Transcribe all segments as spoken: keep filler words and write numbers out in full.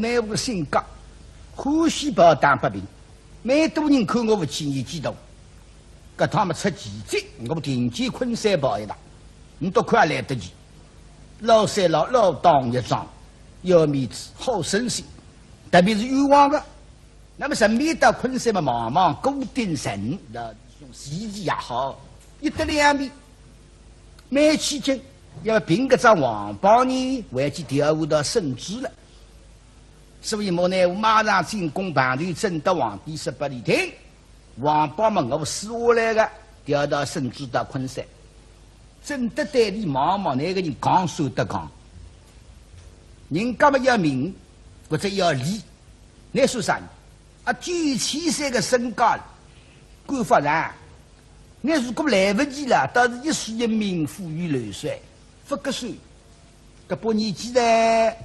蛮无个性格，欢喜抱打不平，蛮多人看我勿起，年纪大。搿趟么出奇迹，我定见昆山抱一打，倷倒看也来得及。老三老老当益壮，要面子，好生性，特别是冤枉个。那么顺便到昆山么望望顾鼎臣，那用西医也好，一得两面，蛮起劲。要凭搿只王榜呢，还去调查到圣旨了。 所以莫奈何马上进宫，碰头正德皇帝说拨俚听，王榜么我撕下来个，调到圣旨到昆山。正德对俚望望，倷个人讲算得讲，人家么要名，或者要利，倷算啥呢？啊，九千岁个身价了，管勿着。 倷如果来勿及了，倒是一世英名，富于流水，勿合算。搿把年纪了，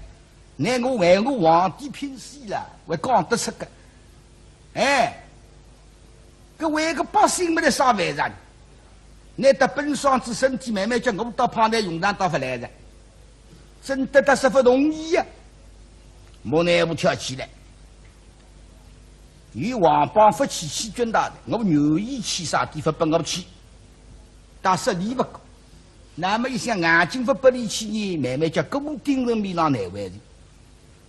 倷我为我皇帝拼死了，还讲得出个？哎，搿为个百姓没得啥为啥呢？倷搭奔丧仔身体慢慢叫，我到旁边用场到勿来了。正德倒是勿同意呀，莫奈何跳起来。 与王榜勿去，欺君大人，我愿意去啥地方拨我去，但是理勿过。那么一想，眼睛勿拨俚去呢，慢慢叫顾鼎臣面浪难为情。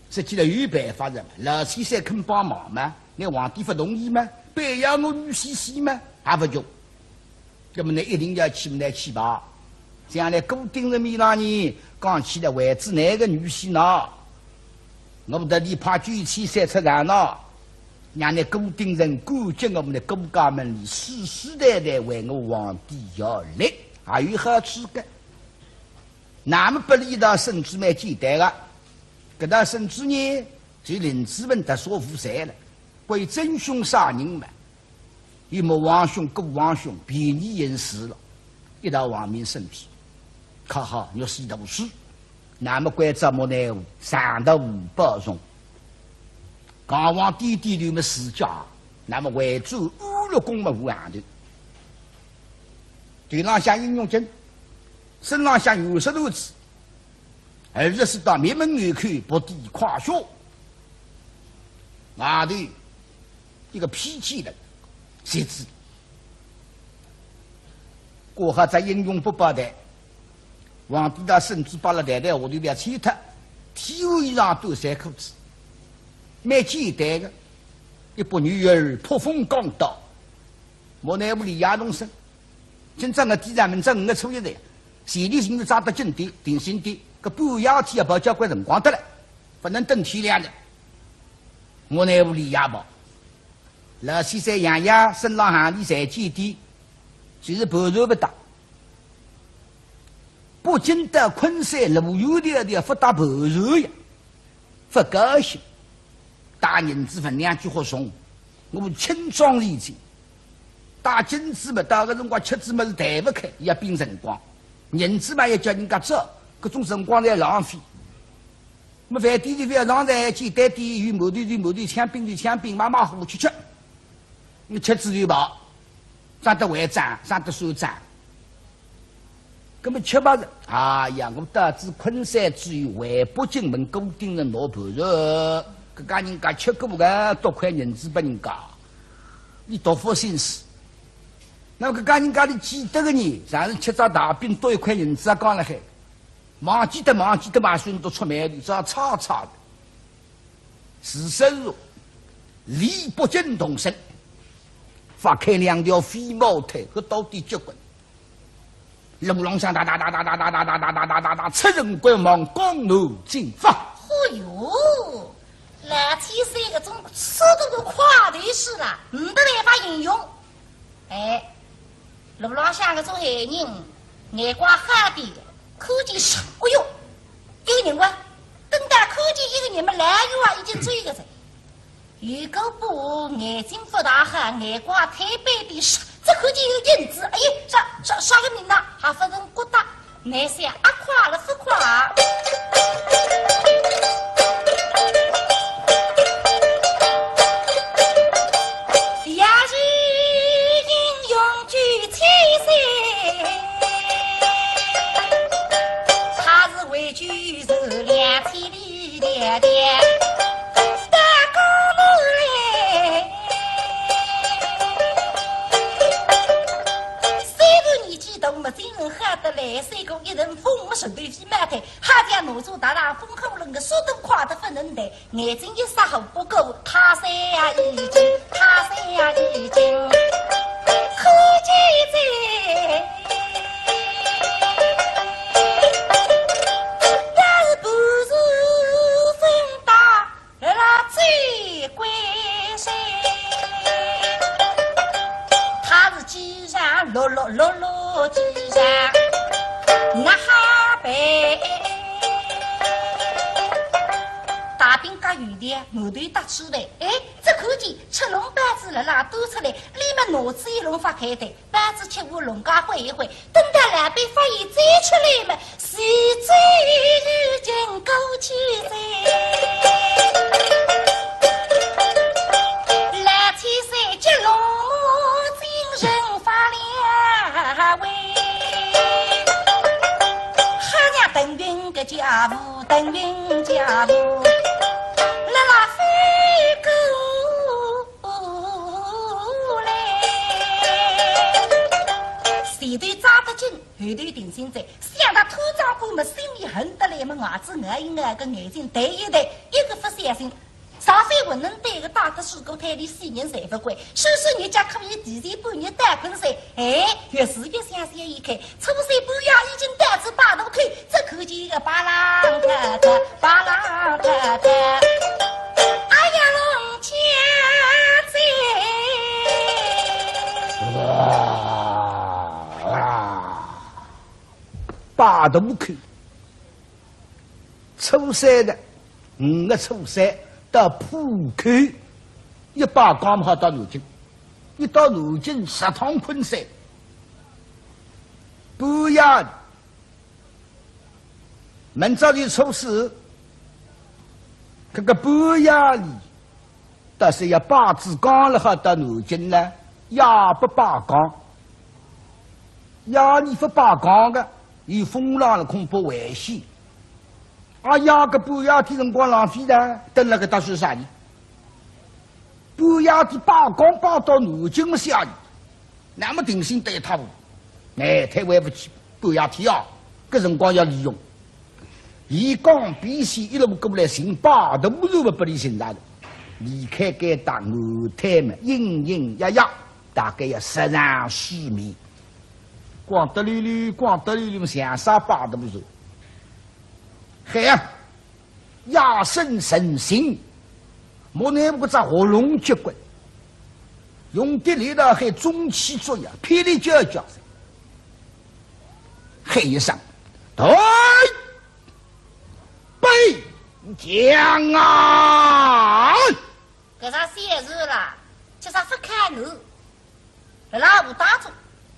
实际上有办法的嘛，老先生肯帮忙嘛，倷皇帝勿同意嘛，非要我女婿死嘛，也勿叫。 那么呢，一定要去，倷去吧。将来顾鼎臣面浪呢，讲起来为仔倷个女婿呢，我搭俚派九千岁出场呢，让倷顾鼎臣感激我们的顾家门里世世代代为我皇帝效力，还有好处个。那么拨俚一道圣旨蛮简单个，搿道圣旨呢，就林子文特赦无罪了，归真凶杀人嘛。 与莫皇兄、顾皇兄便宜行事了，一道亡命圣旨。可好，玉玺大书，那么关照莫奈何，上头保重。讲完点点头么自家，那么回转安乐宫么屋里头。头浪向印玉巾，身浪向玉石缎子，而且是到覅门而去，不抵胯下。 外头一个披肩的，鞋子。过好只英雄不报的，皇帝搭圣旨摆了台台下头覅穿脱，T恤衣裳短衫裤子，蛮简单个，一把女儿扑风刚刀，莫奈何俚也动身。 今朝我第三，明朝我初一的，前头寻着抓得紧点，定心点，搿半夜天也跑交关辰光得了，勿能等天亮的。我拿屋里夜跑，老先生爷爷身浪行李侪见底，就是盘缠勿搭。北京到昆山路远点点，勿搭盘缠呀。 勿高兴，带银子分量几化重，我轻装已经。带金子嘛，到个辰光吃子么是抬勿开，要拼辰光。银子嘛要叫人家找，搿种辰光侪浪费。么饭店里覅上菜，简单点，有馒头就馒头，抢饼就抢饼，买买货吃吃。 你吃仔就饱，省得还账，省得算账。搿么吃饱了，哎呀，我到仔昆山之后，回北京问顾鼎臣拿盘缠，搿家人家吃过个，多块银子拨人家，伊多花心思。那么搿家人家里记得个呢，常是吃只大饼多一块银子也讲了海，忘记得忘记得嘛，算得出卖的，只要差差的。 是说，离北京动身，发开两条飞毛腿，搿到底结棍。路浪向哒哒哒哒哒哒哒哒哒哒哒哒哒，出城观望，江南进发。嚯哟，老千岁搿种速度个快头势啦，没得办法形容。哎， 路浪向搿种闲人，眼光好点个，看见啥，哎哟，一个人哇，等到看见一个人嘛，老远啊已经追个哉。有个不眼睛勿大好，眼光推扳点，啥，只看见一个影子，哎呀，啥啥啥个人呐，还勿曾觉得。 倷想阿快了勿快？也是英雄救千岁，他是为救是两千里迢迢。哎，三个一阵风，没顺头飞马腿，好像哪吒踏上风火轮个速度快得不能得，眼睛一眨，后不顾，他山呀已经，他山呀已经，可见这，那是不是风大？ 辣辣最关心，他是几场落落落落几场，那好办？大饼夹油条，馒头搭猪排，哎，只看见赤龙包子辣辣端出来，里面拿仔一笼发开的， 包子吃完，弄个换一换，等到老板发现再出来嘛，是最已经过去哉。老千岁急龙马精神发亮喂，好像腾云个家伙，腾云家伙，辣辣飞过 来。前头抓得紧，后头定心哉，想到土长官么，心里恨得来么，牙齿咬一咬，个眼睛抬一抬，一个不小心，上山混能对个打得水果摊里死人侪不管，说说人家可以提前半日到困山，哎，越是越想想一看， 初三半夜已经到仔八大口，只看见个巴郎太太，巴郎太太，哎呀，龙家子！八大口，初三的，五月初三到浦口，一罢工好到南京，一到南京直趟昆山。 半夜，明朝是初四，搿个半夜里，但是要罢仔工了好到南京呢，夜不罢工。夜里不罢工个，有风浪了恐怕危险。啊，夜个半夜天辰光浪费的，等了个搭算啥呢？ 半夜天罢工罢到南京么下雨，那么定心对他，哎，太对不起，半夜天啊，搿辰光要利用。伊讲必须一路过来寻八大路么拨伊寻着了，离开该搭南台么，隐隐约约，大概要十丈许米。光得溜溜，光得溜溜么，像啥八大路？嘿呀！ 夜深人静，莫奈何只喉咙结骨，用得力道喊中气足呀，霹雳叫叫声，喊一声：“退！备将啊！”搿只小船啦，叫啥勿开岸。 辣辣河当中，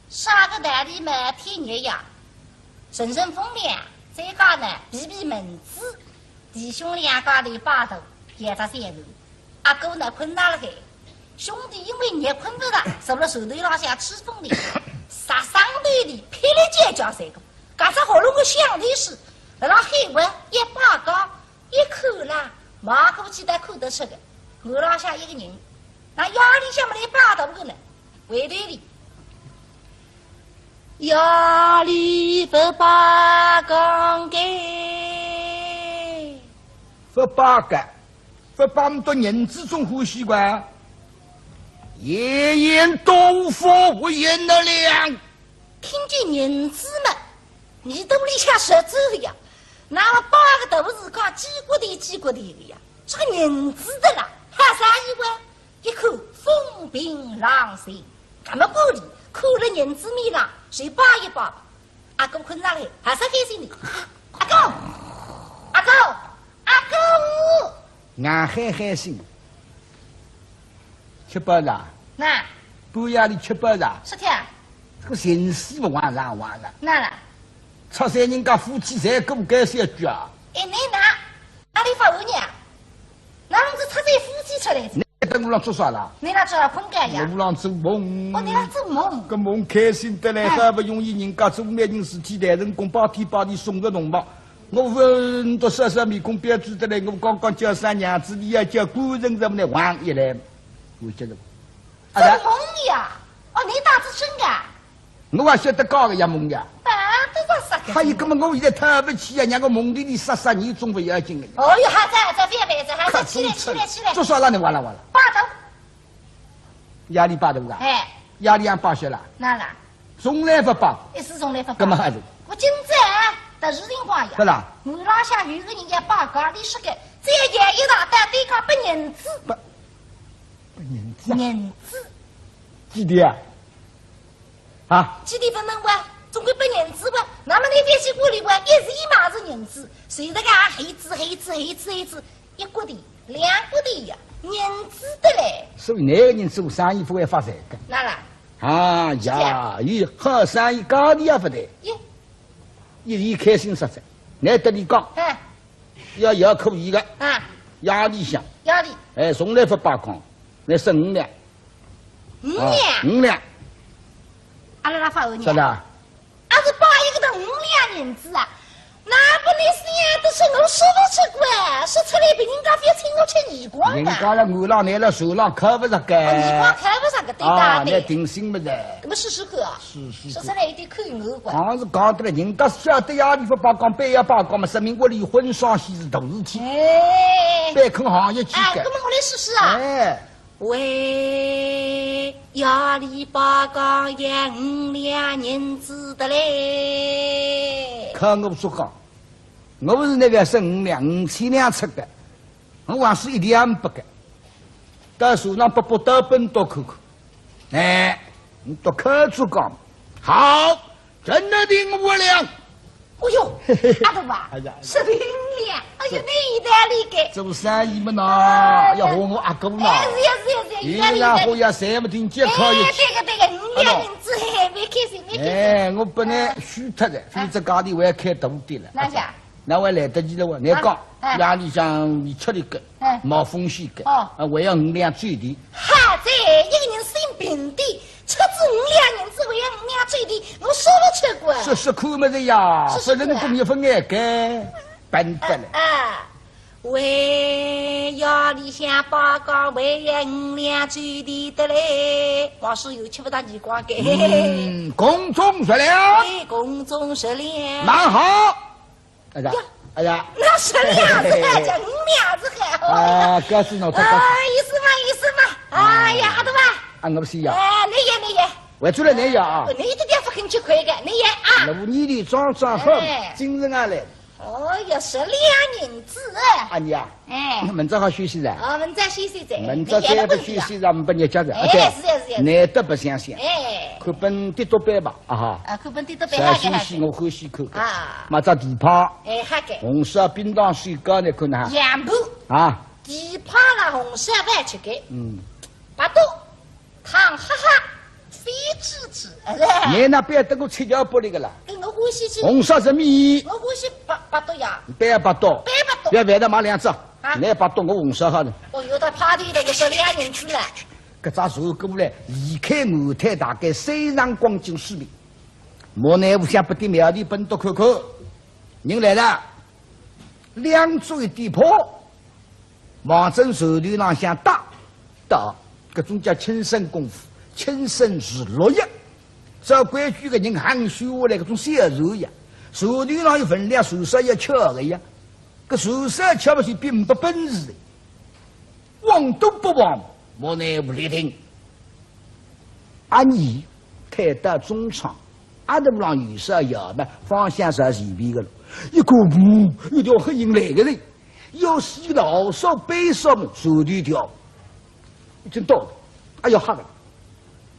啥个道理嘛，天热呀，阵阵风凉，再加呢避避蚊子，弟兄两家头拜托，掖只小船。阿哥呢困着辣海，兄弟因为热困勿着，坐辣船头浪向吹风的，啥声头里霹雳尖叫三个，搿只喉咙个响头势，辣辣海外一罢工， 一看啦，望过去侪看得出个，岸浪向一个人，那夜里向么来罢工个呢，回头里，夜里勿罢工个。勿罢个，勿罢么多银子总欢喜个，闲言多说，胡言乱语。 听见银子嘛，耳朵里向实在个呀，那么摆个大字讲几角钿几角钿个呀，这个银子的啦，哈啥意思？一看风平浪静，搿么管伊，看了银子面浪，随摆一摆吧。阿哥困着了，还是开心的。阿哥，阿哥，阿哥！俺还开心。 吃饱了？那，半夜里吃饱了？是的。这个寻死么，哇啦哇啦。那了？出山人家夫妻侪顾勿该小鬼啊？哎，你那，哪里发问呢？那侬是出山夫妻出来的？你等我浪做啥啦？你那做啥困觉呀？我浪做梦。哦，你那做梦？搿梦开心得来，哎。好不容易人家做媒人事体，大成功，拜天拜地送个红包。 我问到啥啥面孔标致得来，我刚刚叫啥娘子，你要叫官人怎么呢？王一来，我觉得，啊，做梦呀？哦，你当是真的啊？我还晓得搞个呀梦呀。啊，搿个啥个？还有，搿么我现在太勿起啊，让我蒙蒙里里杀杀人总勿要紧个。哦哟，好哉，好哉，覅烦哉，好哉，起来，起来，起来。做啥啦？你哇啦哇啦。拜倒。夜里拜倒个？哎。夜里向拜些啦？哪啦？从来勿拜。一直从来勿拜。搿么还是？我今朝啊，特殊情况呀。对啦。楼浪向有个人要拜讲，伊说个，再要一大单，对讲拨银子。拨，拨银子啊？银子。几钿啊？ 啊？几钿勿问哇，总归拨银子哇。那么侬覅去管伊哇，一时一嘛是银子，随着个啊，黑子黑子黑子黑子，一角钿，两角钿呀，银子得嘞。所以那个人做生意勿会发财个。哪啦？啊呀，是这样。伊好生意价钿也勿对。耶。伊，伊开心煞哉，难得伊讲，哎。要，要可以个。啊。夜里向。夜里。哎，从来勿罢工，那是五两。 五两？啊，五两。阿拉拉发五两。是的。阿是拜一个的五两银子啊？那拨侬想得出，我说勿出个，说出来别人家覅请我吃耳光个。人家了，我让侬了手浪看勿着个。啊，耳光看勿着个，对啊，对。那定心么子。搿么试试看啊。试试看。说出来有点口误个。好像是讲得了，人家晓得夜里勿罢工，半夜罢工嘛，说明屋里婚丧喜事大事体。哎。别看行业去个。哎，搿么我来试试啊。哎。 喂，夜里罢工要五两银子得嘞。看我说讲，我是那个省五两，五千两出个，我还是一两不个。到手上拨拨到本多看看。哎，你多看出讲，好，真的定五两。 哦哟，阿大啊，哎呀，十平两，哎呀，是。侬有道理个。做生意么呐，哎，要和我阿哥呐。哎，是呀，是呀，是呀，有道理个。伊拉和要三么定结靠一起。哎，对个，对个，五两银子，嘿，蛮开心，蛮开心。哎，我本来虚脱个，哎。否则价钿我要开大点了。哪能？哪会来得及了哇？侬讲，啊，哎。夜里向伊吃力个，哎。冒风险个，哦。啊，还要五两酒钿。好哉，一个人生病的， 出仔五两银子，还要五两酒钿，我说勿出个。说说看么子呀，说说看啊。反正侬工业分眼个，笨笨了。啊，啊。喂，夜里向罢工，还要五两酒钿得嘞。王叔又吃勿大耳光个。嗯，空中食粮。哎，空中食粮。蛮好。 哎呀，呀，哎呀。那十两子还，这五两子还好呀。啊，搿是喏，搿，搿。啊，意思嘛，意思嘛。哎呀，阿大啊。啊，我不是呀。哎，侬也，侬也。回转来侬也啊。侬一点点勿肯吃亏个，侬也啊。那我年纪长长好，哎。精神也来了。哦哟，十两银子哎。阿娘啊。哎。明朝好休息了。哦，明朝休息哉。明朝再不休息，侬也不休息，咱们不日脚了。哎，啊，对。是呀，是呀。难得白相相。哎。看本跌多板吧，啊哈。啊，看本跌多板，啥休息，我欢喜看个。啊。买只蹄髈。 哎，好个。红烧冰糖水糕呢，看呐。两盘。啊。蹄髈啦，红烧饭吃个。嗯。白肚，汤哈哈，飞滋滋，哎。侬那边等我七角玻璃个啦。哎，我欢喜吃。红烧什么？我欢喜白，白肚呀。白白肚。白白肚。要饭的买两只。啊。侬白肚，我红烧好了。哦哟，到派头的，我说两银子了。搿只船过来，离开岸滩大概三丈光景水平。莫奈何想不得苗头奔到看看。 人来了，两足一点破，望准船头浪向搭，搭，搿种叫轻身功夫，轻身如落叶。照规矩个人行修下来搿种小船呀，船头浪有分量，船梢要翘个呀，搿船梢翘勿起，并没本事的。 往东北望，莫奈何立定。阿二退到中舱，阿头浪有啥要么方向是前边个了。一看，呜，有条黑影来个人，要死了，好少悲伤么，船头条，已经到了。哎呀，吓个！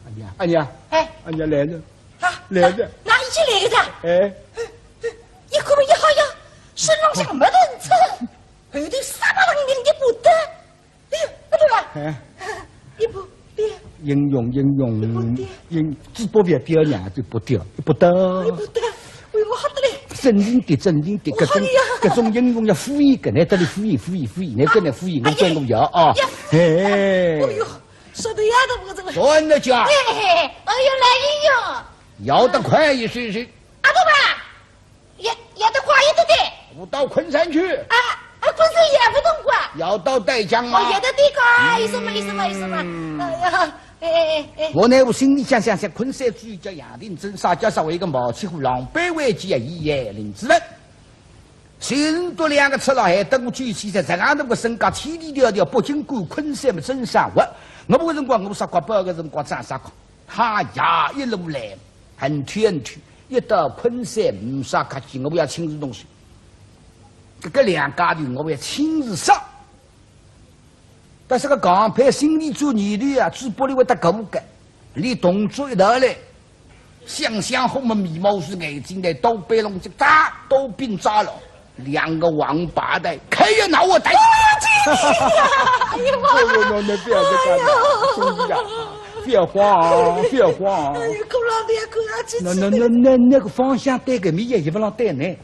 阿娘，阿娘，哎。阿娘来了，啊，来了。哪，哪已经来了？哎。一看么一吓呀，身浪向没得人穿，后头沙巴浪向一把刀。 哎呀，阿大啊，哎。一步跌。英雄，英雄，一步跌。英，只不过跌呀，就不跌，不跌。一步跌，哎呦，我吓得嘞。正经的，正经的，搿种，我吓得呀。搿种英雄要敷衍个，来这里敷衍，敷衍，敷衍，来这里敷衍，我哎呀，跟我要啊。呀，嘿。哎呦，说得呀，都不怎么。真的假？哎，哎，哎，哎呦，来英雄。摇得快一些些。阿大吧， 也，也得快一点点。我到昆山去。啊，啊，昆山也不动过。要到带江吗？哦，也得对个，哎，什么意思嘛，意思嘛。嗯。哎呀，哎哎哎，我乃我心里想想想，昆山知县叫杨廷珍，啥叫啥为个冒起货狼狈为奸啊，一言领子人。寻到两个赤佬，还等我追起在这样的个身家，千里迢迢北京赶昆山么真生活。我不个辰光，我啥快跑个辰光，长啥快。他呀，一路来，很远很远，一到昆山，没啥客气，我要亲自动手。这个两家头，我要亲自上。 但是个刚配心里做念头啊，嘴巴里会得讲个，连动作一道来，想想好么眉毛竖眼睛来，刀背弄直扎，刀柄扎了，两个王八蛋，开呀拿我打！哎呦妈！哎呦，那那不要再干了，兄弟啊，不要慌啊，不要慌啊。哎呦，够了，不要哭了，这那那那那那个方向对个，没也不让对呢。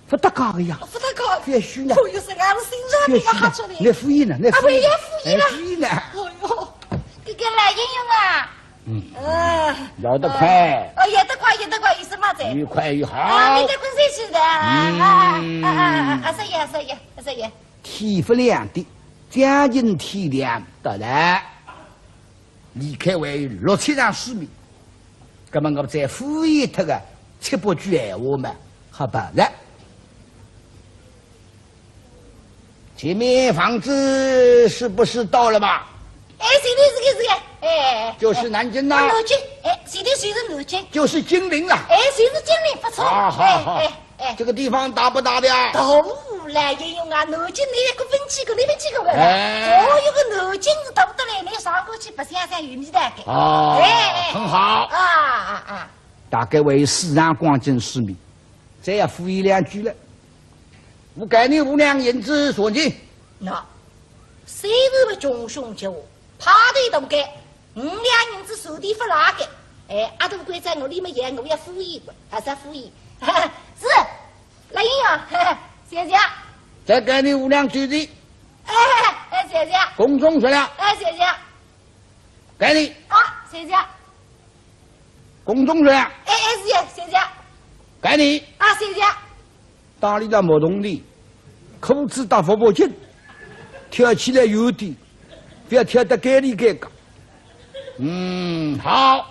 不搭界个呀。不搭界。覅虚呢。哦哟，是俺们心脏病要吓出来。覅虚呢。覅敷衍呢，覅敷衍。哎，敷衍呢。哎哟，这个老英雄啊。嗯。呃。要得快。哦，要得快，要得快，有什么子？越快越好。啊，没得困睡去的。嗯。啊啊啊啊！啊，少爷，少爷，少爷。天不亮的，将近天亮，到了。 离开为六七丈水面，那么我再敷衍他个七八句闲话嘛，好办了。前面房子是不是到了吧？哎，是的，是的，是的，哎，哎，哎。就是南京呐。哦，南京，哎，是的，就是南京。就是金陵了。哎，就是金陵，不错。啊，好，好。哎，哎。 哎。这个地方大不大的呀？大了，英雄啊，南京你也可分去个，你分去个个。哎。哦，有个南京是大不得了，你上过去白相相有味道的。哦，哎，哎，很好。啊，啊，啊。大概还有四丈光景水面，再要敷衍两句了。我给你五两银子，算你。那，虽然我穷凶极恶，怕得动个， 五两银子手里勿拉个，哎，阿大关照我里么也我要敷衍个，还是要敷衍。是，来人呀，谢谢。再给你五两银子。哎，哎，谢谢。共总十两。哎，谢谢。给你。啊，谢谢。共总十两。哎，哎，是，谢谢。给你。啊，谢谢。 打里打木桶里，裤子打服服紧，跳起来有点，不要跳得该里该个。嗯，好，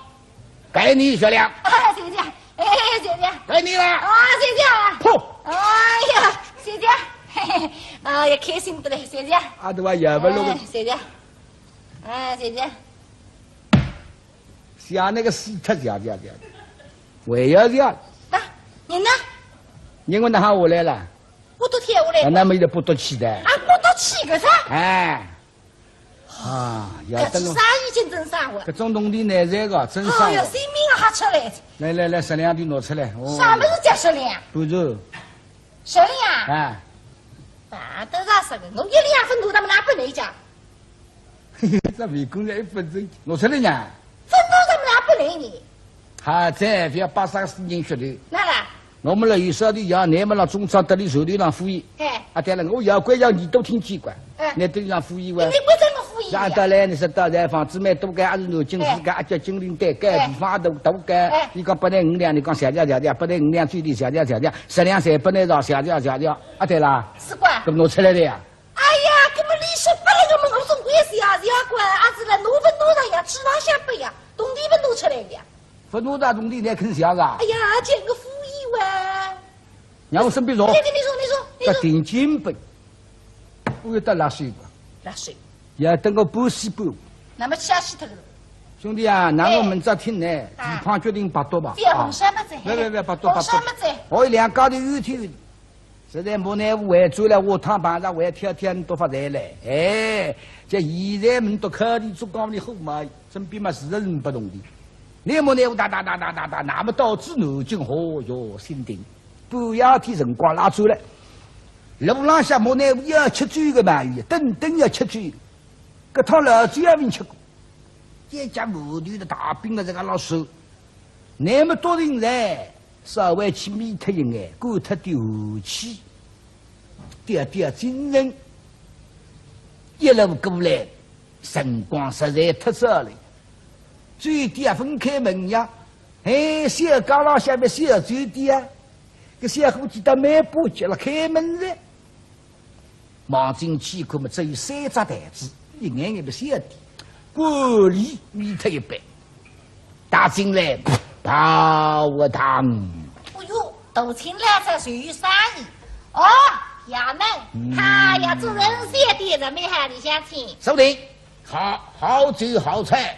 该你十两。啊，谢谢，哎，谢谢。该你了。啊，谢谢。噗。哎呀，谢谢，嘿嘿，哎呀，开心得嘞，谢谢。啊，对吧？也不弄。哎，谢谢，哎，谢谢。 像那个死脱像像像，还要像。那，人呢？人我哪哈下来了？我都跳下来。啊，那么有点不得气的。啊，不得气个啥？哎。啊，要等我。搿是啥已经真生活？搿种铜钿难赚个，真生活。哎哟，性命也吓出来。来来来，十两钿拿出来。哦。啥物事叫十两？不是。十两？哎。哪得啥十个？我一两分多，他们哪不能讲？ 这微工人一分钟，拿出来呢。分钟怎么拿不来呢？好在，不要把啥事情说的。哪啦？我们老有少的要，你们老中超得里手里上敷衍。哎。啊，对了，我要关要你都听见过。哎。你都上敷衍哇。你关照我敷衍呀？让到来，你说到来，房子买多个，还是南京市个，哎。啊，叫金陵对个，哎。地方大大个。哎。你讲不能五两，你讲谢谢谢谢，不能五两最低谢谢谢谢，十两侪不能少，谢谢谢谢。啊，对啦。是个。搿么拿出来的呀？ 哎呀，搿么利息拨了，搿么我总归是呀，是要管，阿是了，侬勿拿上呀，吃上下拨呀，铜钿勿拿出来的呀。勿拿到铜钿，侬肯谢个？哎呀，搿个敷衍哇。让我身边坐。你，你，你说，你说，你说。搿定金本，我有得拉水个。拉水。也等我半死半活。那么吃下去脱个了。兄弟啊，那我们这听呢，哎。地方决定拔刀吧。覅红烧么子，啊。覅，覅，覅，拔刀，拔刀。红烧么子。哦，两家头有天 实在没奈何，回转来下趟碰着，还挑挑你多发财嘞。哎，这现在么都靠你做讲你好嘛，身边嘛是人不同的。你没奈何，哒哒哒哒哒哒，那么到此南京，哦哟，心定。半夜天辰光拉转来，路浪向没奈何要吃酒个嘛，等等要吃酒，搿趟老酒也没吃过，一家馒头的大饼啊，这个老手，那么多人来。 稍微去眯脱一眼，过脱点寒气，点点精神。一路过来，辰光实在太少了。酒店也分开门呀，哎，小街浪向面小酒店啊，搿小伙计倒蛮巴结了，开门了。 望进去看么，只有三只台子，一眼眼勿晓得。玻璃移脱一半，踏进来，泡汤。哎哟，大清老早就有生意。哦，爷们，嗯。哎呀，做人小店子蛮好，里向请。收定，好，好酒好菜。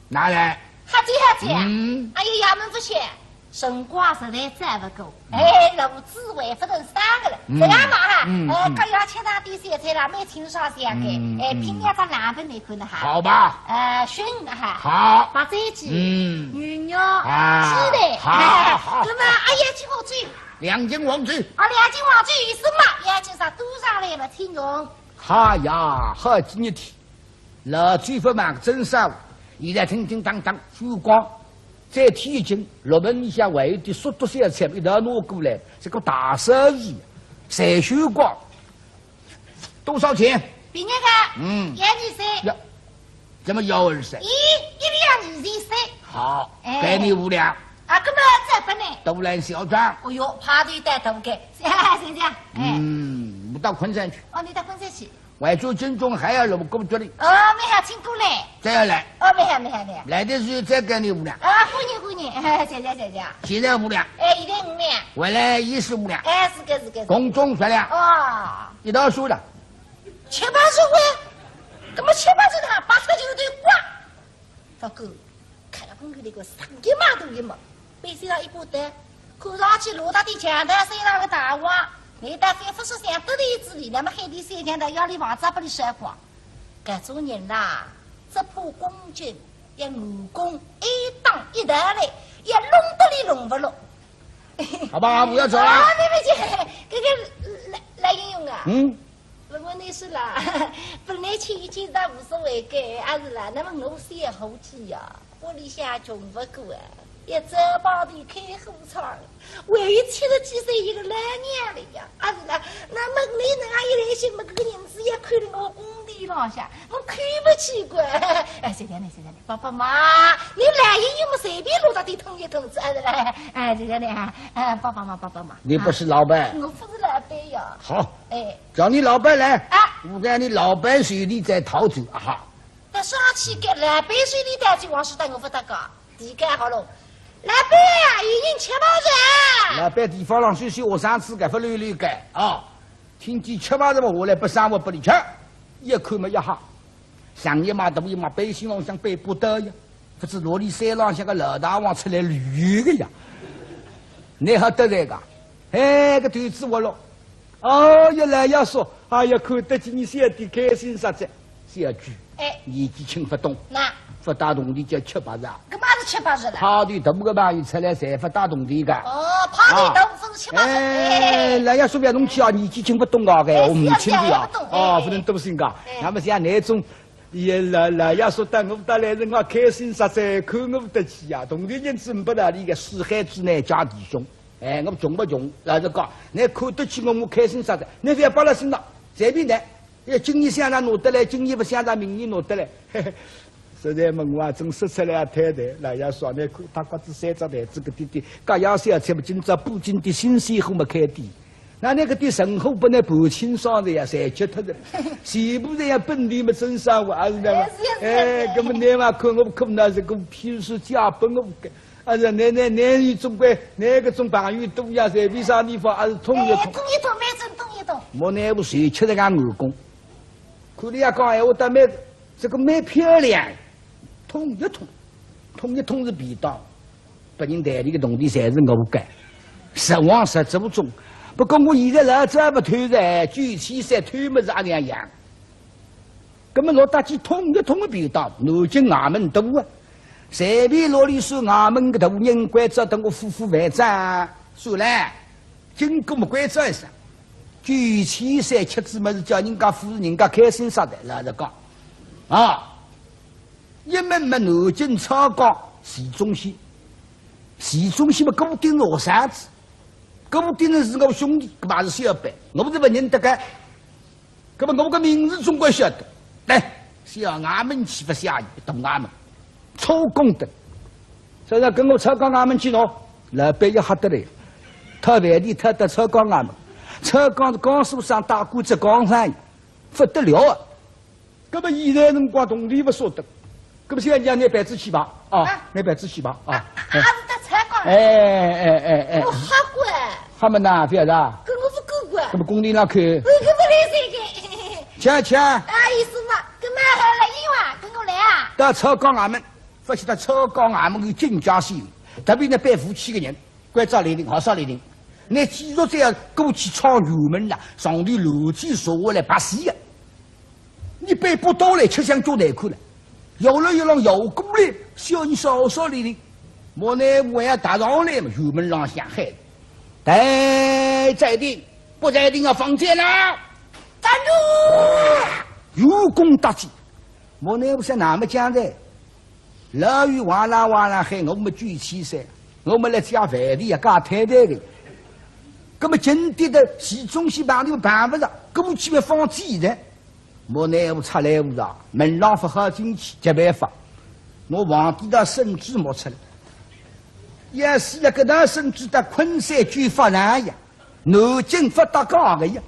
拿来。好酒好菜啊？嗯。哎呀，爷们勿晓得，辰光实在早勿够。嗯。哎，炉子还勿曾生个了，嗯。这样嘛哈，嗯，哎，嗯。搿要吃上点小菜啦，蛮清爽些个。嗯，哎，嗯。拼两只冷盘来看呢哈。好吧。呃，熏哈。好。白斩鸡。嗯。牛肉。啊，鸡蛋。好，好。那么，哎呀，斤好酒。两斤黄酒。啊，两斤黄酒有数嘛，要紧啥多上来嘛，请用。哈呀，好几日天。 老酒勿买个真少，现在叮叮当当收光。再添一斤，六门里向还有点速度小菜，一道拿过来，这个大生意，侪收光。多少钱？便宜个，嗯。一二三。呀，怎么一二三？一，一两二三。好，哎。给你五两。啊，搿么再拨呢？多来小张。哦哟，派头带头个，谢谢。哎。嗯，我到昆山去。哦，你到昆山去。 外州军中还要路过这里。哦，蛮好，请过来。再要来。哦，蛮好，蛮好，蛮好。来的时候再给你五两。啊，欢迎，欢迎，谢谢，谢谢。现在五两。哎，现在五两。回来也是五两。哎，是个，是个，是个。共总十两。哦。一道数了。七八十块，怎么七八十呢？八十就得管。 不过，看了朋友那个生意嘛都一毛，背心上一把刀，看上去落到底强盗身上个大王，难道非不是想得罪之理，那么海底三强盗要里房子拨里烧光？搿种人啦，只怕公正，要硬攻，一打一打嘞，要弄得里弄勿落。好吧，我要走了。啊，对不起，这个来，来英雄啊。嗯。 不过那是啦，本来吃一斤倒无所谓个，阿是啦，那么我是也好气呀，屋里向穷不过啊，也只好帮你开火窗，还有七十几岁一个老娘了呀，阿是啦，那么你能啊一来心么，搿个银子也扣了我工钿浪向，我看不起个。哎，谢谢你，谢谢你，帮帮忙，你来也用么随便落到底捅一捅子，阿是啦，哎，谢谢你啊，哎，帮帮忙，帮帮忙。你不是老板？啊，我不是老板呀。好。 哎。叫你老板来，啊。我让你老板手里再讨走啊哈。那上去给老板手里讨走，王叔等我不得个，地干好了。老板啊，有人吃饱了。老板地方上休息，我上次搿副溜溜个啊，听见吃饱了么，我来不上我不理吃，一口么一哈。 上一马大一马背心浪向背把刀呀，不知哪里山浪向个老大王出来旅游个呀，你好得罪个，哎，个头子活络。哦呀，老爷说，哎呀，看得起你小弟开心煞哉，小鬼，哎。年纪轻不懂，那。不大懂的叫七八十。搿么是七八十了？派头大个朋友出来侪不大懂的个。哦，派头大勿是七八十，哎，哎。老爷说勿要弄去啊，年纪轻不懂啊，个，哎，我母亲的啊，是啊，不懂，哦，哎。不能多心个。哎。那么像那种 伊老老爷说到我搭来辰光开心煞哉，看我勿得起呀，同龄人子勿道理个，四海之内家弟兄。哎，我穷勿穷，老实讲，侬看得起我，我开心煞哉，侬勿要摆辣心上，随便侬。哎，今年想着拿得来，今年勿想着，明年拿得来。嘿嘿，实在么我也真说出来也太对，老爷说侬看，搭刮子三只台子搿点点，各样小菜么，今朝北京的新鲜货么开店。 那那个点生活本来勿清爽的呀，侪吃脱的，全部侪要本地么真生活，还是那么，哎，是呀，是呀，哎，是呀。搿么侬嘛看我苦恼，是个譬如说嫁拨我个，啊，是那那那你总归那个种朋友多呀，随便啥地方还是通一通。哎，通一通，蛮正通一通。莫奈何谁吃得俺耳公，看你也讲闲话倒蛮，这个蛮漂亮，通一通，通一通是便当。 别人袋里个铜钿侪是我个，实往实做中。不过我现在老早勿偷哉，九千三偷么是阿两样。搿么落搭去通一通个便当，南京衙门大啊，随便落里算衙门个大人，关照等我付付饭账，算了，经过么关照一声，九千三吃仔么是叫人家付，人家开心煞哉，老实讲，啊。 一门么南京抄家徐宗宪，徐宗宪么顾鼎臣学生子，顾鼎臣是我兄弟，搿么也是小辈，我勿是勿认得个，搿么我个名字总归晓得。来，小衙门去勿下去，大衙门，抄家的。所以讲跟我抄家衙门去喏，老板要吓得来，讨饭钿讨到抄家衙门，抄家是江苏省大官浙江省，勿得了啊！搿么现在辰光铜钿勿舍得，搿么现在让拿板子去吧，啊，啊。拿板子去吧，啊。啊，啊，是得菜讲。哎，哎，哎，哎。我吓过。吓么哪，勿要啦？搿我勿敢过。搿么工钿哪扣？我搿勿来三个。吃，吃。啊，意思嘛，搿么来一碗，跟我来啊。到草稿衙门，勿晓得草稿衙门有警戒线，特别拿板夫妻个人，关照来听，好少来听。拿记住这样过去闯油门了，上头楼梯坐下来拍死呀。 你背不到来，吃相就难看了。摇了一浪摇过来，小人少少哩哩，莫奈何要踏上来嘛，油门浪向喊：待在庭，不在庭啊，放箭啦！站住！有功搭箭，莫奈何想那么讲的，老远哇啦哇啦喊，我们举起噻，我们来加饭的呀，加太太的。那么今天的市中心办理办不着，过去要放箭的。 莫奈何出来无啦，门浪勿好进去，没办法。我皇帝的圣旨摸出来，要是那个大圣旨到昆山就发难呀，南京勿搭界个呀。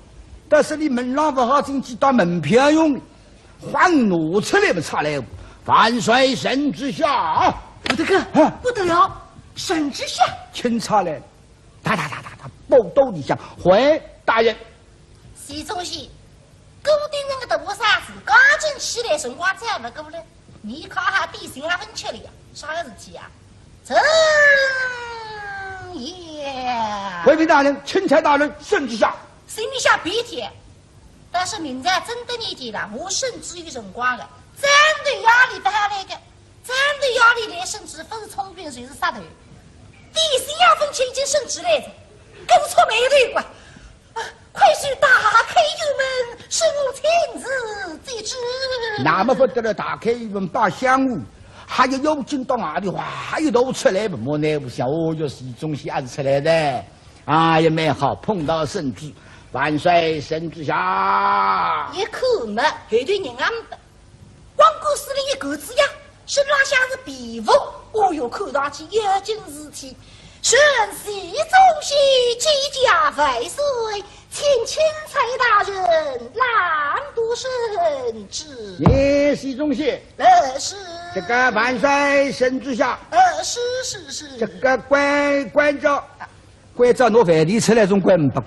但是你门浪勿好进去，当门票用的，话拿出来勿出来无？万岁圣旨下。我的个，啊。不得了，圣旨下。钦差来了。 哒哒哒哒哒，报到里向，回大人。徐忠信，顾鼎臣个大杀子，刚正起来辰光再勿过来，你看哈点心也勿吃了呀，啥个事体啊？陈爷。回禀大人，钦差大人，圣旨下。心里向别提，但是明朝真得你的了，我圣旨有辰光个，战斗压力勿好来个。 战斗压力来圣旨，勿是充军就是杀头。点心也勿吃，已经圣旨来了，跟错没对过。啊，快去打开油门，是我亲自接旨。那么勿得了，打开油门把香炉，还有要紧到外头，哇，一头出来，莫奈何想，哦哟，徐忠信还是出来的。啊，也蛮好，碰到圣旨，万岁圣旨下。一看嘛，后头人也没。 光顾司令一个子呀，身浪向是皮服，哦哟，看上去要紧事体。臣徐忠信见驾万岁，请钦差大人朗读圣旨。哎，徐忠信，呃，是。这个万岁圣旨下。呃，是，是，是。这个关，关照， 关照拿饭钿出来总归呒不，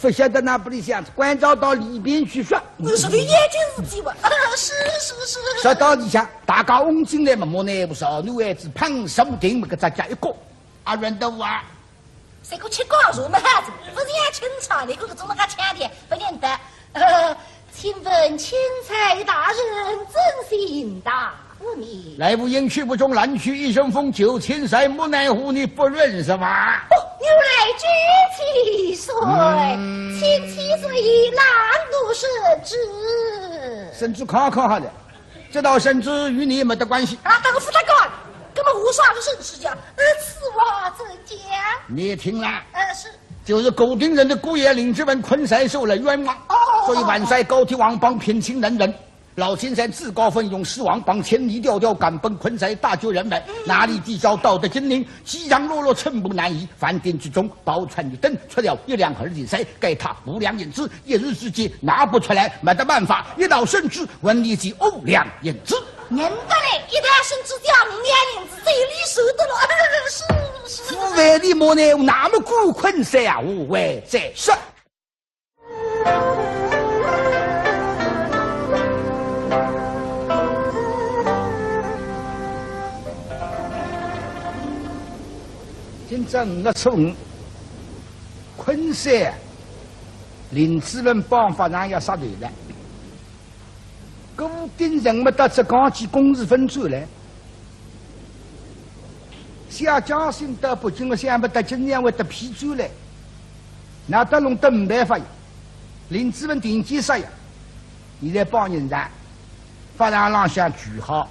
勿晓得哪不里向，关照到里边去说。我说个眼睛事体哇，是是是。说到里向，大家翁进来嘛，莫奈何少，男孩子碰手顶么个只脚一个，阿认得我啊。这个吃高手么还是，勿是也清唱，那个总么个腔调，勿认得。呃，请问钦差大人尊姓大名？来无音去无踪，拦去一阵风，九千岁，莫奈何你不认识吧？哦，原来如此，嗯。请千岁朗读圣旨。圣旨看看好了，这道圣旨与你没得关系。啊，等我不得干，那么我啥个圣旨讲？呃，此话怎讲？你听啦。呃，是。 就是顾鼎臣的姑爷林子文昆山受了冤枉，哦，所以万岁高天王榜平清能人，老先生自告奋勇，狮王榜千里迢迢赶奔昆山大救人们，嗯。哪里地招到得金陵，饥肠辘辘寸步难移，饭店之中饱餐一顿，吃了一两二斤菜，该他五两银子，一日之计拿不出来，没得办法，一道圣旨问你几五两银子。 认得嘞，一道圣旨只要五两银子，嘴里说得了。是，是，是。勿为你莫奈何那么顾昆山啊，无为在说。今朝五月初五，昆山林子文绑法场要杀头了。 顾鼎臣么到浙江去公事奔转来，下江心到北京么想勿到今朝会得批转来，那得弄得没办法呀。林子文定计杀呀，现在绑人场，法场浪向聚好，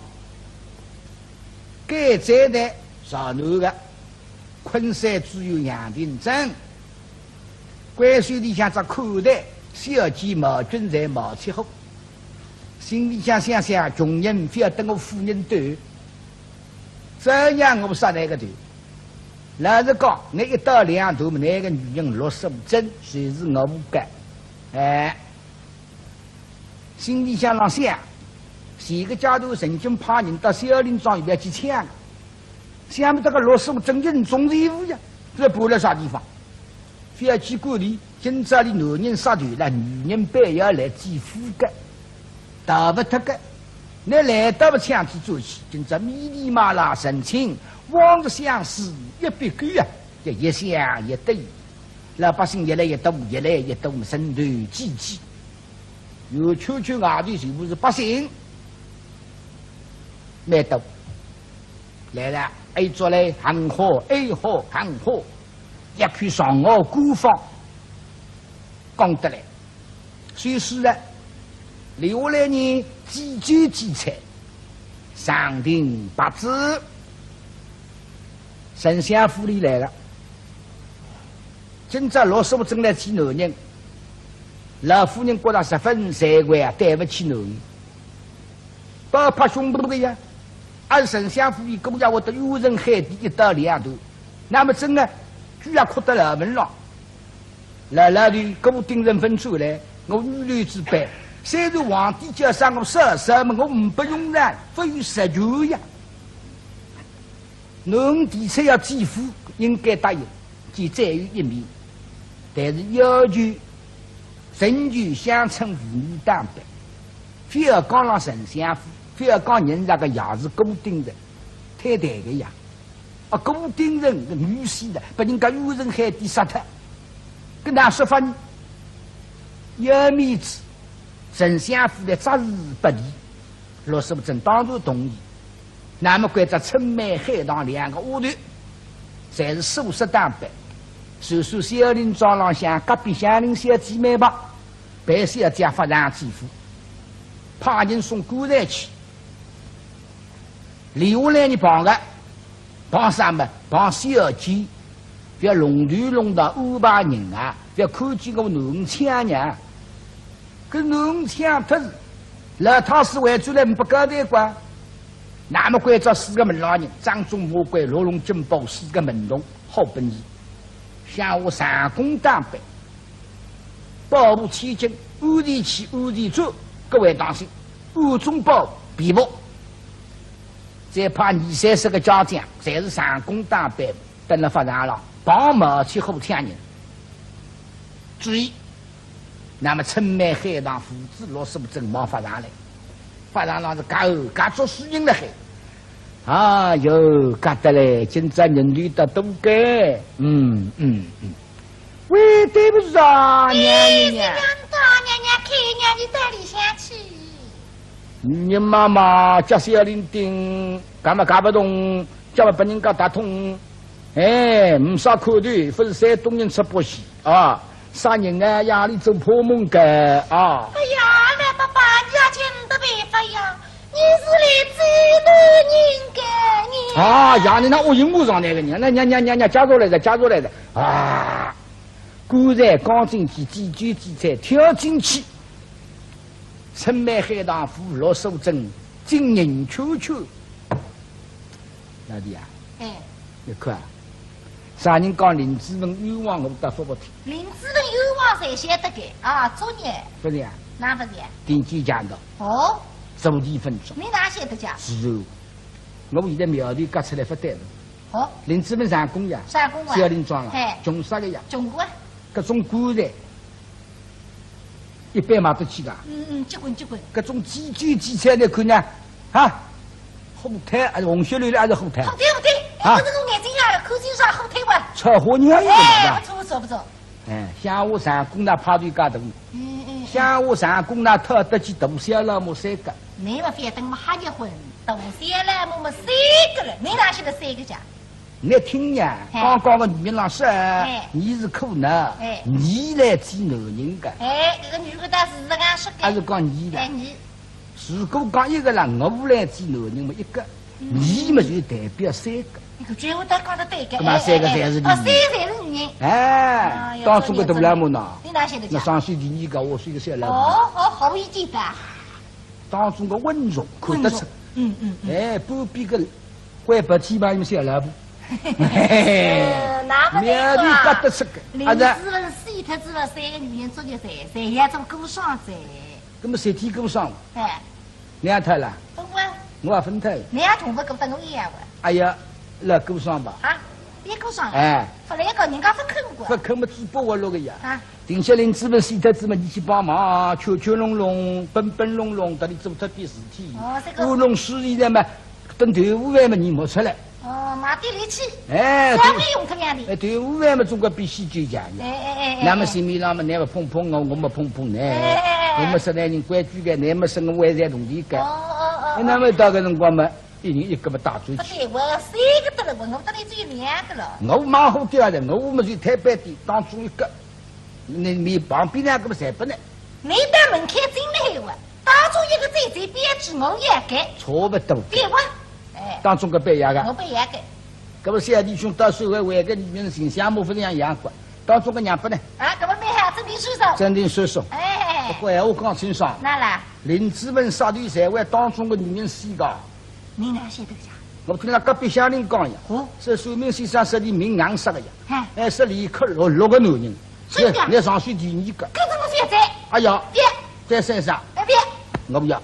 该站台上头个 昆山知县杨廷珍，关照里向只看台，小姐毛君在毛七虎，心里向想想，穷人勿要等我夫人短，这样我杀来个头。老实讲，那一刀两断么，那个女人陆素贞，就是我个。哎，心里向浪想，前个阶段曾经派人到小林庄里向去抢，想不到搿个陆素贞命中随无呀，搿搬了啥地方？覅去管伊，今朝伊男人杀头了，女人板要来祭夫个，逃勿脱个。倷来得勿抢去做去，今朝迷离马拉成亲，往日相思一笔勾啊，这一想一对，老百姓越来越多，越来越多，人头济济。 有圈圈外头全部是百姓，蛮多。来了，哎，做来很好，哎，好，很好，一口上好官方，讲得来。所以说呢，留下来呢，几句几菜，上庭八字，丞相府里来了。 今朝陆素贞来见男人，老夫人觉得十分惭愧啊，对勿起男人。拍拍胸脯个呀，俺丞相府里姑爷会得冤沉海底一刀两断，那么真个，居然哭得来门了。老老的顾鼎臣分出来，我女流之辈，虽然皇帝叫啥我嫂嫂么，我唔不用了，不有实权呀。 侬的确要祭夫，应该答应，祭再有一面，但是要求，仍旧乡村妇女打扮，覅讲了丞相府，覅讲人家个爷是顾鼎臣，太对个呀。啊，顾鼎臣个女婿了，拨人家冤沉海底杀脱，搿哪说法呢？要面子，丞相府的责无旁贷，陆素贞当然同意。 那么关照春梅海棠两个丫头，侪是素色打扮，算算小林庄浪向隔壁乡邻小姐妹吧，陪小姐发上祭夫，派人送棺材去。留下来呢，帮个，帮啥么？帮小姐，覅弄头弄脑安排人啊，覅看见我弄抢呀。 搿侬抢脱是，老太师回转来勿交代个。那么关照四个门浪人，掌中马关、六龙金宝四个门童，好本事。向我上宫打扮，保护千金，安全去，安全转，各位当心，暗中保护，皮薄。再派二三十个家将，侪是上宫打扮，登了法场浪，帮忙去火抢人。注意， 那么春梅海棠父子陆素贞望法场来，法场浪是夹哦，夹足许多人辣海。哎哟，夹得来，今朝人头得多个。嗯，嗯，嗯。喂，对勿住啊，娘娘。哎，娘娘，娘娘，看娘娘到里向去。你妈妈，家小林丁，干嘛夹勿动？ 叫么拨人家打通。哎，没啥看头，勿是山东人出把戏啊，啥人啊，夜里做破梦个啊。哎呀，老伯伯，你要紧得办法呀，你是来追男人个呢。啊，夜里那乌云雾上来个人，那娘娘娘娘，家属来了，家属来了啊！棺材刚进去，几句几才跳进去，春梅海棠父陆素贞，金银圈圈。 老弟啊，哎。你看啊，啥人讲林子文冤枉，我倒勿服帖。林子文冤枉，侪晓得个啊，作孽。勿是啊？哪勿是啊？定见强盗。哦。坐地分赃。你哪晓得讲？是哦，我现在苗头轧出来勿对了。哦。林子文上供呀，上供啊。小林庄了，嘿。穷煞个呀。穷过啊。搿种棺材 一般买得起个。嗯嗯，结棍结棍。搿种几句几才来看呢，啊，火腿还是红血溜溜还是火腿？火腿火腿，啊。哎，搿个眼睛呀，看清爽火腿哇。炒火热一个哎，嘛，勿错勿错勿错。哎，像我上供那派头介大，嗯嗯嗯。像我上供那讨得起大小老母三个。侬勿反等么瞎结棍，大小老母么三个了，侬哪晓得三个家？ 侬听呀，哎。刚刚个女人浪说，哎。侬是苦恼，哎。侬来追男人个。哎，搿个女个倒是实梗说个。还是讲侬个？哎，侬。如果讲一个啦，我来追男人么一个，嗯。侬么就代表三个。搿句闲话倒讲得对个，搿么三个侪是女人。哎，哎，哎。哦，三个侪是女人。哎，哎呀，当中个大老母呢？侬哪晓得讲？那上手第二个，下手个小老母。哦，哦，好一点的。 当中个稳重，看得出。稳重。嗯嗯嗯。哎，半边个灰白鸡嘛，有小老婆。嘿嘿嘿。呃，那勿对个啊。苗头轧得出个，林子文死脱之后，三个女人作孽哉，侪要做孤孀哉。搿么集体孤孀？哎。侬也脱了？勿啊。我也分脱了。侬也同勿搿搭我一样哇？哎呀，辣过爽吧？啊，辣过爽啊？哎。勿来个，人家勿肯个。勿肯么嘴巴活络个呀。啊。定歇林子文死脱仔么，伊去帮忙，圈圈拢拢，奔奔拢拢，搭伊做脱点事体。哦，搿个。乌龙水现在嘛，等豆腐饭嘛，人没出来。 哦，买点力气，哎，稍微用脱两钿。哎，对，五万嘛，总归比喜酒强呀。哎，哎，哎，哎。那么心里浪嘛，侬勿碰碰我，我勿碰碰侬。哎，哎，哎。我么是男人规矩个，侬么是我还在同地个。哦，哦，哦，哦。哎，那么到搿辰光嘛，一人一个么打出去。勿对，我三个得了，我，我搭侬只有两个了。我蛮好点的，我么就推扳点，当中一个，那么旁边两个么侪拨侬。侬到门槛进来闲话，当中一个最最标致，我也该。差勿多。对哇。 哎。当中个扮演个。我扮演个。搿么小弟兄到时候还个里面形象模仿样样个，当中个让拨侬。啊，搿么蛮好，真定算数。真定算数。哎。不过闲话讲清爽。哪啦？林子文杀头侪为当中个女人死个。侬哪晓得个呀？我听了隔壁乡邻讲呀。哦。说算命先生说伊命硬煞个呀。哎。哎，说伊克六六个男人。真的？侬上去第二个。搿怎么现在？哎呀。别。再算一算。哎，别。我不要。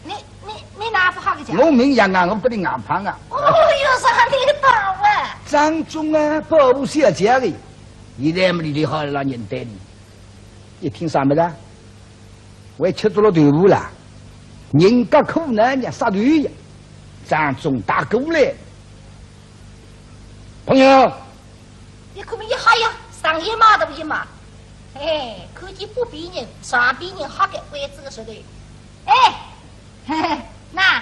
侬，侬，侬哪勿好个讲？我命硬啊，我拨伊硬碰啊。哦哟，啥地道啊？张忠啊，保护小姐个，现在么里里好了人对哩。一听啥么子啊？我吃足了豆腐了，人家苦难呀，杀头呀，张忠打过来。朋友， 一看么一吓呀，上一码头一码。哎，看见北边人，上边人吓个歪仔个舌头。哎，嘿嘿，那，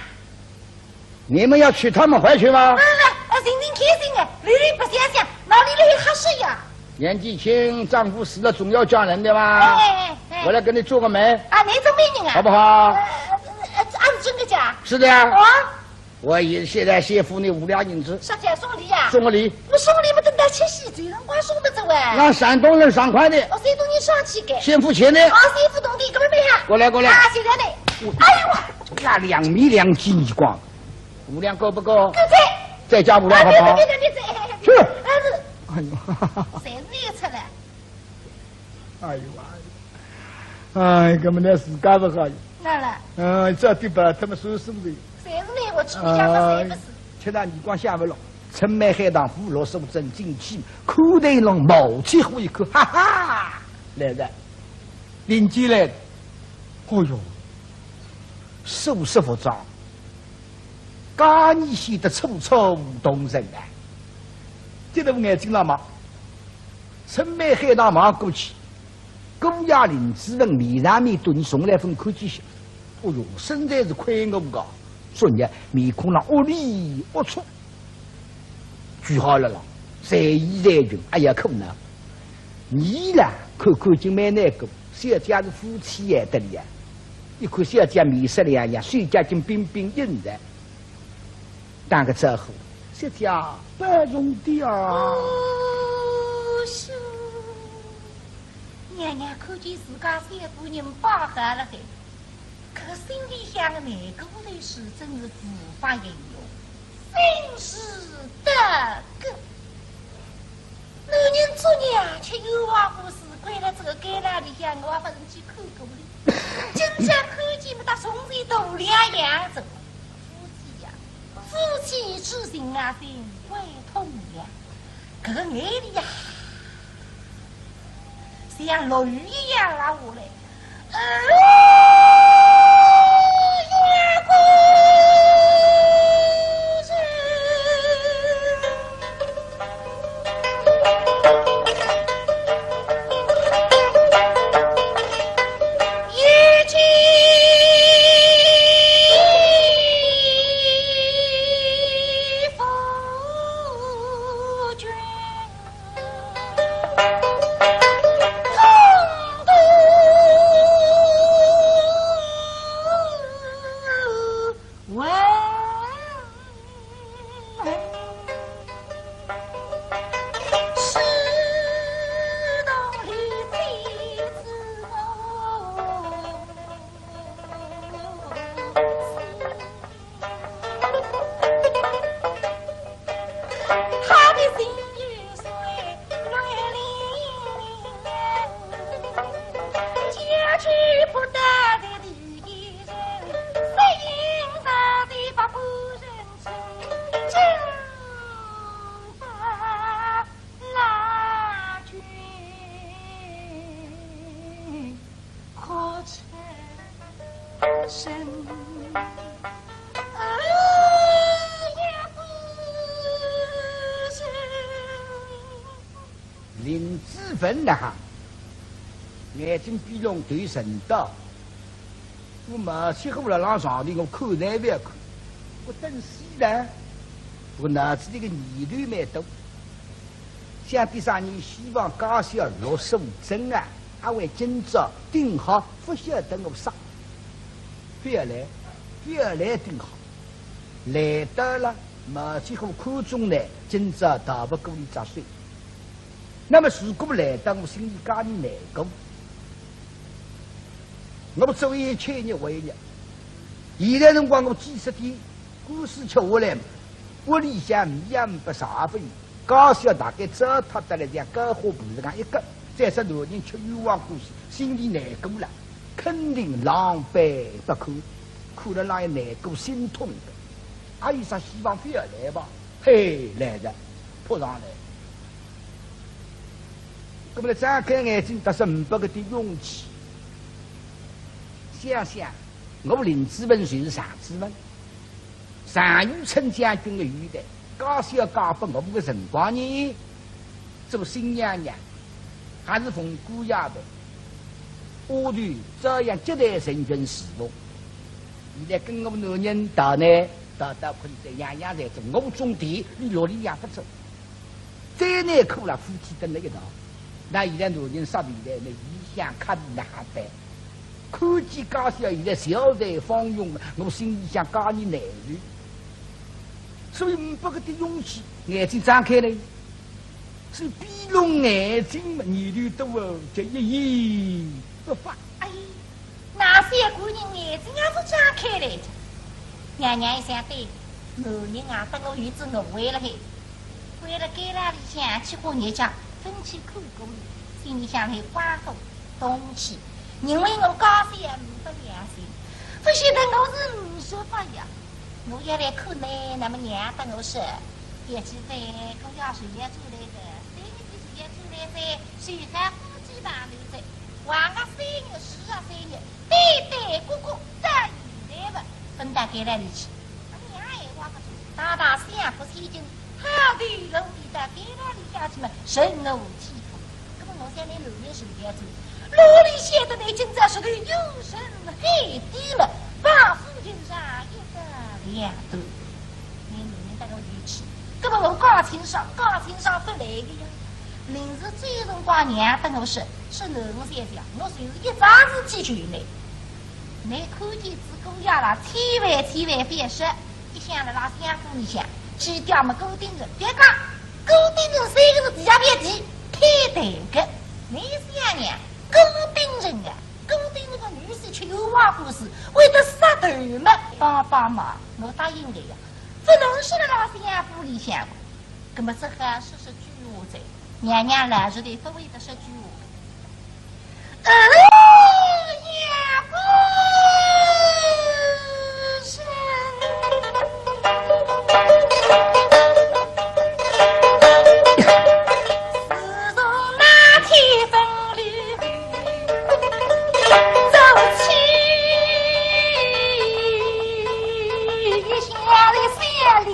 你们要娶她们回去吗？啊，啊，寻寻开心啊，里里白相相，哪里来吓煞呀？年纪轻，丈夫死了总要嫁人的嘛。哎，哎，哎，哎。我来给你做个媒。啊，侬做媒人啊？好不好？呃，呃，呃，啊，是真的假？是的呀。啊？ 我也现在先付你五两银子。啥叫送礼呀？送个礼。我送礼么等到七夕节辰光送得着喂。那山东人爽快的。哦，山东人爽气个。先付钱的。哦，先付铜钿，搿么没哈？过来，过来。啊，谢谢你。哎呦，那两米两几你光，五两够不够？够哉。再加五两好不好？啊，别别别别别，去。哎，是。哎呦。侪是侬出来。 哎呦哎呦，哎，搿么呢，自家勿好呀。哪了？嗯，这地方他们说什么的？侪是侬，我去人家勿是勿是。哎，吃到耳光想勿落，春梅海棠五六十五正进去，看台浪冒起火一看，哈哈，来了，林姐来了。哦哟，手势服装，家里显得楚楚动人啊。这头眼睛浪嘛， 春梅海棠望过去，姑爷林子文面上面对伊从来朆看见歇。哦哟，身材是魁梧个，昨日面孔浪龌里龌龊。句号了啦，侪衣侪裙，哎呀，可能。伊啦，看看就蛮难过，小姐是夫妻来得哩呀。一看小姐面色两样，手脚筋冰冰硬着。 打个招呼，小姐保重点啊。哦，是。娘娘看见自家三夫人摆好了海，搿心里向个难过头是真是无法形容，心是得个。男人作孽啊，吃冤枉果子，关了这个监牢里向，我也勿曾去看过哩。今朝看见么，搭从前大两样子。 夫妻呀，夫妻之情啊，心会痛呀。搿个眼泪呀，像落雨一样落下来。林子文呐哈，眼睛闭拢头沉倒，我毛起火辣浪上头，我看也勿要看，我等死呢，我脑子里个念头蛮多。 想点啥呢？希望家小六叔真啊，阿会今朝顶好，勿晓得我啥。勿要来，勿要来顶好。来到了，毛起火看中呢，今朝逃勿过伊只手。那么如果来到，我心里加点难过。我做一切日为日，现在辰光我几十天官司吃下来嘛，屋里向米也没，茶也没， 家小大概糟蹋得来像干货不是讲一个，再说男人吃冤枉官司，心里难过了，肯定狼狈不堪，看了让人难过心痛的。阿有啥希望勿要来吧？嘿，来了，扑上来。那么张开眼睛，但是没搿点勇气。想想，我林子文就是常子文。 常遇春将军的后代，家小嫁拨我个辰光呢，做新娘娘，还是凤冠霞帔，丫头照样接待成群侍奉。现在跟我男人逃呢，逃到困在样样侪做，我种地，伊落里也勿做。 再难苦了，夫妻蹲辣一道。那现在男人杀回来，那一向看哪哈办？看见家小现在笑颜芳容，我心里向加点难受。所以没搿点勇气，眼睛张开来，是闭拢眼睛嘛，念头多啊，就一言不发。哎， 那小官人眼睛也是张开来的。娘娘一想，对，男人啊，搭我有种误会了嘿。为了该拉里向去过日脚，分去看过了，心里向还怪火动气，认为我家小也没得良心，勿晓得我是没说法呀。我要来看呢，那么娘搭我说，要去翻，可要是要出来的，对你是要出来噻，谁还不知道你噻？ 还个三日，是啊，三日，对对过过，到现在勿，分到监牢里去。娘闲话勿说，大大相府千金，好头路比到监牢里向去嘛，任何无体统。那么我想你路也是要走，路里晓得你今朝是头有人黑的嘛，把夫人上一个两段。 你明明带我一起，搿么我讲清爽，讲清爽勿来个呀。临时最辰光娘搭我说，说囡儿想想，我就是一桩事体求你。你看见仔姑爷了，千万千万勿要说，一向辣辣相府里向，低调么顾鼎臣，覅讲，顾鼎臣三个字底下覅提，太淡个。你想想，顾鼎臣啊，顾鼎臣个女婿吃冤枉官司，为得杀头嘛，帮帮忙，我答应个呀。 勿能说了辣相府里向，葛么只好说说句话哉。娘娘老实头勿会得说句话。呃，也不是。自从那天分离，走起一下的小林。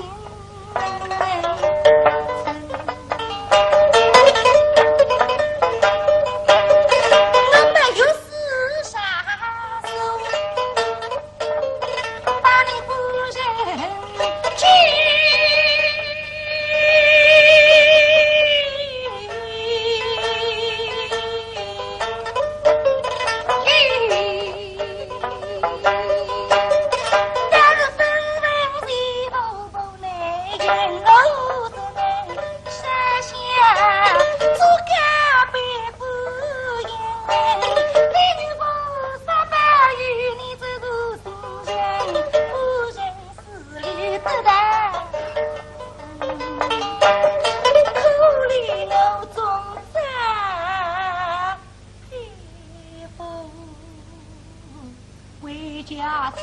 回家去。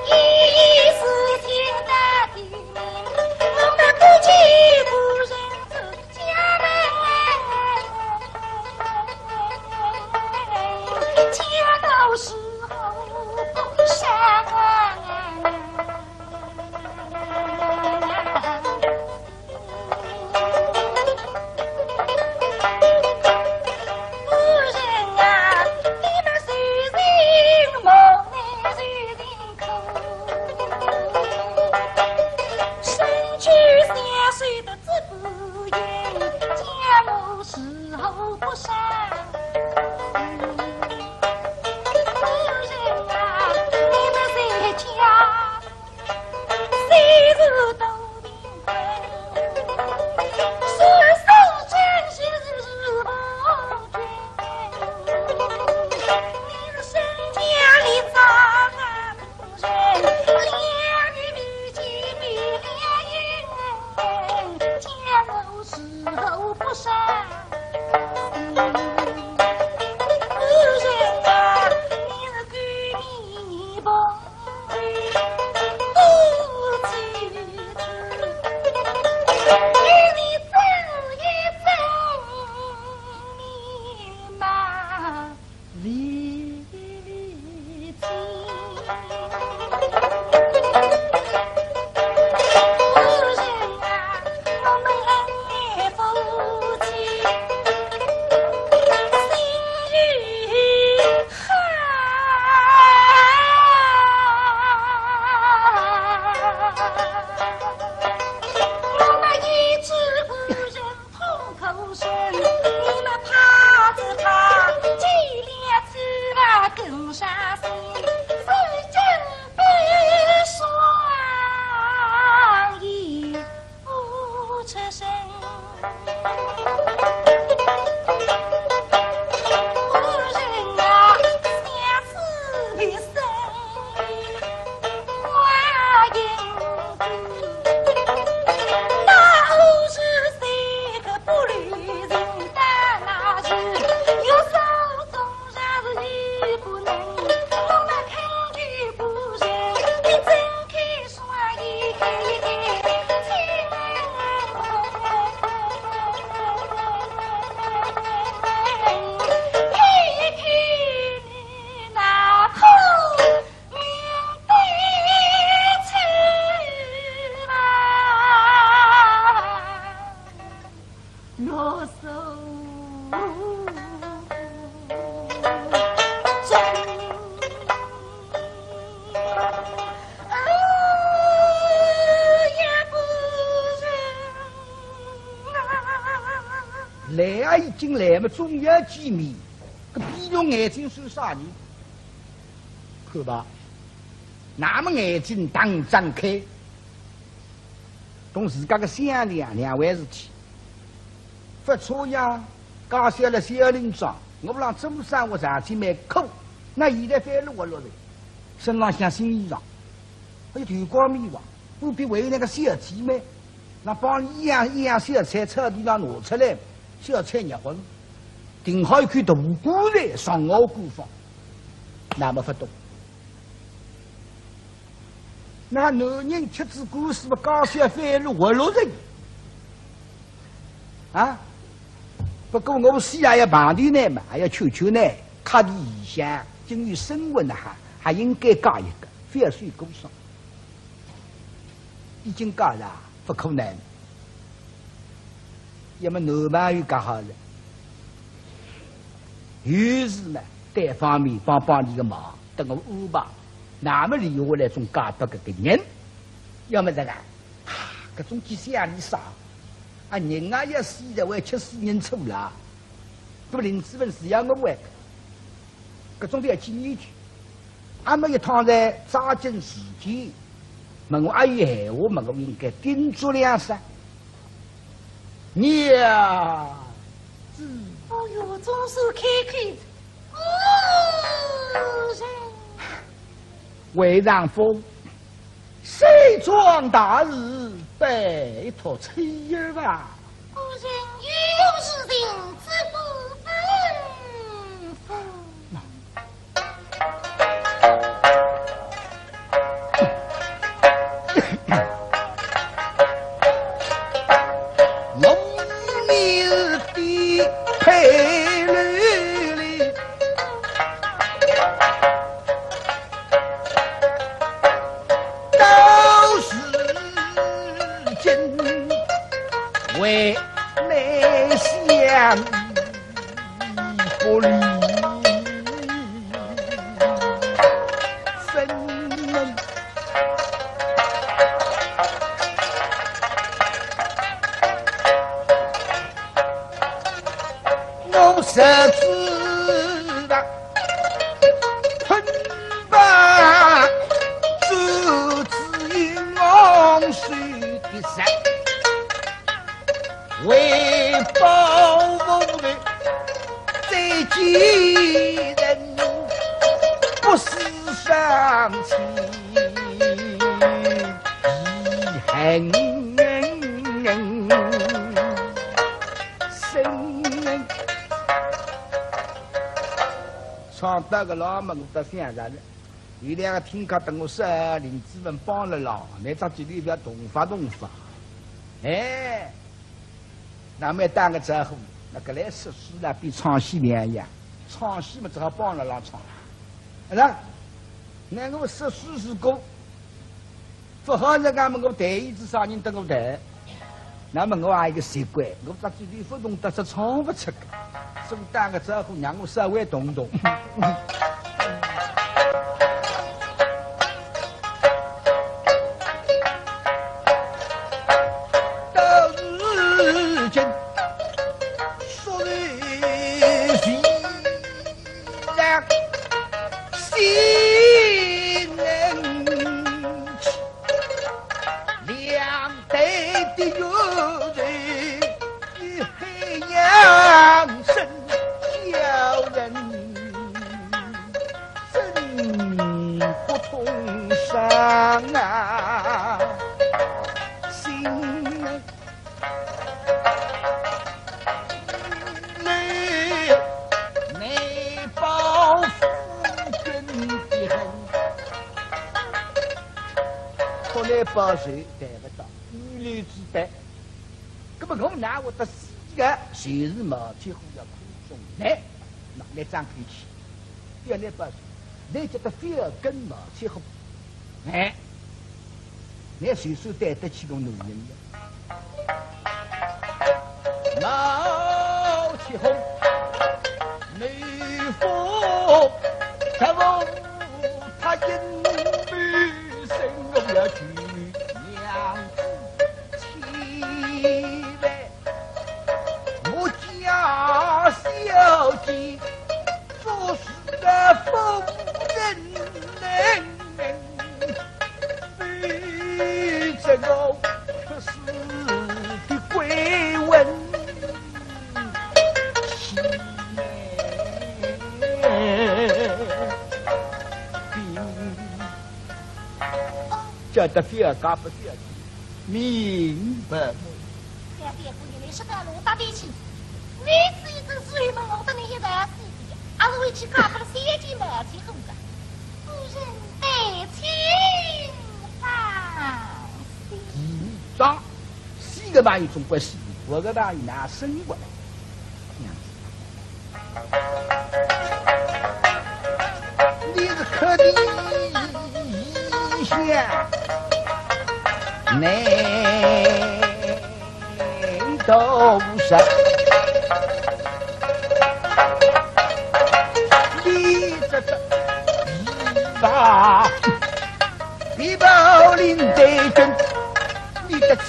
一时听得地名，我们不见故人出家门。家来啊，已经来么，总要见面。搿闭着眼睛算啥人？看吧，那么眼睛当张开，同自家个想两两回事体。勿错呀，介小了小林庄，我让做生活上去蛮苦，那现在翻了活络了，身浪向新衣裳，还有头光面黄，不比为那个小姐美。 那帮伊一样一样小菜草地上拿出来，小菜热昏，订好一口大棺材上熬锅房，那么勿懂。那男人吃仔官司嘛，家小翻了活络人啊！不过我死也要碰头呢嘛，还要求求呢，客地异乡，今有生活呢，还还应该嫁一个，覅睡孤孀。 已经嫁了，勿可能。要么男朋友嫁好了，有事呢，单方面帮帮伊个忙，等我安排，那么留下来总嫁拨搿个人。要么这个，啊，搿种几想里啥，啊，人啊要死的，还吃死人醋啦，搿么林子文是要我还，搿种覅去念去。 阿末一趟在抓紧时间，问我阿有闲话，问我应该叮嘱两声。娘子。哦哟，总算开口。夫人。为丈夫， 西庄大事，拜托妻儿吧。夫人有事情，只顾吩咐。人不思上妻，遗恨深。唱到搿浪么，我倒想着了。有两个听客搭我说，林子文帮了浪，倷只嘴里覅动发动发。哎， 那么打个招呼，那个来说书啦，比唱戏两样，唱戏嘛只好帮了浪唱。是吧？那我说书如果勿好，人家问我弹一支啥人搭我弹，那么我也一个习惯，我只嘴里勿动得是唱勿出个，所以打个招呼让我稍微动动。 到如今，所谓情人心能起，两代的冤仇与海洋深，叫人 真不通商啊，心内难报夫君的恨。说来报仇谈勿到，女流之辈。那么我拿我的死个，就是毛七虎要看中倷，那倷张口气。 要倷勿是，倷叫得覅跟毛七虎。哎，倷算算对得起个男人了。毛七虎，你不，他不，他因为生我要去娘子妻来。 我家小姐做事的夫人，被这个可是的鬼魂气。叫得覅讲勿覅讲，明白么？小姐，姑爷，你是个罗大帝亲，你是一个水门，我等你一代师弟，还是回去嫁给了小姐毛七虎个？夫人待请放心。嗯，打死个朋友总归死，活个朋友哪生活呢？ 你是可怜一下，难道不是？你这个一把皮包领带军，你的气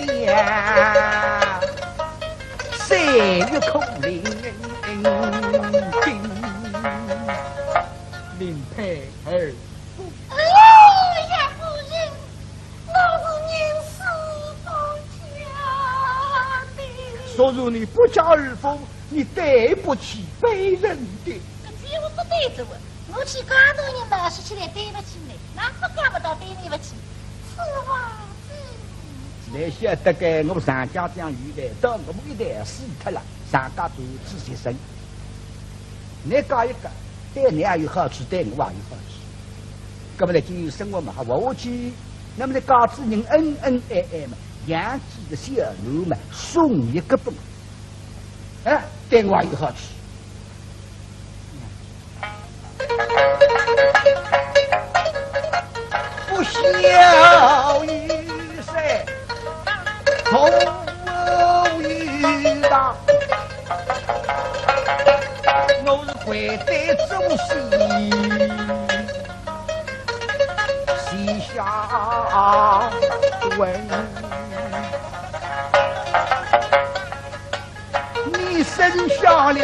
量。 谁与孔令兵？令配儿。哎呀，夫人，我是宁死不嫁的。说如你不嫁二夫，你对不起夫人的。搿句话勿对哉，我去嫁个人嘛，说起来对勿起倷，哪勿嫁勿到对倷勿起？此话怎 倷晓得个，我常家将有来，到我一代死脱了，常家传子接生。倷嫁一个，对倷也有好处，对我也有好处。搿么呢，今后生活嘛，还活下去。那么呢，家子人恩恩爱爱嘛，养几个小囡嘛，送一个分。 哎，对我有好处。不孝有三，父有大，我是跪在祖先膝下问。 你生下了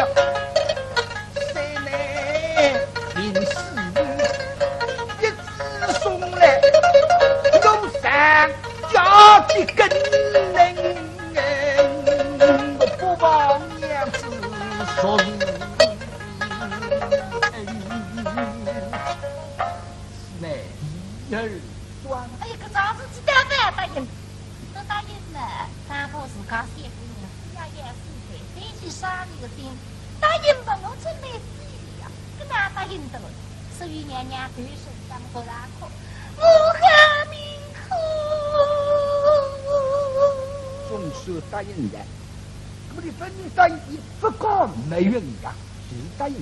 三男并四女，一子送来，有三家的根，我不忘娘子昨日人装。哎呀，搿桩事体答应答应，搿答应嘛，当初自家三个人，夫妻两个人，再去商量个定，答应嘛，我真没主意呀，搿哪答应得了？所以娘娘对手当头大哭，我好命苦。总算答应了，搿么你本人答应，你勿讲没用的，就是答应的。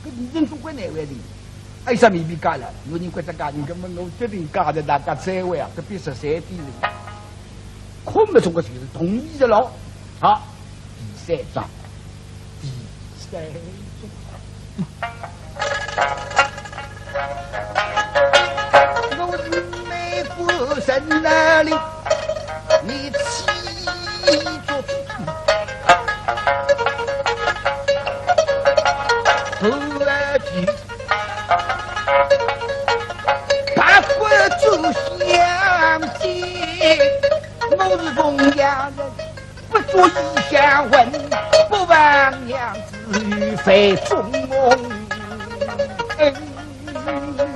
搿女人总归难为情，哎，啥面皮假了？女人关照家人，搿么我决定嫁得大家再会啊，搿比十三点零。可没总归就是同意的咯。好，第三章，第三章。我是美国人哪里？ 你起做主，不来提，八国主相见，我是凤阳人，不做异乡魂，不忘娘子与范仲谋。嗯。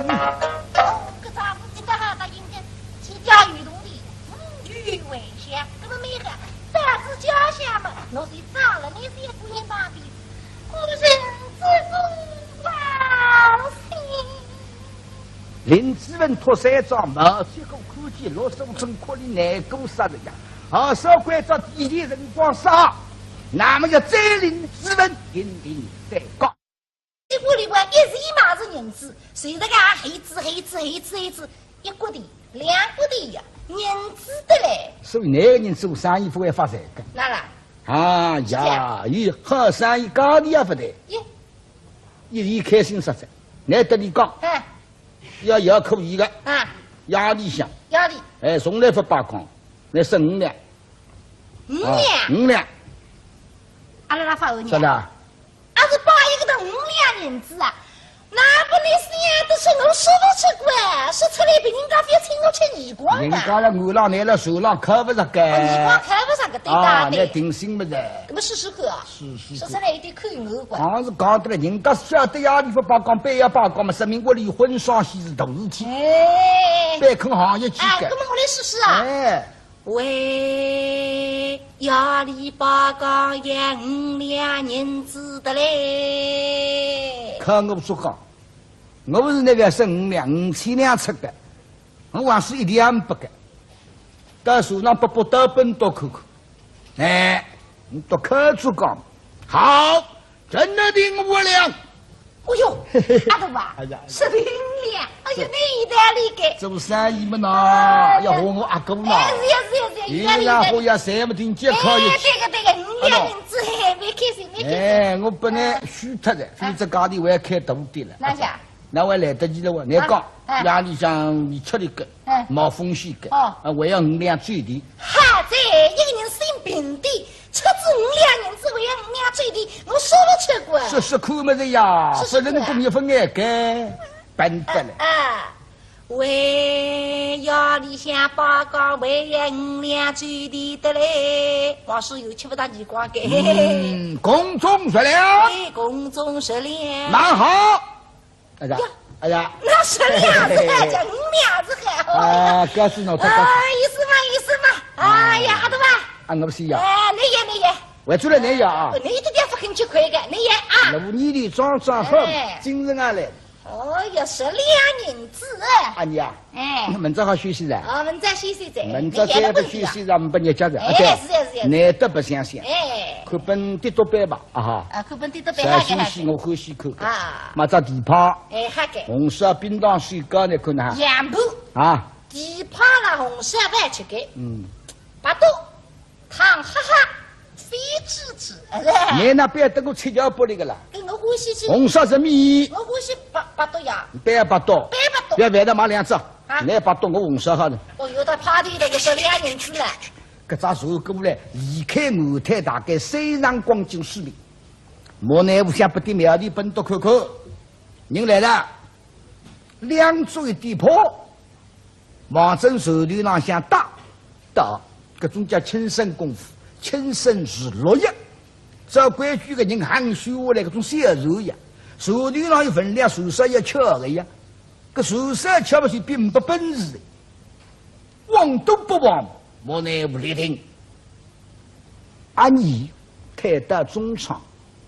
哦，搿桩事体倒好答应个，天家有铜钿，五元为乡，搿么每个到仔家乡嘛，我就找了那些姑娘旁边，我认祖父报信。林子文托三张毛，结果看见陆素贞哭得难过煞了呀。啊，少关照提前辰光杀，那么要斩林子文，定定再讲。 结果里边一时嘛是银子，随着个黑子黑子黑子黑子，一角钿、两角钿呀，银子得嘞。所以那个人做生意勿会发财个。哪啦？啊呀，是呀。伊好生意家里也勿对，耶。伊伊开心煞哉。难得你讲，哎。要要可以个，啊。夜里向，夜里。哎，从来勿罢工，那是五两。五两？啊，五两。阿拉拉发五两。是的。 阿是摆一个的五两银子啊，那不能想得出我说勿出个，说出来别人家覅请我吃耳光的。人家了，我浪难了，手浪靠勿着个。哦，耳光靠勿着个，对啊，对。那定心么子。那么试试看啊，试试看。说出来有点口误个。讲是讲得了，人家晓得夜里勿罢工，半夜罢工嘛，说明屋里有婚丧喜事大事体。哎。别看行业去个。哎，那么我来试试啊。哎。 喂，夜里罢工也五两银子得嘞。看我勿说讲，我是那个省五两，五千两出个，我还是一点不个。到手上不不到本多看看。哎，你都看出讲，好，真的定五两。 哦哟，阿大啊，哎呀，十两，哎呀，是。那有道理个。做生意么呐，哎呀，要和我阿哥呐。哎，是呀，是呀，是呀，有道理，有道理。哎呀，和呀，谁么听见可以。哎，对个，对个，五两银子，嘿，蛮开心，蛮开心。哎，我本来虚脱的，哎。所以这家里我要开大店了。哪家？那我来得及了，我来讲，啊，哎。夜里向你吃力个，哎。冒风险个，哦。啊，我要五两酒钿。好哉，一个人心平的， 出仔五两银子，还要五两酒钿，我说勿出个。说说看么子呀，说说看啊。不能够一分眼个，笨得了。啊，啊。喂，夜里向罢工还要五两酒钿得嘞，王叔又吃勿到耳光个。嗯，空中说了。哎，空中说了。蛮好。 哎呀，呀，哎呀。那是两子还叫五两子还好呀。啊，告诉侬，他告诉啊，意思嘛，意思嘛。哎呀，阿大啊。啊，我不是呀。哎，你也，你也。我出来你呀啊。你一点勿肯吃亏个，你也啊。那我你的装装好，哎。精神啊来。哦哟，十两银子。啊，你啊。哎。明朝好休息了。哦，明朝休息哉。明朝再不休息，咱们不日脚了。哎，啊，对。是呀，是呀。难得白相相。哎。看本跌多板吧，啊哈。啊，看本跌多板，啥新鲜，我欢喜看看。啊。买只蹄髈。 哎，好个。红烧冰糖水糕呢，看哪？两盘。啊。蹄髈啦，红烧饭吃个。嗯。白肚，汤哈哈，飞滋滋，哎。侬那边等我吃脚玻璃个啦。跟我欢喜吃。红烧什么？我欢喜白，白肚呀。白白肚。白白肚。不要饭的买两只。啊。侬白肚，我红烧好了。哦哟，到派头了，我十两银子了。搿只茶过来，离开后台大概三十光景水平。莫奈何想不得庙里奔到看看。 人来了，两足一点破，望准船头浪向搭，搭，搿种叫轻身功夫，轻身如落叶。照规矩个人行修下来搿种小船呀，船头浪有分量，船上要翘个呀。搿船上吃勿起，并没本事的，往都不往，莫奈何立定。阿二退到中舱，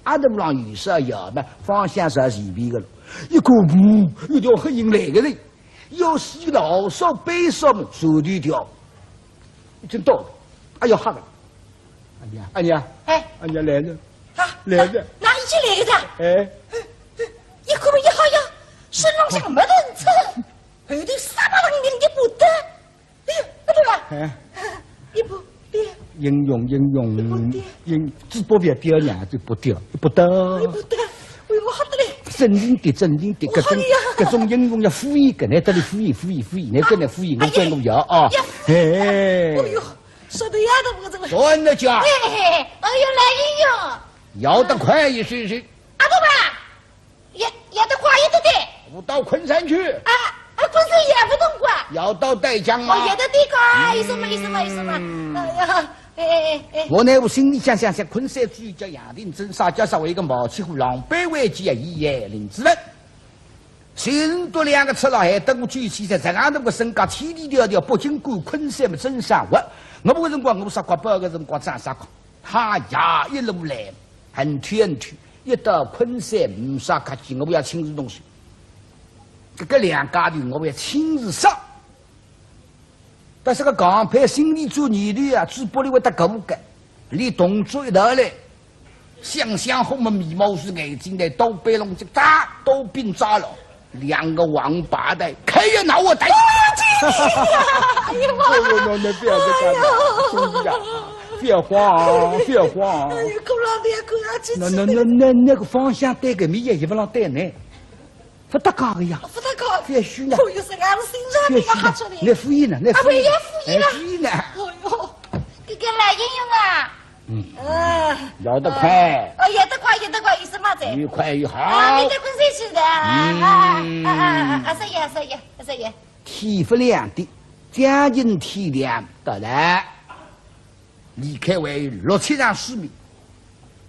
阿头浪有啥要么，方向是前边个了。一看，呜，有条黑影来个人，要死个老少悲伤么，手里条，真到了，哎呀，吓个，哎呀，哎呀，哎，哎呀，来了，啊，来了，哪，哪已经来了？哎，一看么一吓呀，身浪向没人穿，后头沙巴浪向一把刀，哎呦，不对了，哎，一把刀，英雄，英雄，一把刀，英，嘴巴别掉呀，嘴巴掉，一把刀，一把刀，哎呦，我吓得嘞，镇定点，镇定点，搿种，我吓得呀，搿种英雄要敷衍个，来这里敷衍，敷衍，敷衍，来这里敷衍，我跟侬要啊，哎呀，哎呦，说的呀，都不这么，说你讲，哎，哎，哎，哎呦，来英雄，要得快一些些。 阿头伯，要，要得快一点点。我到昆山去。啊，啊，昆山也不动过。要到带江吗？哦，也得对个，哎，什么意思嘛，意思嘛。哎呀，哎，哎，哎，哎。我呢，我心里想想想，昆山主要叫杨廷珍，啥叫啥为个毛七虎狼狈为奸，一言领之人。虽然多两个赤佬，还等我举起在这样的个身价，千里迢迢北京赶昆山么真生活。我个辰光，我啥个包个辰光，长啥个。 他呀，一路来，很远很远，一到昆山，没啥客气，我要亲自动手。搿个两家头，我要亲自杀。但是个刚配心里做念头啊，嘴巴里会得咕咕个，连动作一道来，想想好么眉毛竖，眼睛来，刀背拢直扎，刀柄扎了。 两个王八蛋，开呀，拿我打！哎呀妈呀！哎呦，那，那，那不要再干了，哎呦，兄弟啊，不要慌啊，不要慌啊。哎呦，够了，不要够了，这，那，那，那，那，那个方向对个，米也一不让对呢，不搭嘎个呀，不搭嘎。不要虚呢，哦哟，是俺们心脏病啊，不要虚呢，吓出来。那敷衍呢，那敷衍，啊，不要敷衍了。哎，敷衍呢。哎呦，这个老英雄啊， 嗯，啊，要得快。哦，要得快，要得快，有什么子？越快越好。啊，你在昆山去的，啊，嗯，啊，啊，啊，啊，啊，是呀，是呀，是呀。天不亮的，将近天亮，到了，离开还有六七丈水面，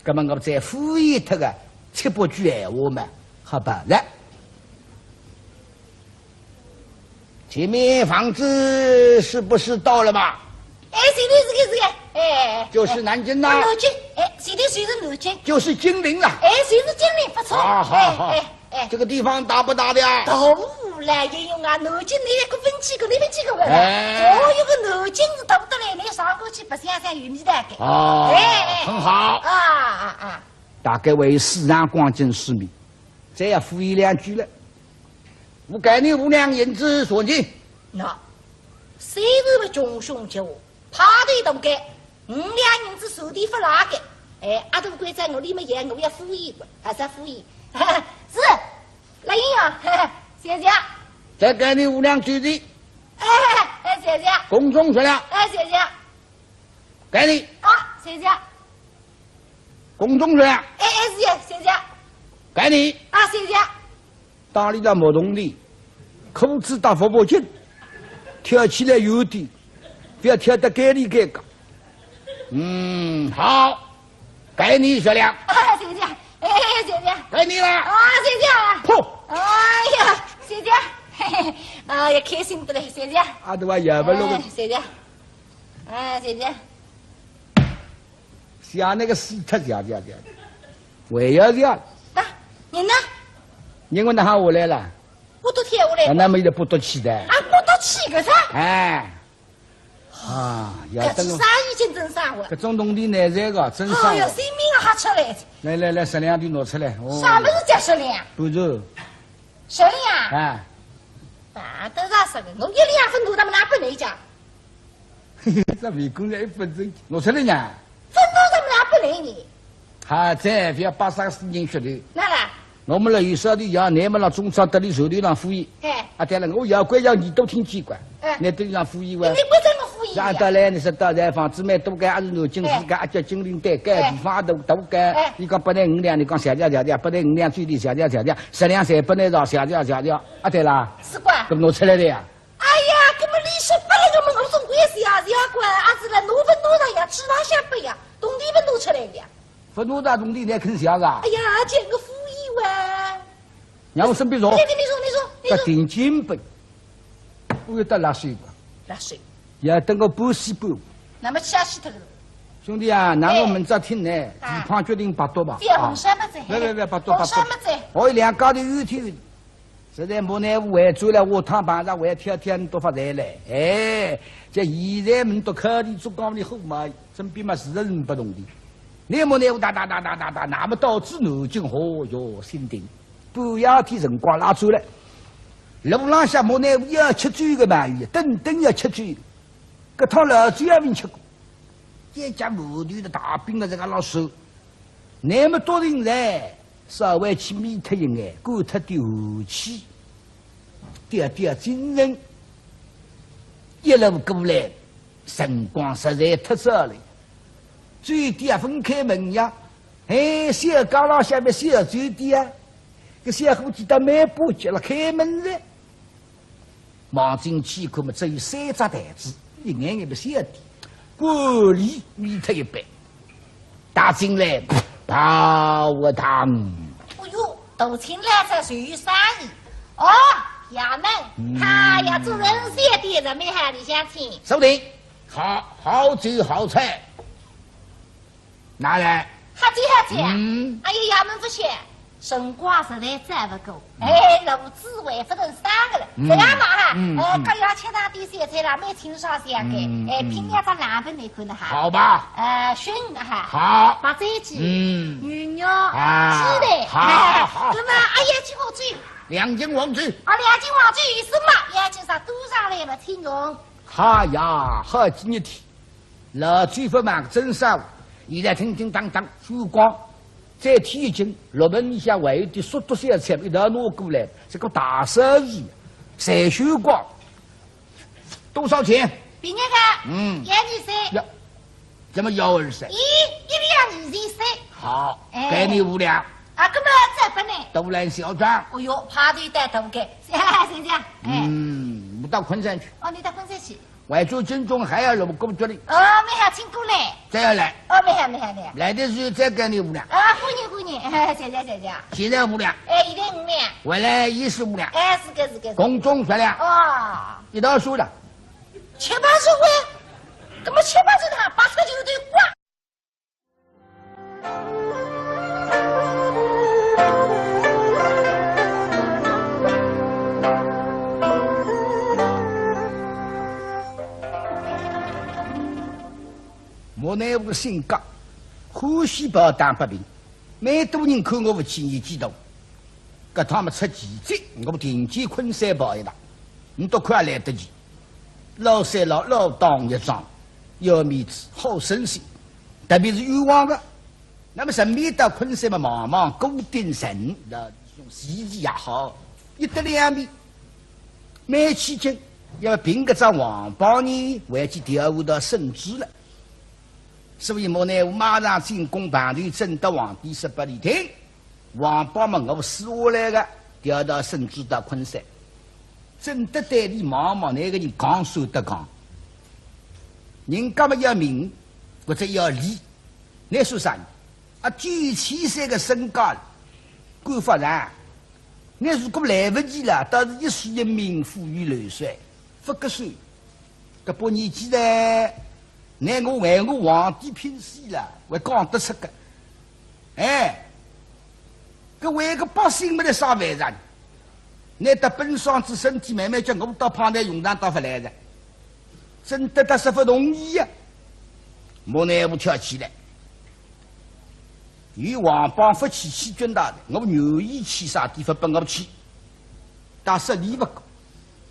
那么我再敷衍他个七八句闲话嘛，好办了。 前面房子是不是到了嘛？哎，是的，是的，是的，哎，哎，哎。就是南京呐。啊，南京，哎，是的，是的，南京。就是金陵了。哎，是的，金陵，不错。啊，好，好。哎，哎，哎。这个地方大不大的呀？大了，也有啊，南京那个分几个，那边几个问啊。哎。哦，有个南京是大不得了，那上过去白相相有味道的。哦，哎，哎，很好。啊，啊，啊。大概还有四丈光景水面，再要敷衍两句了。 我给你五两银子算你。喏，虽然么穷凶极恶，派头大个，五两银子算钿勿赖个。哎，阿大官在我里面演，我要敷衍个，还是要敷衍。是，来人呀，谢谢。再给你五两酒钱。哎，哎，谢谢。共总十两。哎，谢谢。给你。啊，谢谢。共总十两。哎，哎，谢谢，谢谢。给你。啊，谢谢。 打里了木桶里，裤子搭服不紧，跳起来有点，不要跳得该里该个。嗯，好，给你十两。啊，谢谢，哎，谢谢。给你了。啊，谢谢。噗。哎呀，谢谢，嘿嘿，哎呀，开心得嘞，谢谢。啊，对吧？也不弄。哎，谢谢，哎，谢谢。 像那个死脱像像像，还要像。啊，人呢？人我哪哈下来了？不都跳下来？啊，那么也不得去的。啊，不得去个啥？哎，啊，要等我。搿是啥已经真生活？搿种东西难赚个，真生活。哎呀，性命也吓出来。来来来，十两钿拿出来。哦。啥物事叫十两？不是。十两？哎。啊，都是十个，我一两分多，他们拿不来讲。 这美工人一分钟，我说的呢。分钟怎么拿不来呢？好在，不要把啥个事情说的。哪啦？我们了有啥的呀，你们了中餐得里手里浪敷衍。哎。啊，对了，我要怪要你都听见过。哎。你都让敷衍哇。你不怎么敷衍呀？让到来，你说到来，房子蛮多个，还是南京市个，哎。啊，叫金陵对个，哎。地方都多个。哎。你讲不能五两，你讲谢谢谢谢，不能五两最低谢谢谢谢，十两三不能少，谢谢谢谢。啊，对啦。是吧？怎么弄出来的呀？ 哎呀，搿么利息拨了，搿么我总归是要是要管，阿是了，侬分多少呀？吃上下拨呀，铜钿分多出来的呀。分多少铜钿，你还肯谢个啊？哎呀，搿个敷衍哇。让我身边坐。对，对，你说，你说。搭定金本，我有得辣手个，辣手。要等我半死半活。那么吃下去脱个。兄弟啊，那我们再听呢，哎。地方决定拔刀吧。覅红烧么子，啊，覅，覅，覅，拔刀，拔刀。红烧么子。哦，两家头有天，实在没奈何，回转来下趟碰着，还挑挑都发财嘞。哎，这现在门都开的，做讲的好嘛，身边嘛是人不动的。你没奈何，哒哒哒哒哒哒，那么到此南京，哦哟，心定。 半夜天辰光拉出来，路浪向没奈何要吃酒个嘛，等等要吃酒，搿趟老酒也没吃过，一家头的大饼个这个老手，那么多人来，稍微去眯脱一眼，过脱点寒气，点点精神，一路过来，辰光实在太早了，酒店也分开门呀。 哎，小街浪向面小酒店啊，搿小伙计倒蛮巴结了，开门了。望进去一看嘛，只有三只台子，一眼眼勿晓得。管理眯脱一爿，踏进来，泡一汤。哎哟，大清老早就有生意。哦，衙门，嗯。哎呀，做人小点，人蛮好，里向请。坐定，好，好酒好菜。 拿来。好极好极啊！嗯。哎呀，衙门勿晓，辰光实在早勿过，嗯。哎，路子还勿能上个了，嗯。这样嘛哈，嗯，哎，嗯。搿要吃上点小菜啦，蛮清爽些个，嗯，哎，嗯。拼两只冷粉来看的哈。好吧。呃，熏哈。好。白斩鸡，嗯。牛肉，啊，鸡蛋，好，哎，好。那么，哎呀，几好酒。两斤黄酒。啊，两斤黄酒有数嘛，要紧上多上来嘛，请用。好呀，好几日天。 老酒勿卖真少，现在叮叮当当收光。再添一斤，六盆里向还有点熟肚小菜一道拿过来，这个大生意，侪收光。多少钱？便宜个，嗯。一二三。呀，怎么一二三？一，一两二三三。好，哎。给你五两。啊，搿么再拨呢？多来小张。哦哟，派头带头个，谢谢，哎。嗯，我到昆山去。哦，你到昆山去。 外州军中还要有个过去的。哦，蛮好，请过来。再要来。哦，蛮好，蛮好，蛮好。来的时候再给你五两。啊，欢迎，欢迎，谢谢，谢谢。现在五两。哎，现在五两。回来也是五两。哎，是个，是个，是个。共总十两。哦。一道数了。七八十块，怎么七八十呢？八十就得挂。 莫奈何个性格，欢喜抱打不平，蛮多人看我勿起，年纪大。 搿趟么出奇迹，我定见昆山跑一趟，你多快来得及。老三老老当益壮，要面子，好生意，特别是冤枉个。那么顺便到昆山么望望顾鼎臣，那种脾气也好，一得两面，蛮起劲，要凭搿只王榜呢，回去调查到圣旨了。所以莫奈何马上进宫，碰头正搭皇帝说拨伊听。 王榜么我撕下来个，调到圣旨到昆山。正搭对伊望望，哪个人讲算得讲？人家么要名，或者要利，倷算啥呢？啊，九千岁个身价，官法上，倷如果来勿及了，倒是一世英名，富于流水，勿合算。搿把年纪哉，倷我为我皇帝拼死了，还讲得出个？ 哎，搿为个百姓没得啥为啥呢？倷搭本双子身体慢慢叫，我到旁边用场到勿来哉。正搭搭说勿同意呀，莫奈何跳起来。有王榜勿去，欺君大人，我愿意去啥地方拨我去？但是理勿过。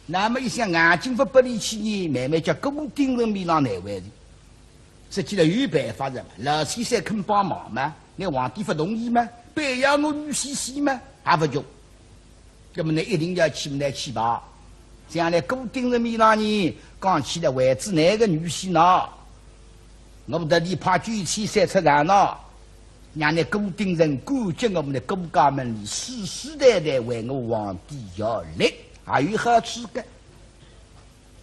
那么一想，硬劲勿拨伊去呢，慢慢叫顾鼎臣面浪难为情。 实际上有办法哉嘛，老千岁肯帮忙嘛，倷皇帝勿同意嘛，非要我女婿死嘛，也勿叫。那么倷一定要去么，倷去吧。将来顾鼎臣面浪呢，讲起来为仔倷个女婿呢，我特地派九千岁出场呢，让倷顾鼎臣感激我们的顾家门里世世代代为我皇帝效力，也有好处个。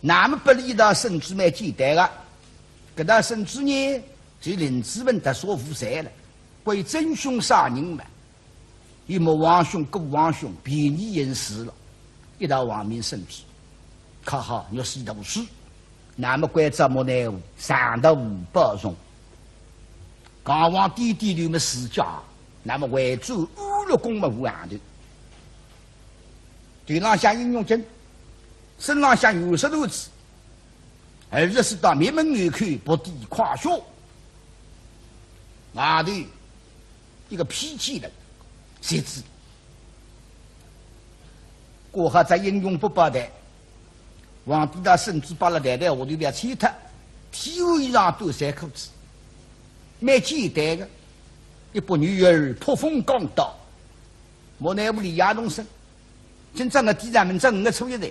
那么拨伊一道圣旨蛮简单个， 搿道圣旨呢，就林子文搭少无罪了。关于真凶啥人嘛，有莫王兄、顾王兄，便宜行事了。一道亡命圣旨，刻好玉玺图书，那么关照莫奈何，上头五百重，扛王点点头么自家，那么回转五岳宫么无行头。头浪向印玉笺，身浪向玉石缎子，而且是到密门入口，伏地跨雪，外头一个披肩的鞋子。 过好只英雄不报台，皇帝搭圣旨摆勒台台下头覅拆脱，天下衣裳短衫裤子，蛮简单个，一把女儿破风钢刀，莫奈何李爷动身。今朝我第三门朝五月初一哉，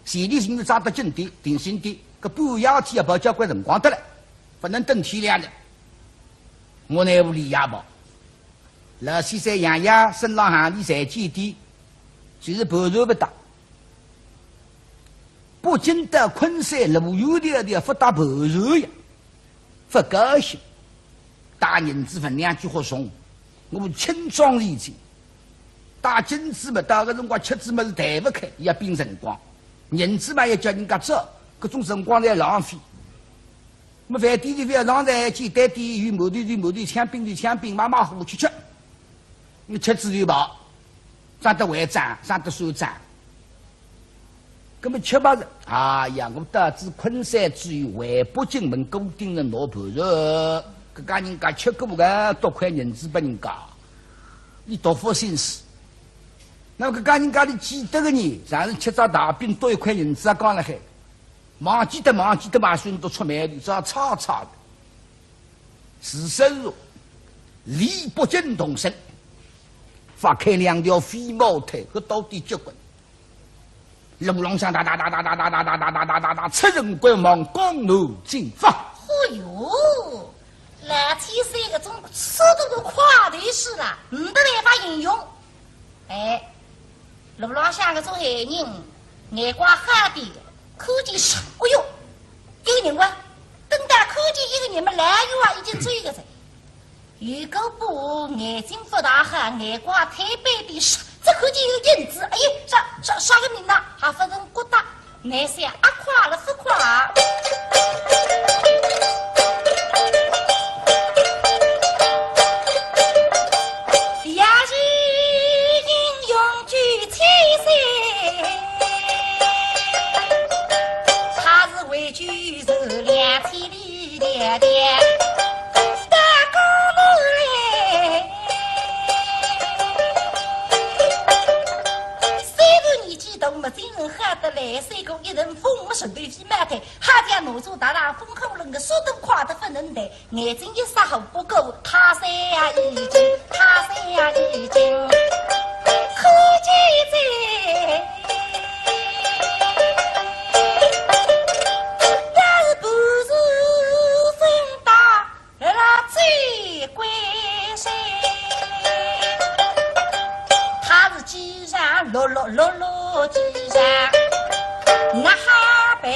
前头是抓得紧点，定心点，搿半夜天也跑交关辰光得了，勿能等天亮的。莫奈何李爷跑。 老先生杨爷身浪行李侪简点，就是盘缠勿搭。北京到昆山路远点点勿带盘缠呀，勿高兴。带银子分量几化重，我轻装已经。带金子嘛，到个辰光吃子么是抬勿开，要拼辰光。银子嘛要叫人家找，搿种辰光侪浪费。 么饭店里覅上菜，简单点，有馒头就馒头，抢饼就抢饼，买买货去吃。侬吃仔就饱，省得还账，省得算账。搿么吃饱了，哎呀，我到仔昆山之后，回北京问顾鼎臣拿盘缠，搿家人家吃过个，多块银子拨人家，伊多福心思。那么搿家人家里记得个呢，常是吃只大饼多一块银子也讲了海。 忘记得忘记得嘛，算得出卖头，只要差差的。是说，离北京动身，发开两条飞毛腿，搿到底结棍。路浪向哒哒哒哒哒哒哒哒哒哒哒哒哒，出城观望，江南进发。哎哟，老天三个种速度都快得是了，没得办法形容。 哎，路浪向搿种闲人，眼光好点，看见啥，哎哟，一个人哇，等到看见一个人嘛，老远啊已经追个哉。有个把眼睛勿大好，眼光推扳点，啥，只看见一个影子，哎呀，啥啥啥个名呐，还勿曾觉得。 倷想阿快了勿快？也是英雄救千岁，他是为救是两千里迢迢到江南来。虽然年纪大，么精神好得来，赛过一阵风，么神头飞毛腿， 好像哪吒踏上风火轮个速度快得勿能得，眼睛一眨还不够，泰山呀已经，泰山呀已经看见哉。要是不是风大，辣辣追归山，他是几上落落落落几上，哪哈办？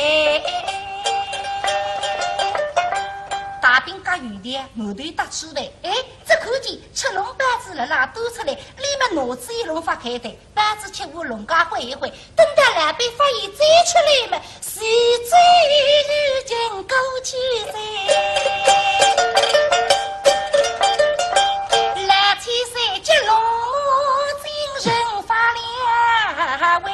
大饼夹油条，馒头搭猪饭，哎，只看见赤笼包子辣辣端出来，里面拿仔一笼发开的，包子吃完弄家换一换，等到老板发现再出来嘛，是最已经过去哉。老天三急龙马精神发亮喂，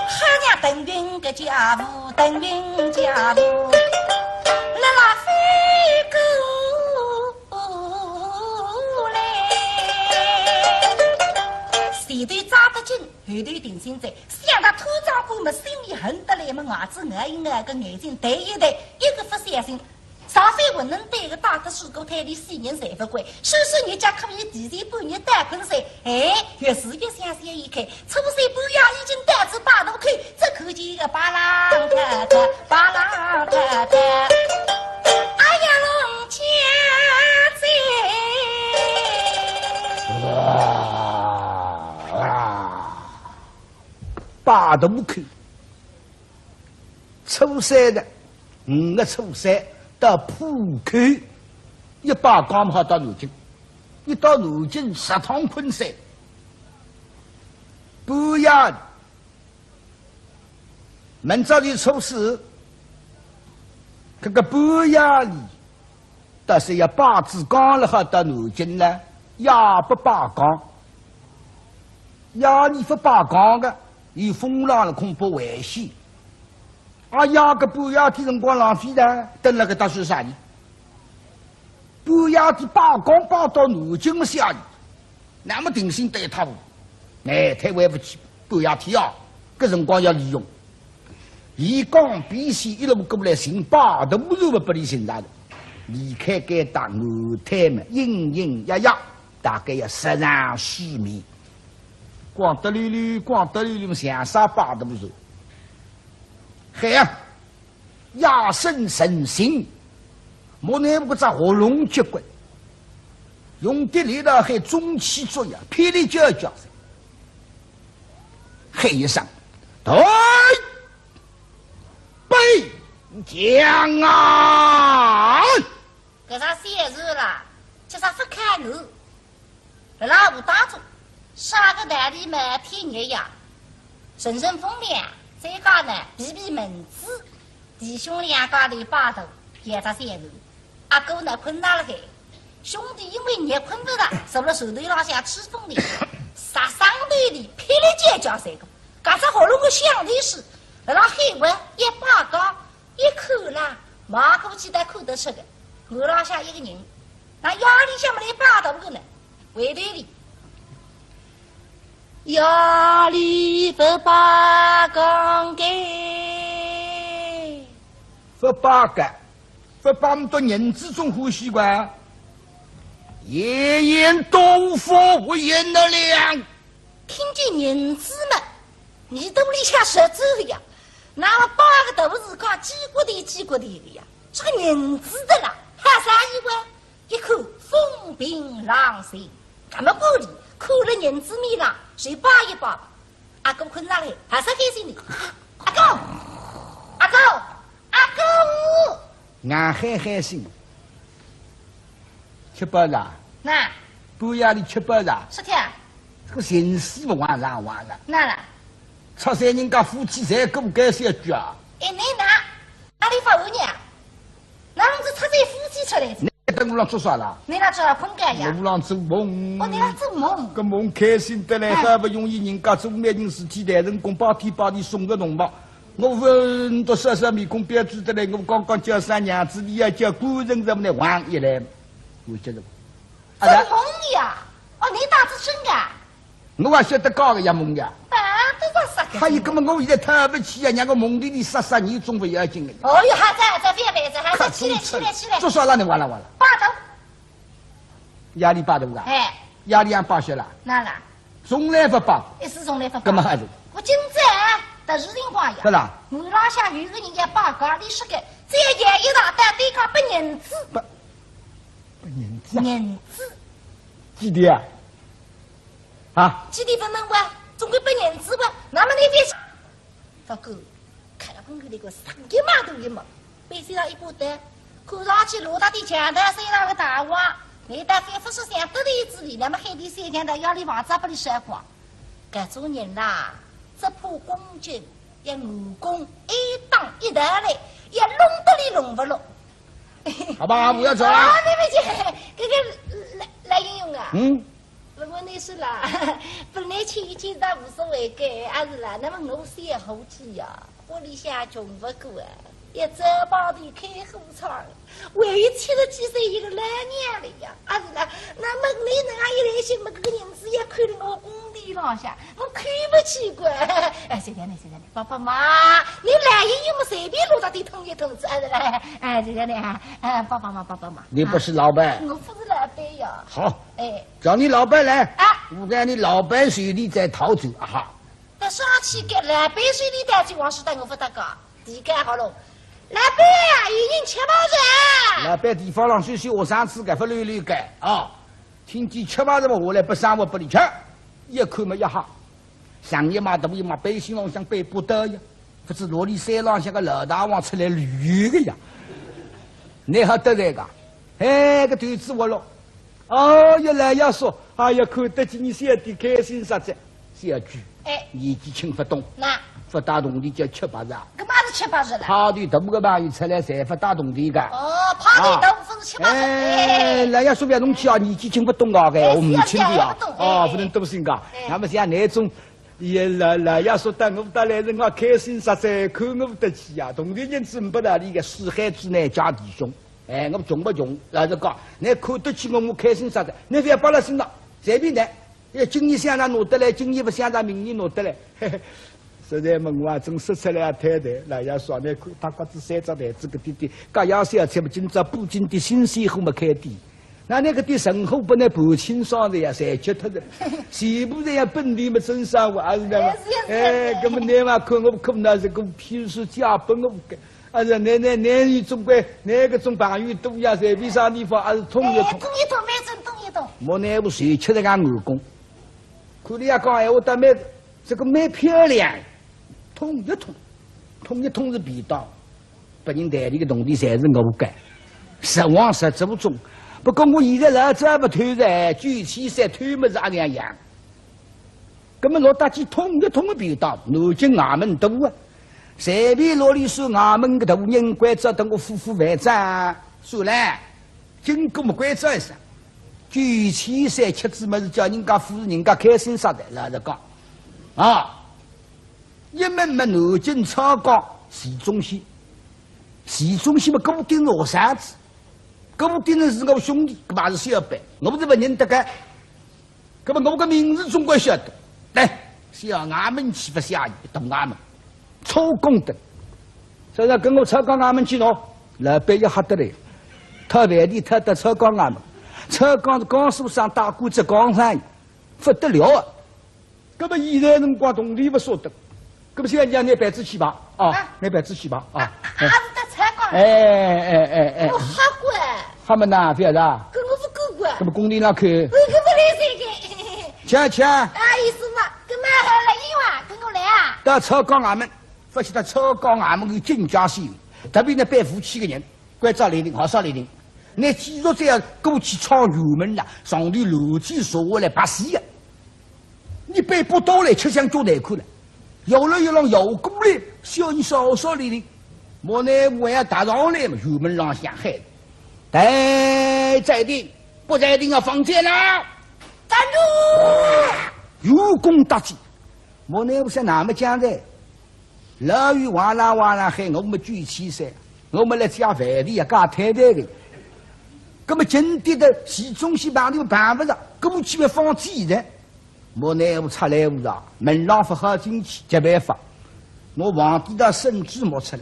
好像腾云个脚步。 腾云驾雾，辣辣飞过来。前头抓得紧，后头定心哉，想到土长官么心里恨得来么，牙齿咬一咬，个眼睛抬一抬，一个勿小心，上飞混能对个打得水过滩里死人侪勿管，说说人家可以提前半日到昆山，哎，越是越想想一看， 初三半夜已经到仔摆渡口，只看见一个白浪太太，白浪太太，哎呀，龙家哉！啊，啊，摆渡口，初三的，五月初三到浦口，一摆刚好到南京，一到南京，直通昆山。半夜里，明朝是初四，搿个半夜里，但是要摆仔缸了，好到南京呢，夜不摆缸。夜里勿摆缸个，有风浪了，恐怕危险。啊，夜个半夜天辰光浪费了，等了搿搭算啥呢？半夜天摆缸摆到南京么下雨。 那么定心对他，哎，太回勿去，半夜天啊，搿辰光要利用。伊讲，必须一路过来，寻摆渡船么拨伊寻着了。离开该搭，我太么隐隐约约，大概要十丈许米。光得溜溜，光得溜溜，像啥摆渡船？海啊！ 夜深人静，莫奈何搿只喉咙结棍，用得力道喊中气足呀，霹雳叫叫声，喊一声：“对，北疆啊！”搿只小船啦，叫啥勿开路。 辣辣河当中，啥个道理嘛，天热呀，阵阵风凉，再加呢避避蚊子，弟兄两家头摆渡，搿只小船。阿哥呢困着辣海，兄弟因为热困勿着，坐辣船头浪向吹风的，杀伤头里霹雳尖叫声个，搿只喉咙个响头势，辣辣海外一摆缸， 一看啦，望过去侪看得出个，岸浪向一个人，那夜里向么来摆渡个呢，回头里，夜里勿摆缸个。勿摆个，勿摆么多银子总欢喜个。闲言多无福，胡言乱语。 听见银子嘛，耳朵里向直转个呀。那么摆个渡船讲几角钿几角钿个呀，这个银子的啦，哈啥意思？一看风平浪静，搿么管伊，看了银子面浪，随摆一摆吧。阿哥困着嘞，还是开心的。阿哥，阿哥，阿哥！俺还开心。 吃饱了？那，半夜里吃饱了？是的。这个人死不完了完了。那了？出山人家夫妻才够该小句啊。哎，你那，哪里发问呢？哪能是出山夫妻出来的？你跟我浪做啥了？你那做啥困觉呀？我浪做梦。哦，你那做梦。个梦开心得来，哎。好不容易人家做媒人事体谈成功，拜天拜地送个侬吧。 我问到啥啥面孔标致得来，我刚刚叫声娘子，你要叫官人怎么呢？王一来，我觉得，啊，做梦呀！哦，你当是真的啊？我还晓得搞个呀梦呀。啊，都是啥个？还有个么，我现在太不起呀，让个梦里里杀杀你总不要紧的。哦哟，还在，还在，别别在，还在，起来，起来，起来。做啥了你？完了完了。霸道。 夜里摆渡个？哎。夜里也摆歇了？哪啦？从来不摆。一直从来不摆。干嘛还是？我今朝啊，特殊情况呀。是啦。岸浪向有个人要摆缸，伊说个，只要夜一到，到对过拨银子。拨，拨银子啊？银子。几钿啊？啊？几钿勿问我，总归拨银子我，那么你别 不过，开了门口那个上一码都一毛，背心上一把刀，看上去落到地墙头身上个大王，你大概不是想得罪之理，那么海底三强的要你房子不里烧光。搿种人啦，只怕公正，要武功一档一档嘞，要弄得你弄不落。好吧，我要走了。啊，对不起，这个来来英雄啊。嗯。 不过你说啦，本来请一请倒无所谓个，阿是啦，那么我是也好气呀，屋里向穷不过啊，也只好帮你开火窗，还有七十几岁一个老娘了呀，阿是啦，那么你能啊一来兴么，搿个银子也扣了我工钿浪向，我看不起个。哎，谢谢你，谢谢你，帮帮忙，你来也有么随便弄到底捅一捅子，阿是啦，哎，谢谢你啊，哎，帮帮忙，帮帮忙。你不是老板？啊，我不是老板呀。好。 哎。叫你老板来，啊。我让你老板手里再讨走，啊哈。那上去给老板手里讨走，王世达我不得讲，地干好了。老板啊，有人吃饱了。老板地方上休息，我上次该不溜溜该啊，听见吃饱了么，我来不上我不里吃，一口么一哈。 上一码大一码，背心浪向背把刀呀，不知哪里山浪向个老大王出来旅游个呀。你好得罪个，哎，个头子活络。哦，一来要说，哎呀，看得起你小弟开心啥子？小鬼，哎，年纪轻勿懂，那勿带铜钿叫吃白食啊。搿么是吃白食了。派头大个朋友出来侪勿带铜钿个。哦，派头大勿是吃白食。哎，哎，老爷叔勿要动气啊，年纪轻勿懂啊，哎，我唔轻个啊。是啊，勿懂，哦，哎，勿能多心个。哎。那么像那种，也老，老爷叔带我带来辰光开心煞哉，看我得起啊，铜钿银子唔拨道理个，四海之内皆弟兄。哎，我穷勿穷，老实讲，你看得起我，我开心煞哉，你勿要摆辣心上，随便你。 哎，今年想着拿得来，今年勿想着明年拿得来。嘿嘿，实在么我啊，真说出来也太对。老爷叔，你看，搭角子三只台子搿点点，各样小菜么，今朝北京的新鲜货么开店。那那个点剩货拨你盘清爽的呀，侪吃脱的。全部侪要本地么真生活，还是那么？哎，是呀，是呀，哎，是呀。搿么你嘛看我可能是个譬如说嫁拨我个 啊，是，那，那，那你总归，那个种朋友多呀，随便啥地方，还是通一通。哎，通一通，蛮正通一通。莫奈何，谁吃得俺耳公？看你也讲闲话，倒蛮，这个蛮漂亮，通一通，通一通是便当，拨人袋里个铜钿侪是我个，实往实做中。不过我现在老早勿偷哉，九千三偷么是阿两样。 搿么落搭去通一通个便当，南京衙门大啊，随便落里说衙门个大人，关照等我付付饭账，算了，经过么关照一声，九千三吃仔么是叫人家付，人家开心煞哉，老实讲。啊，一问么南京超江徐宗宪，徐宗宪么顾鼎臣学生子，顾鼎臣是我兄弟，搿么也是小辈，我勿是勿认得个。 搿么我个名字总归晓得。来，小衙门去勿下去，大衙门，超江的。所以讲跟我超江衙门去喏，老板要吓得来，讨饭钿讨到超江衙门，超江是江苏省大官，浙江省，勿得了啊！搿么现在辰光铜钿勿舍得， 搿么现在让你办仔去吧，啊，啊。你办仔去吧，啊。啊，是得超江。哎，哎，哎，哎。我吓过哎。吓么哪，覅啦。搿我勿敢过。搿么公里浪去。我搿勿来三个。请，请。啊，意思嘛，搿么来一哇，跟我来啊。到超江衙门，勿晓得超江衙门有警戒线，特别呢办武器个人，关照来听，好少来听。你继续这样过去闯辕门了，上头乱七八糟来白死呀。 你背不到来，吃相就难看了。摇了一浪摇过来，小人少少哩哩，莫奈何还要踏上来嘛，辕门浪向喊：“待在庭，不在庭啊，放箭啦！”站住！有功搭箭，莫奈何像那么讲的，老远哇啦哇啦喊，我么九千三，我么来加饭钿啊，加太太的。搿么今天的徐宗宪碰头碰勿着，搿么去么放箭的。 莫奈何出来无啦，门浪勿好进去，没办法。我皇帝的圣旨摸出来，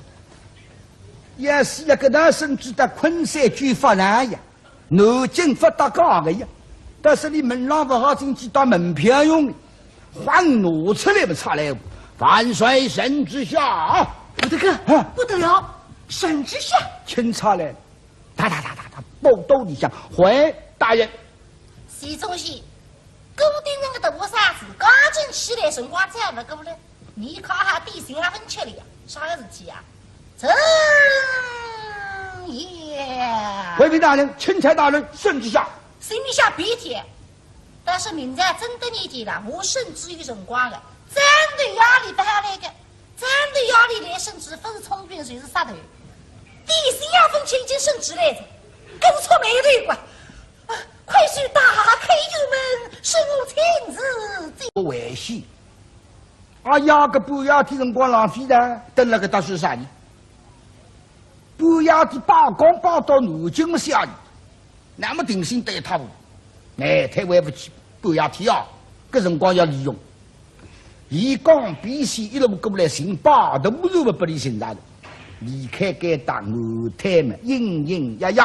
要死了，搿道圣旨到昆山军法上呀，南京勿搭界个呀。但是你门浪勿好进去，当门票用的，还拿出来么出来无？万岁圣旨下啊！不得个，啊。不得了，圣旨下！钦差来了。 哒哒哒哒哒，报到里向，回大人。徐宗宪，顾鼎臣个大儿子刚正起来辰光再勿过来，你看哈点心也勿吃了呀，啥个事体啊？朕也。回禀大人，钦差大人，圣旨下。圣旨下，别提。 但是明朝真得年纪了，我圣旨有辰光的，战斗压力勿好来个，战斗压力来圣旨，勿是充军就是杀头。点心也勿吃，已经圣旨来了，搿是触霉头个。啊，快去打开辕门，是我亲自进。危险。哎呀，搿半夜天辰光浪费的，等了搿搭算啥呢？ 半夜天罢工罢到南京么下雨，那么定心得一塌糊涂，哎，太回勿去，半夜天啊，搿辰光要利用。伊讲必须一路过来寻摆渡船么拨伊寻着了，离开该搭南滩么，隐隐约约，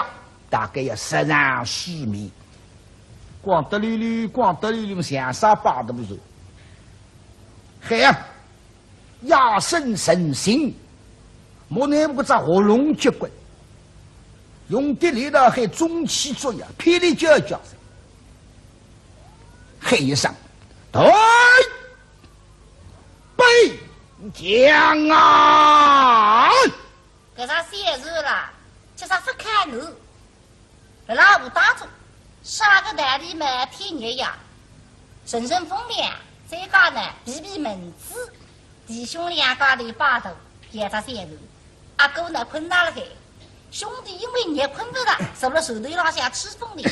大概要十丈四米。光得溜溜，光得溜溜么，像啥摆渡船？嗨呀！ 夜深人静，莫奈何只喉咙结骨，用点力道喊中气足呀，霹雳叫叫，喊一声：“退！备将啊！”搿只小船啦，叫啥勿开门。 辣辣河当中，啥个道理嘛，天热呀，阵阵风凉，再讲呢，避避蚊子，弟兄两家头摆渡，搿只三头。阿哥呢，困着了海。兄弟因为热困勿着，坐辣船头浪向吹风的，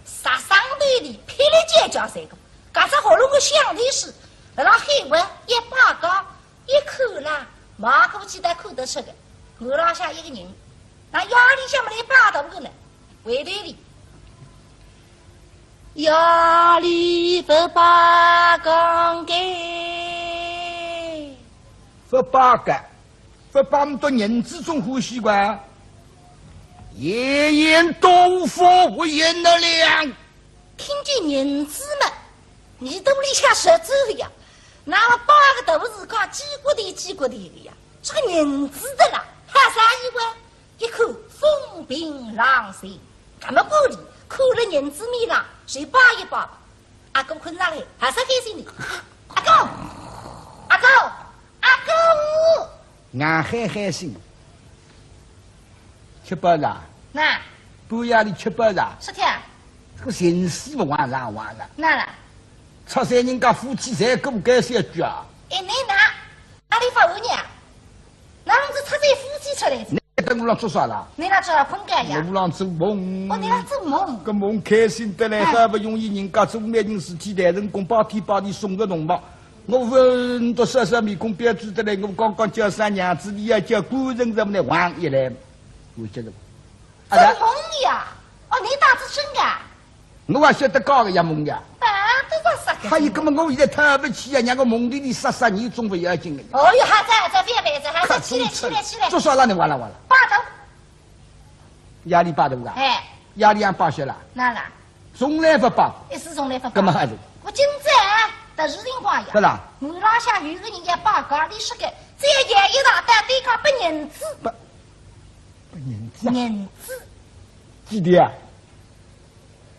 煞声头里霹雳尖叫三个，搿只喉咙个响头势，辣辣海外一摆讲，一看啦，望过去侪看得出个，岸浪向一个人，那夜里向么来摆渡个呢，回头里。 夜里勿罢讲个。勿罢个，勿罢么多银子总欢喜个。闲言多说，胡言乱语。听见银子嘛，耳朵里向实走个呀。那么摆个渡是讲几角钿几角钿个呀，这个银子的啦，还啥意思？ 一口风平浪静，搿么过里，看了银子面浪，随摆一摆吧。阿哥困着了，还是开心的。阿哥，阿哥，阿哥！俺还开心，吃饱了？那，半夜里吃饱了？是的。这个寻死不完了完了。那了？出山人家夫妻才顾该些句啊。哎，你那，哪里发问呢？ 哪能是出在夫妻出来的？你等我浪做啥啦？你那做啥困觉呀？我浪做梦。哦，你那做梦。搿梦开心得来，哎。好不容易人家做媒人事体谈成功，拜天拜地送个侬嘛。我问到啥啥面孔标致得来，我刚刚叫啥娘子，你要叫官人，怎么来望一来？我觉得，啊，做梦呀？哦，你当是真的啊？ 我还晓得搞个呀梦呀。啊，这个啥个？还有，搿么我现在太不起呀，让我梦里里杀杀你总不要紧的呀。哦哟，还在，还在，别别，还在，起来，起来，起来。做啥了你？完了完了。罢渡。夜里罢渡啊？哎。夜里也罢歇了？哪了？从来不罢。一直从来不罢。搿么还是？我今朝啊，特殊情况呀。是啦。岸浪向有个人要罢工，你说个，只要夜一到，到对讲拨银子。拨，拨银子啊？银子。几钿啊？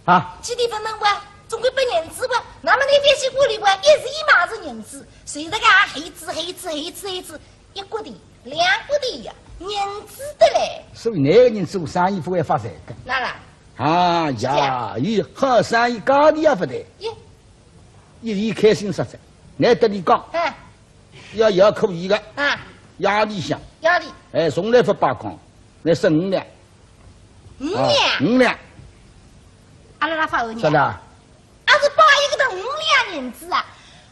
啊？几钿勿问哇，总归拨银子哇。那么你覅去管伊哇，一时一嘛是银子，随着个啊，黑子黑子黑子黑子，一角钿，两角钿呀，银子得嘞。所以那个人做生意不会发财的。哪啦？啊呀，是的。伊好生意价钿也不对，耶。一直开心实在，难得你讲。哎。 要要可以的。啊。夜里向。夜里。哎，从来不罢工，那是五两。五两？啊，五两。阿拉拉发问呢？是的。阿是罢一个的五两银子啊？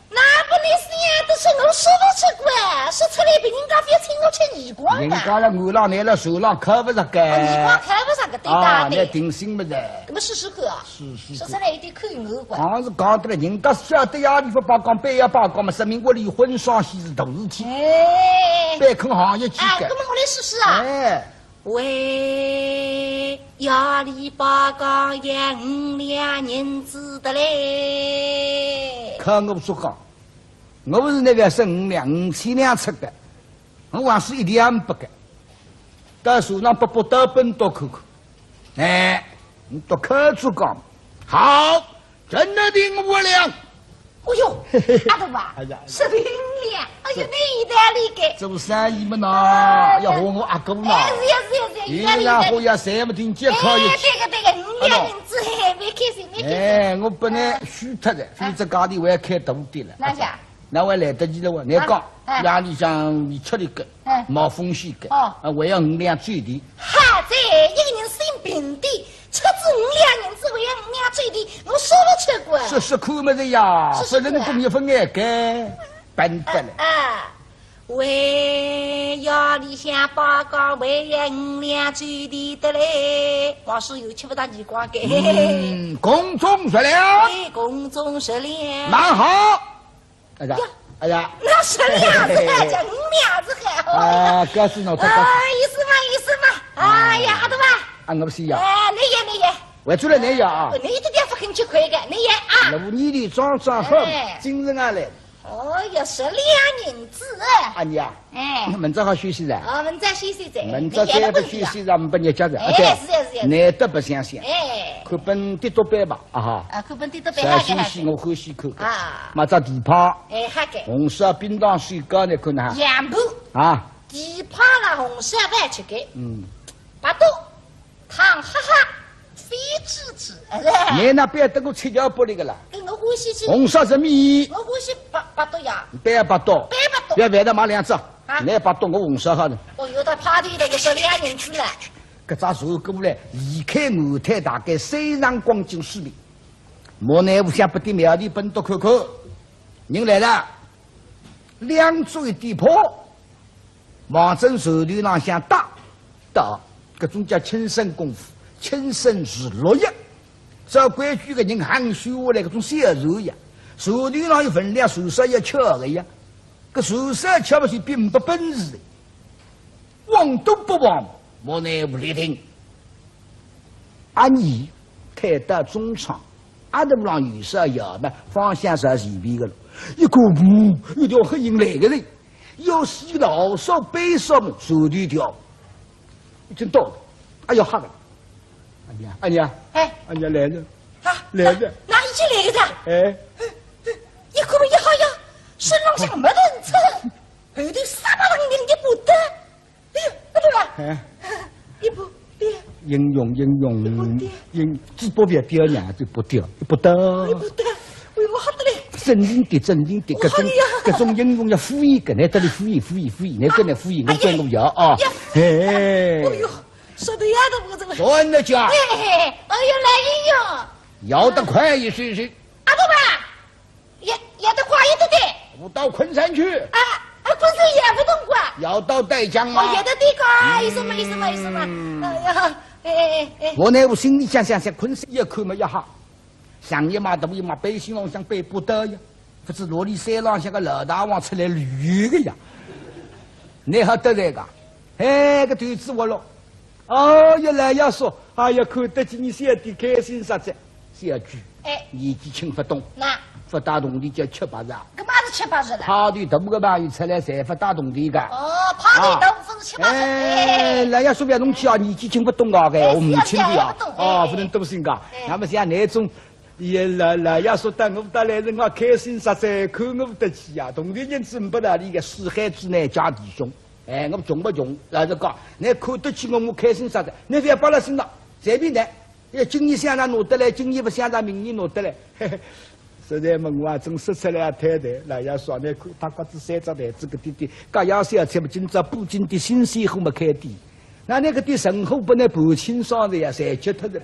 那不你是也得是我说不出个，说出来别人家覅请我吃耳光的。人家了，我让你了，手上看不着个。哦，耳光看不着个，对的，啊，对。那定心不着。那么试试看啊。 是是是。说出来有点口误个。好像是讲得了，人家晓得夜里不罢工，半夜罢工嘛，说明屋里婚丧喜事大事体，哎。别看行业去哎，个。那么我来试试啊。哎。喂，夜里罢工要五两银子的嘞。看我不说讲，我不是那个省五两，五千两出的，我还是一点不给。 到手上拨拨到本多看看。哎，你多看仔讲，好，真的定五两。哎哟，阿大伯啊，哎呀，是五两，哎呀，这，你有道理个。做生意嘛呐，哎，要和我阿哥呐。哎，是呀，是呀，是呀，有道理，有道理。要和要三不停，就可以。哎，对个，对个，五两银子，嘿嘿，蛮开心，蛮开心。哎，我本来虚脱的，哎。虚脱家里我要开大店了。哪家？ 那还来得及了哇？你讲，啊，哎。夜里向你吃力个，哎。冒风险个，哦。啊，还要五两酒钿。好哉，一个人生病的，出仔五两银子还要五两酒钿，我说不出个。说说看么子呀，说说看啊。说人工也不碍个，笨得了。啊，啊。喂，夜里向罢工还要五两酒钿的嘞，王叔又吃不到耳光个。嗯，空中十两。哎，空中十两。蛮好。 哎呀，呀，哎呀。那十两是还讲五两是还好。啊，搿是闹脱，搿是。啊，意思嘛，意思嘛。哎呀，阿大伯啊。啊，我不是呀。哎，你也，你也。我出来你呀啊。你这点不肯吃亏的，你也啊。那我年纪长长好，哎。精神也来了。哦哟，十两银子哎。啊，你啊。哎。明朝好休息了。哦，明朝休息了。明朝再不休息了，没不日脚了。哎，啊，对。是呀，是呀。难得不想想。哎。看本跌多板吧。 啊哈。啊，看本跌多板，啥新鲜我欢喜看个。啊。买只蹄髈。哎，好个。红烧冰糖水糕，你看呐。羊肚。啊。蹄髈啦，红烧饭吃个。嗯。白肚，汤哈哈。飞滋滋，哎嘞。侬哪能勿要搭我七窍八裂个啦？哎，我欢喜吃。红烧什么？我欢喜白，白肚呀。侬勿要白肚。勿要白肚。勿要饭堂买两只。啊？侬白肚我红烧好了。哦哟，到派头里头就少两银子了。搿只船过来，离开岸滩大概三丈光景水平。莫奈何想勿对，庙里奔到看看，人来了，两足一点破。 望准船头浪向搭，搭，搿种叫轻身功夫，轻身如鹿也。照规矩个人行修下来搿种小船呀，船头浪有分量，船身要翘个呀。搿船身翘勿起，并没本事的。望都勿望，莫奈何立定。 阿二推到中舱，阿头浪有啥要么方向是前边个了。一看，呜，有条黑影来个嘞，要死了，好少悲伤么，手里条，已经到了，哎呀，吓个。阿娘，阿娘，哎。阿娘来了，啊，来了。哪，哪已经来了噻？哎。一看么一吓呀，身浪向没得人穿，后头啥么人人家不得。 哎呦，阿头啊，哎。一步跌。英雄，英雄，一步跌。英，只不过跌呢，就不跌，不跌。一步跌，哎呦，吓得嘞。镇定点，镇定点，搿种，哎呀，搿种英雄要敷衍个，侬搭伊敷衍，敷衍，敷衍，侬跟伊敷衍，哎呀，我跟我要啊。哎呀，嘿。哎呦，说得呀，都不怎么。说人家。哎，哎，哎，哎呦，来英雄。要得快一些些。阿头啊， 也，也得快一点点。我到昆山去。啊，啊，昆山也不动过。要到带江吗？哦，也得地个，哎，什么意思嘛，意思嘛。嗯。哎呀，哎，哎，哎。我呢，我心里想想想，昆山也看么也好，想也嘛，大也嘛，背心浪向背不得呀，不知哪里山浪向个老大王出来旅游个呀，你还得来个？哎，个头子我了。 哦，原来要说，哎呀，看得起你小弟开心煞哉。小鬼，哎。年纪轻勿懂，那。勿带铜钿叫吃白食。搿么是吃白食了？派头大个朋友出来侪勿带铜钿个。哦，派头大勿是吃白食。啊。哎，哎。老爷说勿要弄去啊，年纪轻勿懂啊，哎，我们亲的啊，是啊，是啊，勿懂，哦，哎，勿能多心个。哎。那么像那种，也老，老爷说带我带来辰光开心煞哉，看我勿得起啊，铜钿银子勿带来个，四海之内家弟兄。 哎，我穷勿穷，老实讲，侬看得起我，我开心煞哉，侬勿要摆辣心上，随便侬，要今年想着拿得来，今年勿想着明年拿得来。嘿嘿，实在么我啊，真说出来也太对，老爷说，侬看，他搿只三只台子搿点点，搿样小菜么，今朝补进点新鲜货么开店。那那个点剩货拨侬盘清爽哉呀，侪吃脱哉，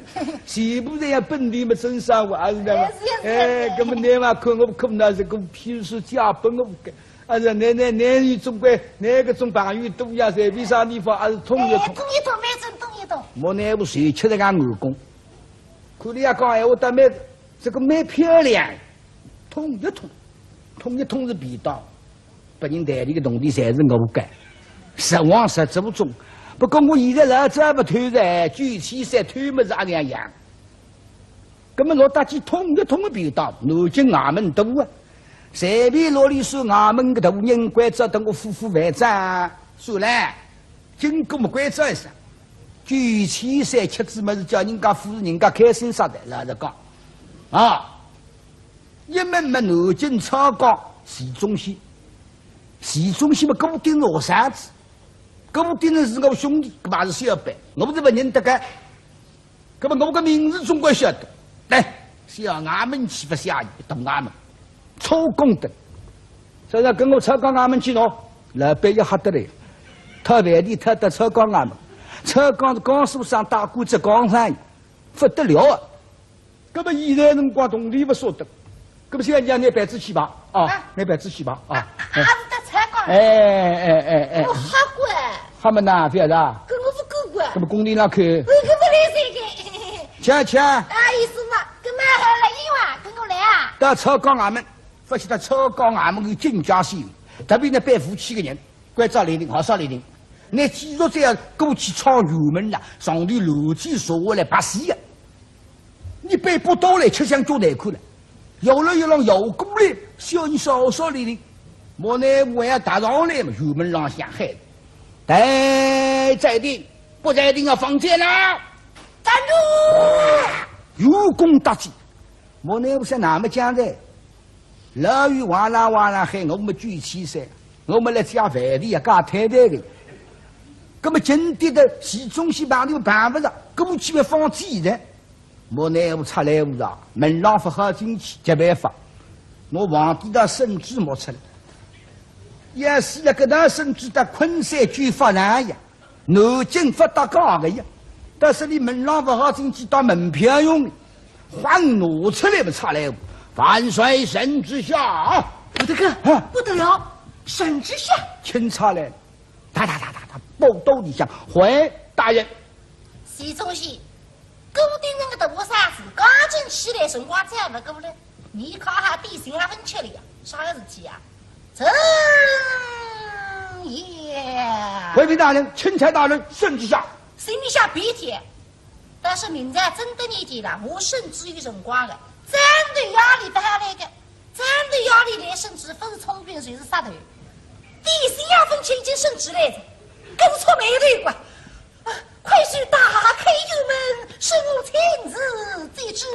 全部侪要本地么蒸上货，还是那么，哎，是呀，是呀，哎，是呀。搿么侬嘛看我苦恼，这个譬如说借拨我个 啊，是，那，那，那你总归，那个种朋友多呀，随便啥地方还是通一通。哎，通一通，每次通一通。莫奈何谁吃得俺耳公。看你也讲闲话，倒蛮，这个蛮漂亮，通一通，通一通是便当，拨人袋里个铜钿侪是我个，实话实做中。不过我现在老早勿偷哉，九千三偷么是阿两样。 搿么落搭去通一通个便当，南京衙门大啊，随便落里算衙门个大人，关照等我付付饭账，算了，经过么关照一声，九千三吃仔么是叫人家付，人家开心煞哉，老实讲。啊，一门么南京抄家徐宗宪，徐宗宪么顾鼎臣学生子，顾鼎臣是我兄弟，搿么是小辈，我勿是勿认得个。 搿么我个名字总归晓得。来，小衙门岂勿下一大衙门，抄家个。所以讲跟我抄家衙门去喏，老板要吓得来，讨饭钿讨到抄家衙门，抄家是江苏省大官浙江省，勿得了啊！搿么现在辰光铜钿勿舍得，搿么现在让拿板子去吧，啊，啊。拿板子去吧，啊。啊，是得抄家。哎，哎，哎，哎。我吓过。 他们呐，不要的。搿我勿敢管。搿么工地上去。我搿勿来三个。吃吃。啊，意思嘛，搿么还来一碗，跟我来啊。到抄家衙门，勿晓得抄家衙门有警戒线，特别呢，办武器个人，关照来人，好少来人。那继续这样过去闯辕门了，上头楼梯坐下来拍死个。 你背不到来，吃相就难看了。摇了一浪摇过来，小人少少哩哩，莫奈何要踏上来嘛，辕门浪向喊：在，在定，不在定啊，放箭啦！站住！有功大吉，莫奈何想那么讲的，老远哇啦哇啦喊，我们举起噻，我们来加饭的呀，加太太的。那么今天的市中心旁边办不着，过去要放鸡的。莫奈何出来无啦，门浪勿好进去，急办法，拿皇帝搭圣旨摸出来。要死了，搿搭圣旨搭昆山军法难呀，南京勿搭界个呀，但是你门浪勿好进去，当门票用的，话拿出来勿出来无？万岁圣旨下。不得个，啊不得了，圣旨下。钦差来了，哒哒哒哒哒，报到里向，回大人。徐宗信，顾鼎臣个大杀子，刚正起来辰光再勿过来，你看哈，点心也勿吃了呀，啥个事体啊？朕也。回禀大人，钦差大人，圣旨下。心里想别天，但是明朝真得年纪了，我圣旨有辰光个，战斗压力勿好来个，战斗压力来圣旨，勿是充军就是杀头。点心也勿吃，已经圣旨来着，跟错没对过。 快去打开辕门，是我亲自接旨。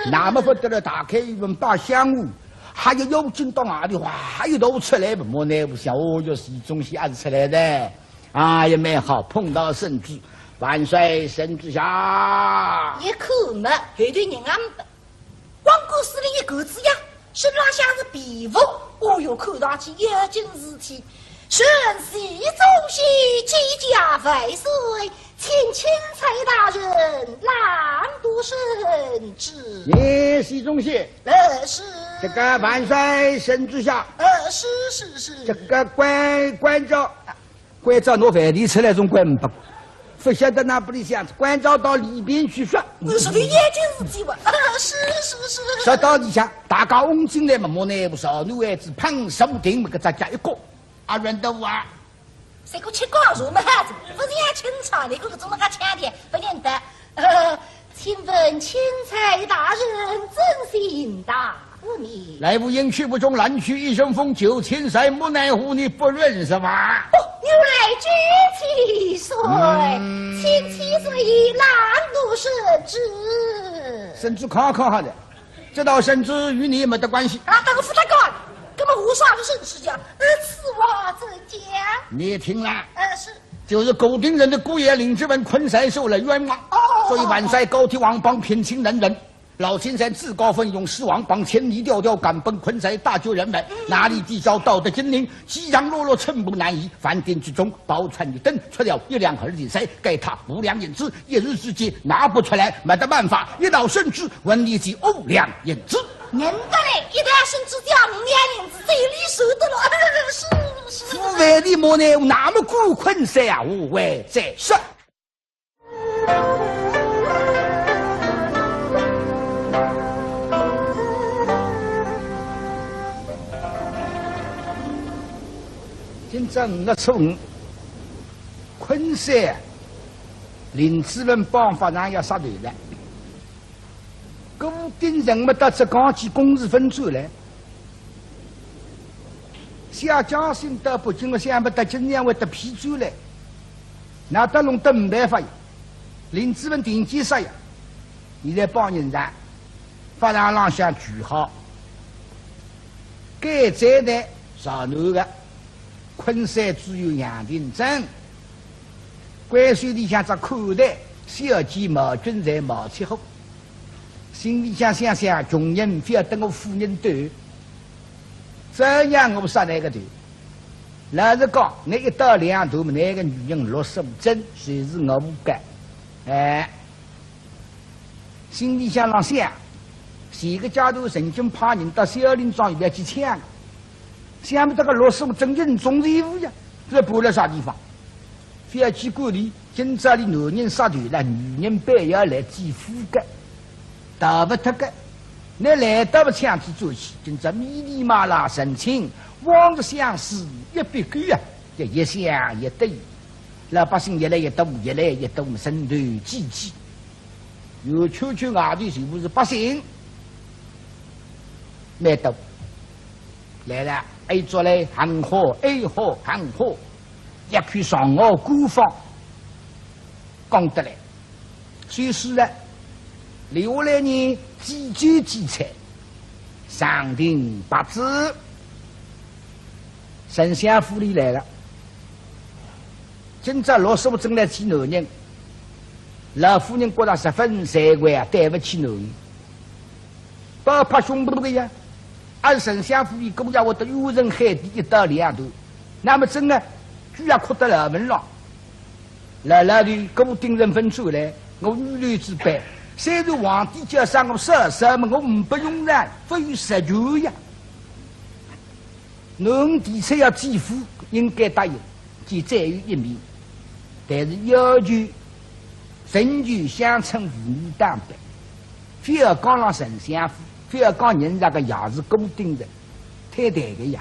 那么勿得了，打开辕门，把香炉，还有要紧到哪里，哗，一头出来，莫奈何想，哦哟，徐宗信也是出来的，啊，也蛮好，碰到圣旨，万岁圣旨下。一看嘛，后头人也没。 光顾势利一个子呀，身浪向是皮服，哦哟，看上去要紧事体。臣徐宗信见驾万岁，请钦差大人朗读圣旨。哎，徐宗信，呃，是。这个万岁圣旨下。呃，是，是，是。这个关，关照， 关照拿饭钿出来总归勿够，勿晓得哪不里向，关照到里边去说。我说个眼睛是几万，是是是。说到里向，大家翁进来嘛，莫奈何少女孩子碰手顶么个只脚一个，啊，认得我啊。这个吃光肉么子，勿是要清唱，你个搿种么个腔调，勿认得。呃，请问钦差大人尊姓大 来无影去无踪，来去一阵风，九千岁，莫奈何你不认识吧？哦，原来九千岁，嗯。请千岁朗读圣旨。圣旨看看好了，这道圣旨与你没得关系。啊，当然勿搭界，那么我啥个圣旨讲？呃，此话怎讲？你听啦。呃，是。就是顾鼎臣的姑爷林子文昆山受了冤枉，哦，所以万岁高提皇榜，平清能人。 老先生自告奋勇，施王榜，千里迢迢赶奔昆山，搭救人们，哪里抵消道德金陵，饥肠辘辘，寸步难移。凡殿之中，宝钏一灯，出了一两二的三，该他五两银子，一日之间拿不出来，没得办法，一道圣旨，问你这五两银子。认得嘞，一道圣旨只要五两银子，这里收得了。是，是。府外的莫奈何那么顾昆山啊，无为再说。 今朝五月初五，昆山林子文绑法场要杀头了。顾鼎臣么到浙江去公事奉奏来，写家信到北京，我想勿到今朝会得批转来，那得弄得没办法呀。林子文定计杀呀，现在绑人场，法场浪向聚好。该站台上头个 昆山知县杨廷珍，关系里向只口袋，小姐毛俊才毛七虎。心里向想想，穷人覅搭我夫人斗，照样我杀倷个头。老实讲，倷一刀两断，倷个女人陆素贞，就是我个。哎， 心里向浪想，前个阶段曾经派人到小林庄里向去抢，想勿到个陆素贞人中人物呀，这搬了啥地方？覅去管伊，今朝俚男人杀头了，女人板要来祭父个，逃勿脱个。倷来得勿抢去转去，今朝迷里麻啦成亲，往日相思一笔勾啊，这一想一对，老百姓越来越多，越来越多，人头济济。 有圈圈外头全部是百姓，蛮多。来了，哎，做来很好，哎，好，很好，一口上好官方，讲得来。所以说呢，留下来呢，几句几菜，上庭八字。 丞相府里来了。今朝陆素贞来见男人，老夫人觉着十分惭愧啊，对勿起囡儿，拍拍胸脯个呀。阿是丞相府里姑爷会得冤沉海底一刀两断，那么真个，鬼也哭得牢门浪。老老头顾鼎臣勿转来，我女流之辈，虽然皇帝叫啥我嫂嫂么，我呒不用场，勿有实权呀。 囡儿提出要继父，应该答应，见再有一面。但是要求仍旧乡村妇女打扮，覅讲了丞相府，覅讲人家个爷是顾鼎臣，太太个呀。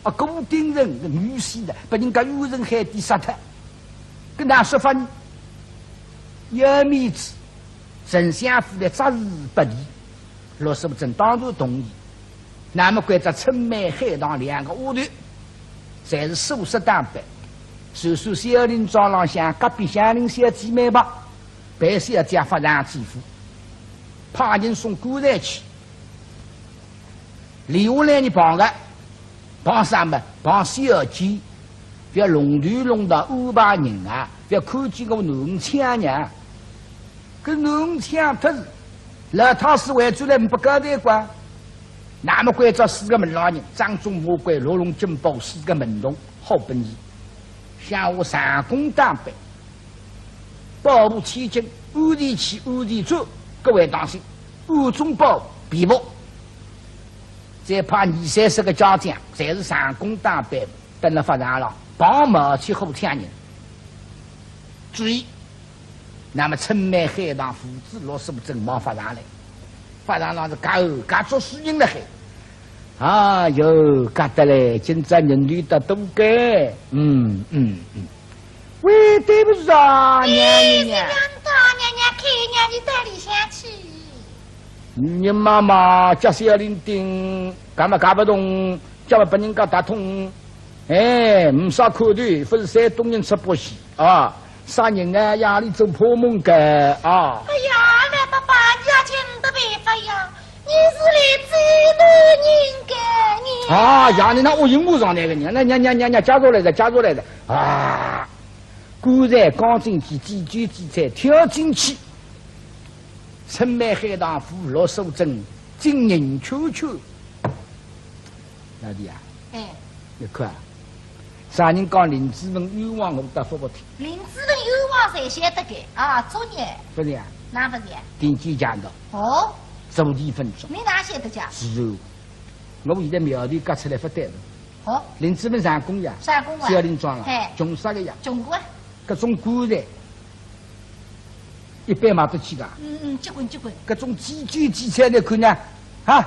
啊，顾鼎臣是女婿的，拨人家冤沉海底杀脱，搿哪说法呢？要面子，丞相府来则是勿理。 陆素贞当然同意。那么关照春梅、海棠两个丫头，侪是素色打扮，算算小林庄浪向隔壁乡邻小姐妹吧，陪小姐发上去府，派人送棺材去。留下来呢，碰个，碰啥么？碰小姐，覅弄头弄脑安排人啊，覅看见我囡儿抢呀。 搿囡儿抢脱仔，老太师回转来呒不交代过。那么关照四个门浪人，掌中马关、六龙金宝四个门童，好本事，像我上宫打扮，保护千金，安全去安全转，各位当心，暗中保护，皮薄。再派二三十个家将，侪是上宫打扮，等辣法场浪，碰毛去好抢人。注意， 那么春梅、海棠父子陆素贞望法场来，法场浪是夹哦，夹足许人辣海。哎哟，夹得来，今朝人头得多个。嗯，嗯，嗯。喂，对勿住啊，娘娘。哎，娘娘，娘娘，看娘娘到里向去。你妈妈家小林丁，夹么夹勿动，夹么拨人家打通。哎，呒啥看头，勿是山东人出把戏啊。 啥人啊，夜里做破梦个啊？哎呀，老伯伯，你也真得办法呀！你是来追男人个，你啊，夜里那恶人恶上来个人，那娘娘娘娘，家族来的，家族来的啊！棺材刚进去，几句几彩跳进去，春梅、海棠父、陆素贞，金银圈圈。 老弟啊，哎。你看啊，啥人讲林子文冤枉，我倒勿服听。林子文冤枉侪晓得个啊，作孽。勿是啊，哪勿是啊？定见强盗，哦，坐地分钟。你哪晓得讲？是哦，我现在苗头轧出来勿对了。哦，林子文上宫呀，上宫啊，小林庄啊，嘿，穷煞个呀。穷过啊。 搿种棺材，一般买得起个。嗯，嗯，结棍，结棍。搿种几句几彩来看呢，哈，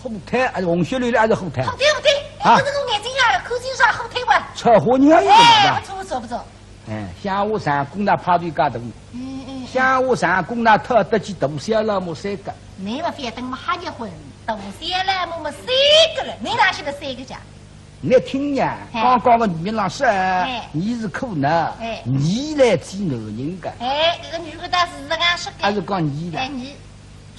火腿还是红血溜溜还是火腿？火腿，火腿，啊。哎，搿是我眼睛啊，看清爽火腿哇。炒火热一点哎，的。勿错，勿错，勿错。哎，像我上宫那派头介大，嗯，嗯，嗯。像我上宫那讨得起大小老母三个。侬勿覅等么瞎结棍，大小老母么三个了，侬哪晓得三个家？ 侬听呀，哎。刚刚个女人浪说，哎。侬是苦恼，哎。侬来追男人个。哎，搿个女个倒是实梗说个。还是讲侬个？哎，侬。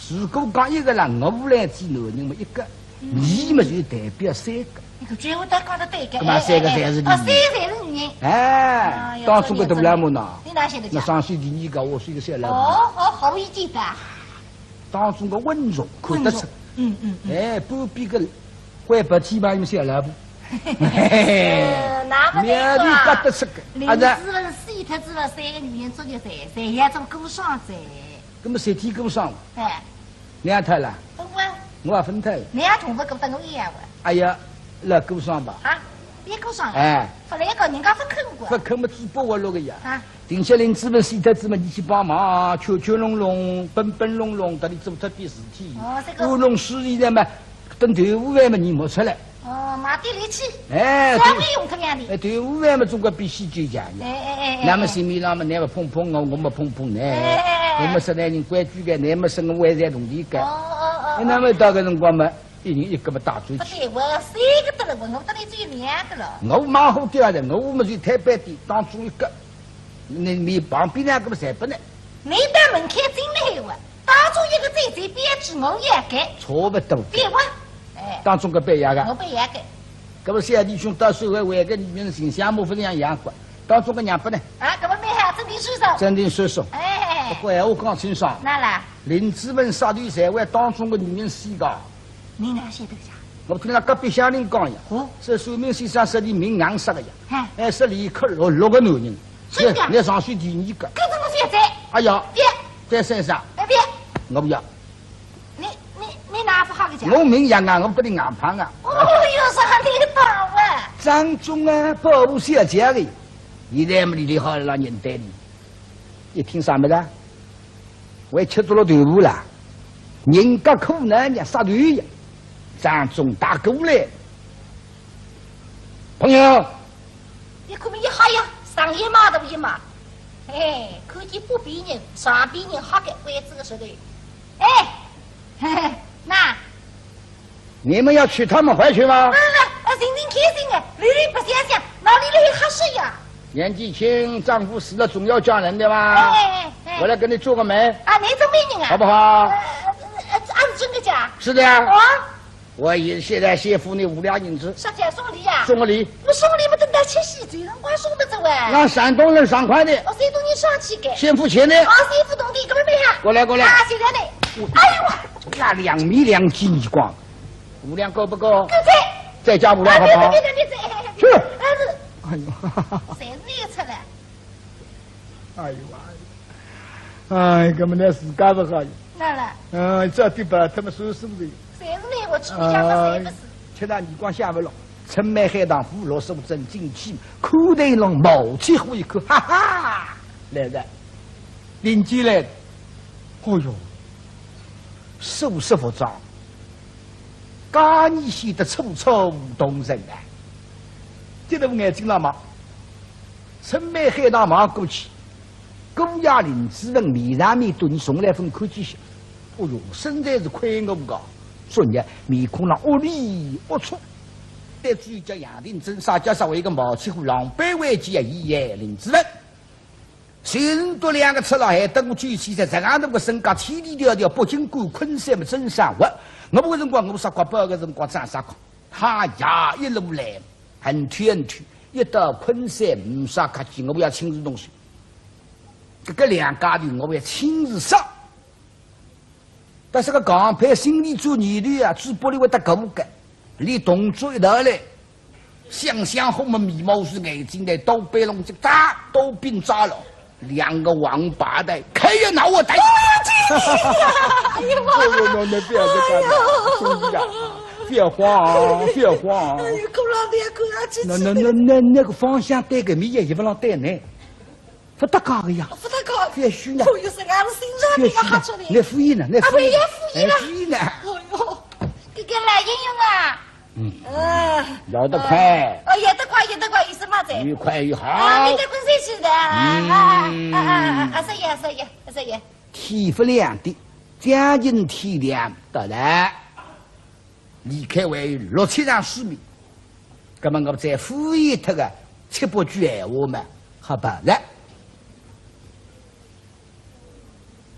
如果讲一个啦，我来追男人么一个，嗯。侬么就代表三个。搿句闲话倒讲得对个，搿么三个侪是女人。哎，哎，哦，三侪是女人。哎，哎呀，当中个大老母呢？作孽，作孽。侬上手第二个，下手个小老母。哦，哦，好一点的。 当中个稳重看得出。稳重，嗯，嗯，嗯。哎，半边个灰白体吧，有小老婆。嘿嘿嘿。呃，那么苗头轧得出个，林子文死脱之后，三个女人作孽侪，侪要做孤孀哉。搿么谁替孤孀？哎。侬也脱了？勿啊。我也分脱。侬也同勿过得我一样哇。哎呀，老孤孀吧。啊，别孤孀了。哎。勿来个，人家勿肯个。勿肯么嘴巴活络个呀。啊。 定歇林子文死脱仔么，侬去帮忙，圈圈拢拢，奔奔拢拢，搭伊做脱点事体。哦，这个。安弄书现在嘛，等豆腐饭嘛，侬摸出来。哦，买点力气。哎，稍微用脱两钿。哎，豆腐饭嘛，总归比喜酒强呀。哎，哎，哎，哎，那么，哎。心里浪嘛，侬勿碰碰我，我勿碰碰侬。哎，哎，哎，哎。我么实在人规矩个，侬么说我还赚铜钿个。哦，哦，哦，哎，那么到搿辰光嘛， 一人一个么打转去。勿对，我三个得了，我，我搭侬只有两个了。我蛮好点的，我么就推扳点，当中一个，侬，侬旁边两个么侪拨侬。侬到门槛进来闲话，当中一个最最标致，我也该。差勿多。对哇，哎。当中个拨伊个。我拨伊个。搿么小弟兄到时候为个女人形象么勿是一样个，当中个让拨侬。啊，搿么蛮好，真定算数。真定算数。哎。不过闲话讲清爽，哪啦？林子文杀头才为当中个女人死个。你哪晓得呀？我听了隔壁乡邻讲呀，哦。这算命先生说的命硬杀个呀。哎。哎，说里克六，六个男人，真的？你，你上去第二个。搿怎么现在？哎呀，别。再三声。哎，别。我不要。你，你，你哪不好个讲？我命硬啊，我不能硬碰啊。哦哟，啥你打啊？张忠啊，保护小姐的，现在么你好了，人对你。 一听啥么子啊？还吃足了豆腐啦？人家苦难呀，杀头呀，张忠打过来。朋友，你可没一吓呀，上一码都一码。哎，看见不比人，上比人吓个，关这个舌头。哎，嘿嘿，那 你们要娶她们回去吗？啊，啊，啊，心情开心哎，里里不想想，哪里来黑水呀？年纪轻，丈夫死了总要嫁人的嘛。哎，哎，哎。我来给你做个媒。啊，你做媒人啊？好不好？呃，呃，呃，啊，是真的假？是的呀。哦？我也现在先付你五两银子。啥钱送礼呀？送个礼。我送礼嘛，等到七夕节辰光送得着哎。让山东人爽快的。哦，山东人爽气个。先付钱的。哦，先付铜钿，搿么没哈？过来，过来。啊，谢谢你。哎呦，那两米两几耳光。 五两够不够？够哉。再加五两好不好？啊，别别别别别，去。哎，是。哎呦，谁是你出来？哎呦，哎，搿么呢，自家勿好呀。哪了？嗯，这地方他们说是不是？谁是你？我出去讲的谁不是？哎，吃到耳光想勿落，春梅海棠湖落水正进去，看台浪冒起火一看，哈哈，来了，林姐来了。哦哟，手势服装。 家里显得楚楚动人啊。这头眼睛浪望，春梅海棠望过去，姑爷林子文面上面对伊从来朆看见歇。哦哟，身材是魁梧个，昨日面孔浪龌里龌龊。对主角杨廷珍啥家啥为一个冒起火狼狈为奸啊，伊也林子文。 寻到两个赤佬，害得我九千岁，这样的个身价，千里迢迢北京赶昆山么真生活。我个辰光，我啥辰光，包个辰光，长啥辰光，哈呀，一路来，很远很远，一到昆山，没啥客气，我要亲自动手。搿个两家头，我要亲自杀。 但是个刚配心里做念头啊，嘴巴里会得咕咕个，连动作一道来，想想好么眉毛竖眼睛来，刀背弄直扎，刀柄扎了，两个王八蛋，开也拿我打。哎呀妈！哎呦，那那那不要这样子，兄弟啊，不要慌啊，不要慌啊。哎呦，可怜的，可怜的。那那那那那个方向对个，没也一不让对呢。 勿搭界个呀。勿搭界。覅虚呢。朋友是俺们新上面个好出来。覅虚呢，覅敷衍呢，覅敷衍。啊，不要敷衍了。哎，敷衍呢。哎呦，这个老英雄啊。嗯。啊。要得快。哦，要得快，要得快，有什么子？越快越好。啊，你在昆山去的。嗯。啊，啊，啊，啊，啊，是呀，是呀，是呀。天不亮的，将近天亮到了。 离开为六七丈世面，葛么我再敷衍脱个七八句闲话嘛，好办了。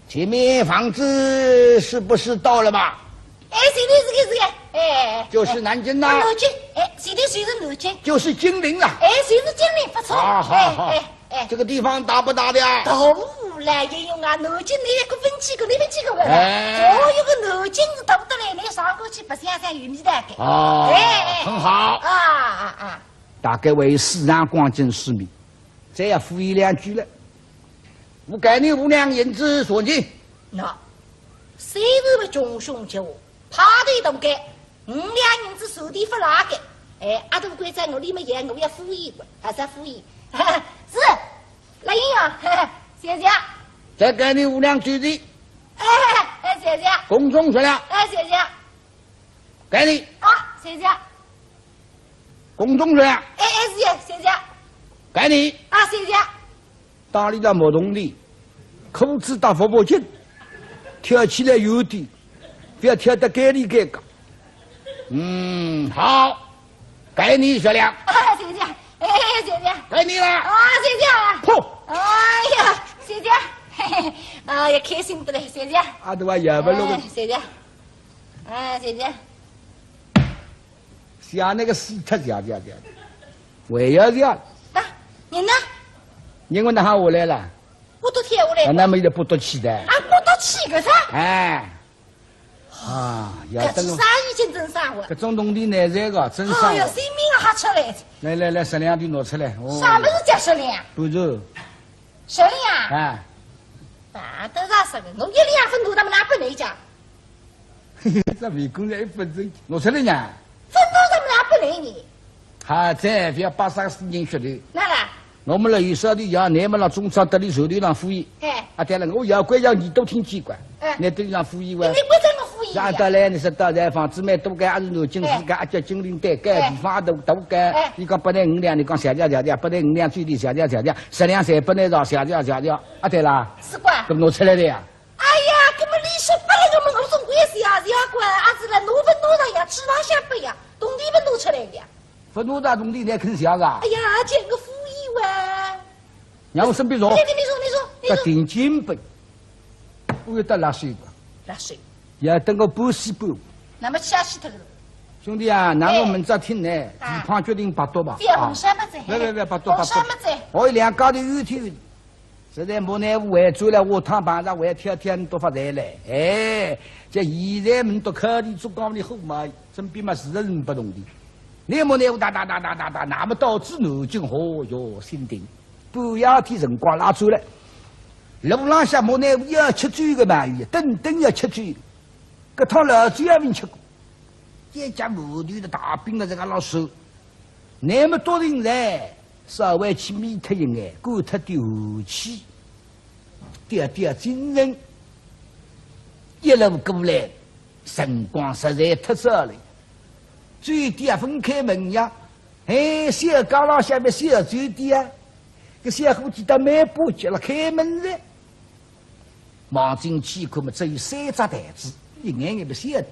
前面房子是不是到了吧？哎，是的，是的，是的，哎，哎，哎，就是南京呐。啊，南京，哎，是的，是的，南京。就是金陵了。哎，是的，金陵，不错。啊，好，好。哎，哎。 哎。这个地方大不大的呀？大了，也有啊，南京那个分几个，那边几个了。哎。哦，有个南京是大不得了，那上过去白相相有味道的。哦，哎，哎。很好。啊，啊，啊。大概为四丈光景世面，再要敷衍两句了。我给你五两银子，算你。那，虽然穷凶极恶，派头大个， 五两银子手里勿拉个，哎，阿大关照我里么也我要敷衍个，还是要敷衍。是，来人啊，谢谢。再给你五两银子。哎，哎，谢谢。共总十两。哎，谢谢。给你。啊，谢谢。共总十两。哎，哎，谢谢，谢谢。给你。啊，谢谢。 打理了木桶里，裤子搭佛佛紧，跳起来有点，不要跳得该里该个。嗯，好，给你十两。啊，谢谢，哎，谢谢。给你了。啊，谢谢。噗。哎呀，谢谢。嘿嘿，哎呀，开心得嘞，谢谢。啊，对吧？也不弄。哎，谢谢。哎，谢谢。 像那个死脱像像像，还要像。啊，人呢？人我哪哈下来了？我都跳下啊，那么现在不得去的。啊，不得去个啥？哎。啊，要等我。搿种生意真正生活。搿种铜钿难赚个，真生活。哎呀，性命也吓出来。来来来，十两钿拿出来。哦。啥物事叫十两？不是。十两啊？哎。啊，都是十个，我一两分都他妈拿拨你讲。 这微工人一分钟，我说的呢。分钟怎么拿拨你呢？哈，再不要巴萨斯人说的。哪啦？我们了有少的呀，你们了中超得里手里浪敷衍。哎。啊，对了，我要怪要你都听见过。哎。你都让敷衍哇。你为什么敷衍呀？让到来，你说到在房子买多个，还是南京市个，哎。啊，叫金陵对个，哎。地方都多个。哎。你讲不能五两，你讲小调小调，不能五两最低小调小调，十两三不能少小调小调。啊，对啦。是吧？搿么拿出来的呀。 哎呀，搿么你说拨了，搿么我总归是要是要管，阿是了，侬勿拿上呀，吃上香勿呀，铜钿勿拿出来呀。勿拿大铜钿，你还肯谢个？哎呀，搿个敷衍哇。让我身边坐。你你你说你说你说。搿顶金本，我有得拉水个。拉水。要等我半死半活。那么吃下去脱了。兄弟啊，那我们再听呢，哎。地方决定八斗吧。覅红山么子。啊。别别别，八斗八斗。红山么子。我有两家头有天。 实在没奈何，回转来下趟碰着，还天天都发财嘞。哎，这现在门都开的，做讲的好嘛，身边嘛是人不同的。你没奈何，哒哒哒哒哒哒，那么到此南京，哦哟，心定。半夜天辰光拉出来，路浪向没奈何要吃酒个嘛，等等要吃酒，搿趟老酒也没吃过，一家头的大饼啊，这个老手，那么多人在。 稍微去眯脱一眼，过脱点寒气，点点精神。一路过来，辰光实在太早了。酒店也勿开门呀，哎，小街浪向面小酒店啊，搿小伙计倒蛮巴结了，开门了。 望进去看么，只有三只台子，一眼眼勿晓得。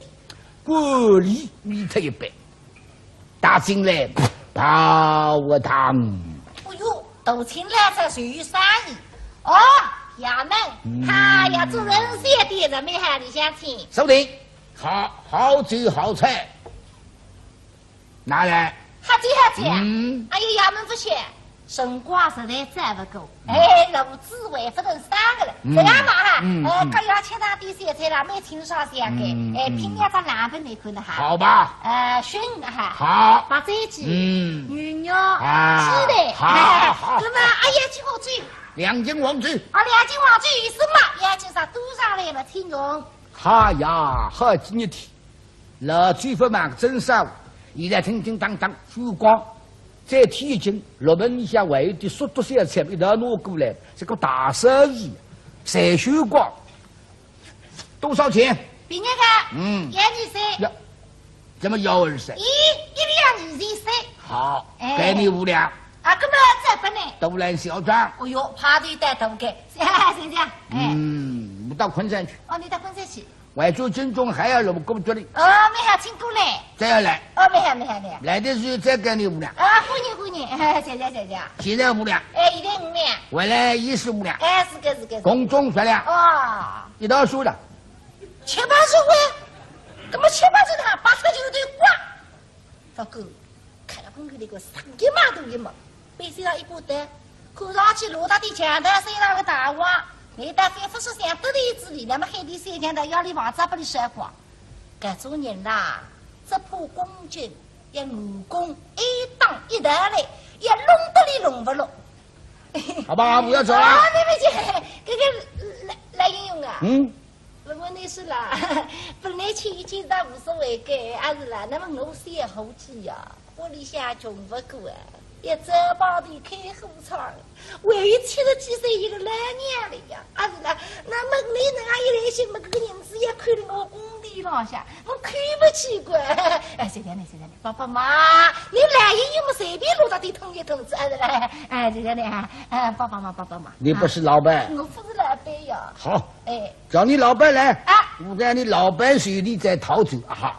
管理眯脱一爿，踏进来，泡一汤。哎哟，大清老早就有生意。哦，爷们，嗯。哈呀，做人小点，人没喊你相亲。收定，好，好酒好菜。 拿来。好酒好酒啊。嗯。哎呀，爷们勿谢，辰光实在早勿过。嗯。哎，路子还勿曾生个了，嗯。这样嘛哈，嗯，呃，嗯。搿要吃上点小菜啦，蛮清爽些个。嗯，哎，嗯。拼两只冷盘你看的哈。好吧。呃，熏哈。好。白斩鸡。嗯。牛肉。啊，鸡蛋。好，好，好。那么，哎呀，几好酒。两斤黄酒。啊，两斤黄酒有什么？要紧啥多上来了，请用。哈呀，好几日天。 老酒勿卖个真少，现在叮叮当当收光，再添一斤，六盆里向还有点熟肚小菜一道拿过来，这个大生意，侪收光。多少钱？便宜个，嗯。一二三。呀，怎么一二三？咦，一两二三三。好，哎。给你五两。啊，搿么再拨呢？多来小张。哦哟，派头带头个，谢谢，哎。嗯，我到昆山去。哦，你到昆山去。 外州军中还要入过这里。哦，没好，请过来。再要来。哦，没好，没好，没好。来的时候再给你五两。啊，欢迎，欢迎，谢谢，谢谢。现在五两。哎，现在五两。回来也是五两。哎，是个，是个，是个。共总十两。哦。一道收了。七八十块，怎么七八十呢？八十就得管。 不过，看了公公那个生意嘛都一毛，背心上一把刀，看上去落到底强盗身上个大王，难道非不是想得利之理，那么海底三强盗要里房子拨伊烧光？搿种人啦，只怕公正，要武功一打一道来，要弄得伊弄勿落。好吧，不要走了。啊，对不起，这个来来英雄啊。嗯。 不过你是啦，本来去一见倒无所谓个，阿是啦，那么我是也好气呀，屋里向穷不过啊，也只好帮伊开火窗，还有七十几岁一个老娘了呀，阿是啦，那么你能啊一来兴么，搿个银子也扣了我工钿浪向，我看不起个。哎，谢谢你，谢谢你，帮帮忙，你来也有么随便落到地通一通子，阿是啦，哎，谢谢你啊，哎，帮帮忙，帮帮忙。你不是老板？啊，我不是老板呀。好。 哎。叫你老板来，啊。我让你老板手里再讨走啊哈。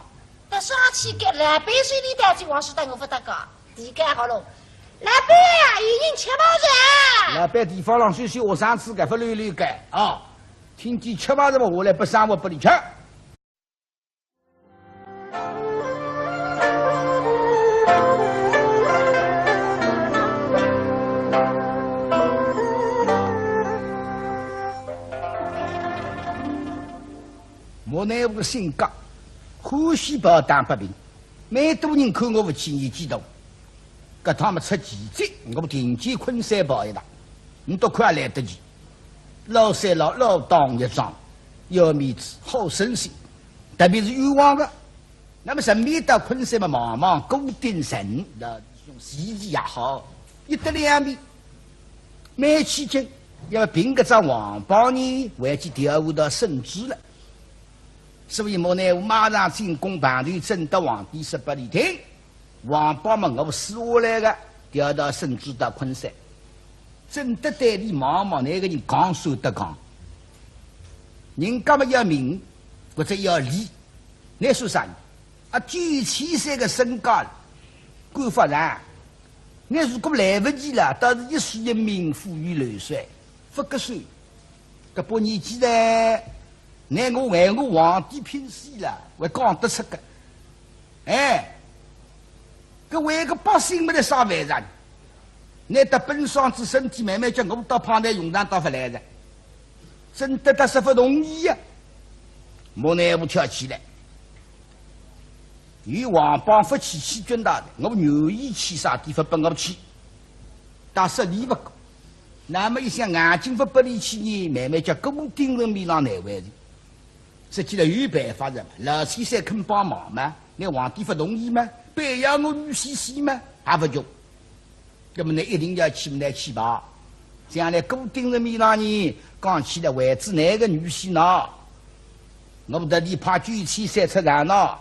但是阿七个老板手里带走，王世德我不得个，地干好了。老板啊，有人吃包子啊。老板地方上休息，我上次搿不溜溜个啊，听见吃包子么，我来不上我不理吃。乃我个性格，欢喜抱打不平，蛮多人看我勿起，年纪大。搿趟么出奇迹，我定见昆山抱一打，倷倒看也来得及。老三老老当益壮，要面子，好生性，特别是冤枉个。那么顺便到昆山么望望顾鼎臣，那用时机也好，一得两面，蛮起劲，要凭搿只王榜呢，还去调查到圣旨了。 所以莫奈何马上进宫，碰头正德皇帝说拨俚听，王榜么我撕下来个，调到圣旨到昆山。正德对俚望望，倷个人讲算得讲，人家么要名或者要利，倷算啥呢？啊，九千岁个身价了，管勿着。倷如果来勿及了，倒是一世英名，富于流水，勿合算。搿把年纪了， 乃我为我皇帝拼死了，还讲得出个。哎，搿为个百姓么得啥为难？乃搭本双子身体慢慢叫，我到旁边用场到勿来了。正德搭说勿同意呀，莫奈何跳起来。有王榜勿去欺君大人，我愿意去啥地方拨我去，但是理勿过。那么一想眼睛勿拨俚去呢，慢慢叫顾鼎臣面浪难为情。 说起来有办法的嘛，老先生肯帮忙嘛，乃皇帝勿同意嘛，非要我女婿死嘛，也勿用。那么呢，一定要去，乃去吧。将来顾鼎臣面浪呢，讲起来为仔乃个女婿呢，我搭俚派九千岁出场呢，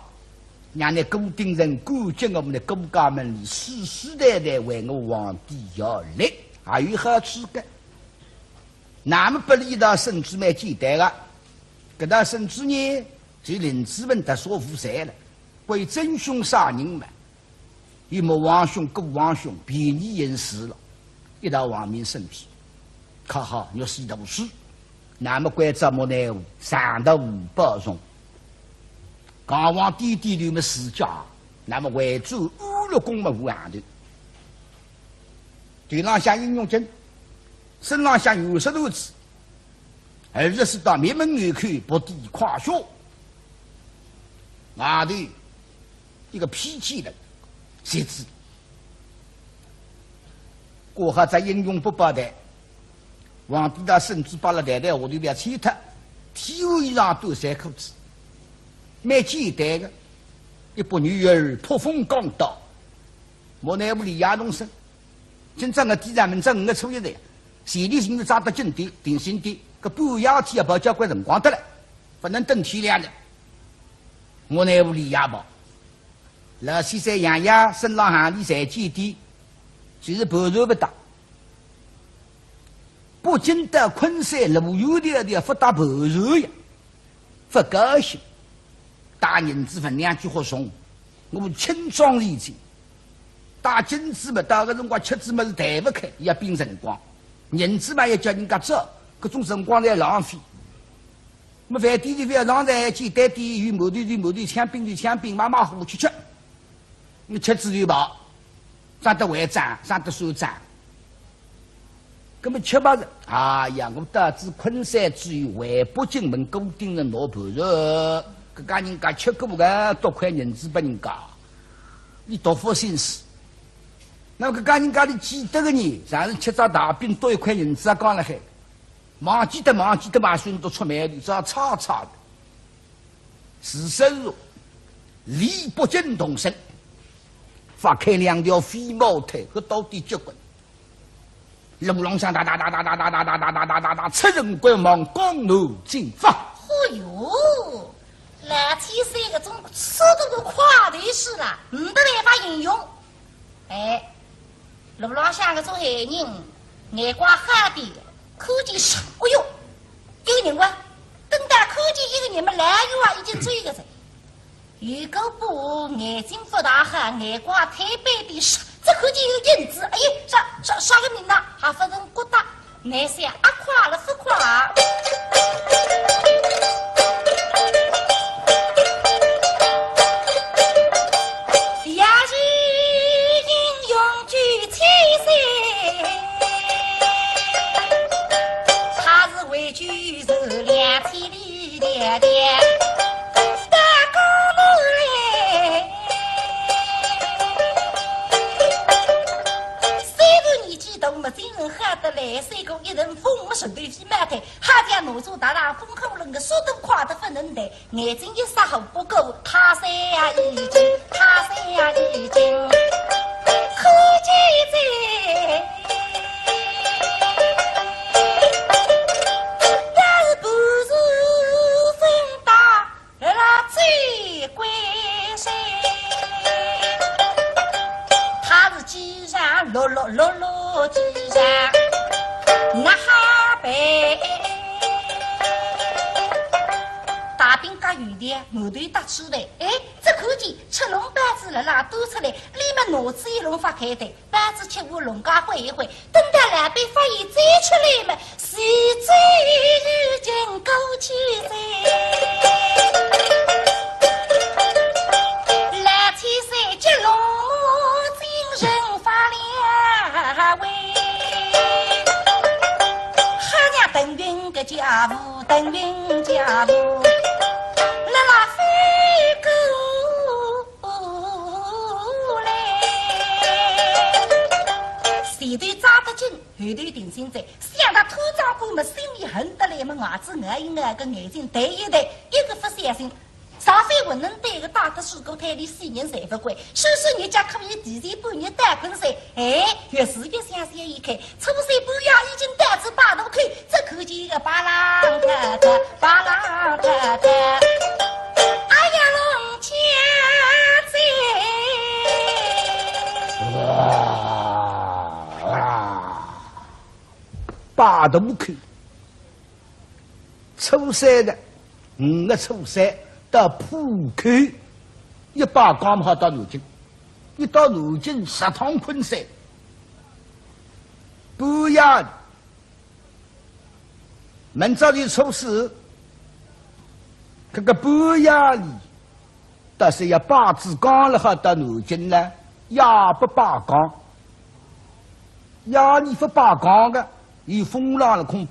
让乃顾鼎臣感激我们的顾家门里世世代代为我皇帝效力，还有好处个。那么拨俚一道圣旨蛮简单个。 搿道圣旨呢，就林子文搭少无罪了，归真凶杀人嘛，有莫皇兄、顾皇兄便宜人士了，一道皇命圣旨，看好玉玺大书，那么关照莫奈何，上头无保送，讲皇帝帝头么自家，那么回转安乐宫么无行头。头浪向英雄巾，身浪向有石头子， 而且是到密门而去，不敌快速。外头一个披肩人，写字。挂好只英雄不报台，皇帝搭圣旨摆了台台下头覅拆脱，天下衣裳短衫裤子，蛮简单个，一把女儿扑风刚到，莫奈何李爷动身。 今朝我第三门朝五月初一哉，前头行头抓得紧点，定心点，搿半夜天也跑交关辰光得了，勿能等天亮的。我乃无理也跑。老先生杨爷身浪行李侪见底，就是盘缠勿搭。北京到昆山路远点点，勿搭盘缠呀。 勿高兴，带银子分量几化重，我轻装离去，带金子嘛，到个辰光吃子嘛是抬勿开，要拼辰光，银子嘛要叫人家找，搿种辰光侪浪费。那么饭店里覅浪哉，简单点，有馒头就馒头，抢饼就抢饼，马马虎虎吃吃。 你吃仔就饱，省得还账，省得算账。搿么吃饱了，哎呀，我到仔昆山之后，回北京问顾鼎臣拿盘缠，搿家人家吃过个，多块银子拨人家，伊多福心思。那么搿家人家里记得个呢，常是吃只大饼多一块银子啊，讲了海，忘记得忘记得嘛，算得出卖的，只要差差的。 是深入，离北京动身，发开两条飞毛腿，搿到底结棍。路浪向哒哒哒哒哒哒哒哒哒哒哒哒哒，出城观望，江南进发。哦哟，老天三个种速度个快头势啦，没得办法形容。 哎，路浪向个种闲人，眼光好点，看见啥，哎哟，有人哇！等到看见一个人么，老远啊已经追个哉。有个不眼睛勿大好，眼光推扳点，啥，只看见有影子，哎呀，啥啥啥个人呐，还勿曾觉得。 难想阿快了勿快。也是英雄救千岁，他是为救是两千里迢迢。么精神好得来，赛过一阵风，么顺头飞蛮开，好像哪座大浪风火轮个速度快得不能得，眼睛一眨，好不过，他山呀已经，他山呀已经，可见在，但是不是风大。 辣辣最关心，他是几场落落落落几场，哪哈办？大饼夹油条，馒头搭猪头，哎，只看见七笼包子辣辣端出来，里面拿仔一笼发开的。 包子吃完，弄家换一换，等到老板发现再出来嘛，是最已经过去哉。老千岁急龙精神发亮威，好像腾云个家务，腾云家务，辣辣飞过 来。前头抓得紧，后头定心哉，想到土长官么心里恨得来么，牙齿咬一咬，个眼睛抬一抬，一个不小心，上山混能对个打得水果摊里死人侪不管，说说人家可以提前半日到困哉，哎，越是越想想一看， 初三半夜已经到仔摆渡口，只看见个白浪太太，白浪太太，哎呀，龙家姐！摆渡口，初三的，五月初三到浦口，一摆讲好到南京，一到南京十趟困山。 半夜里，明朝里初四，搿个半夜里，但是要摆仔讲了好到南京呢，夜不摆讲，夜里不摆讲个，有风浪了恐怕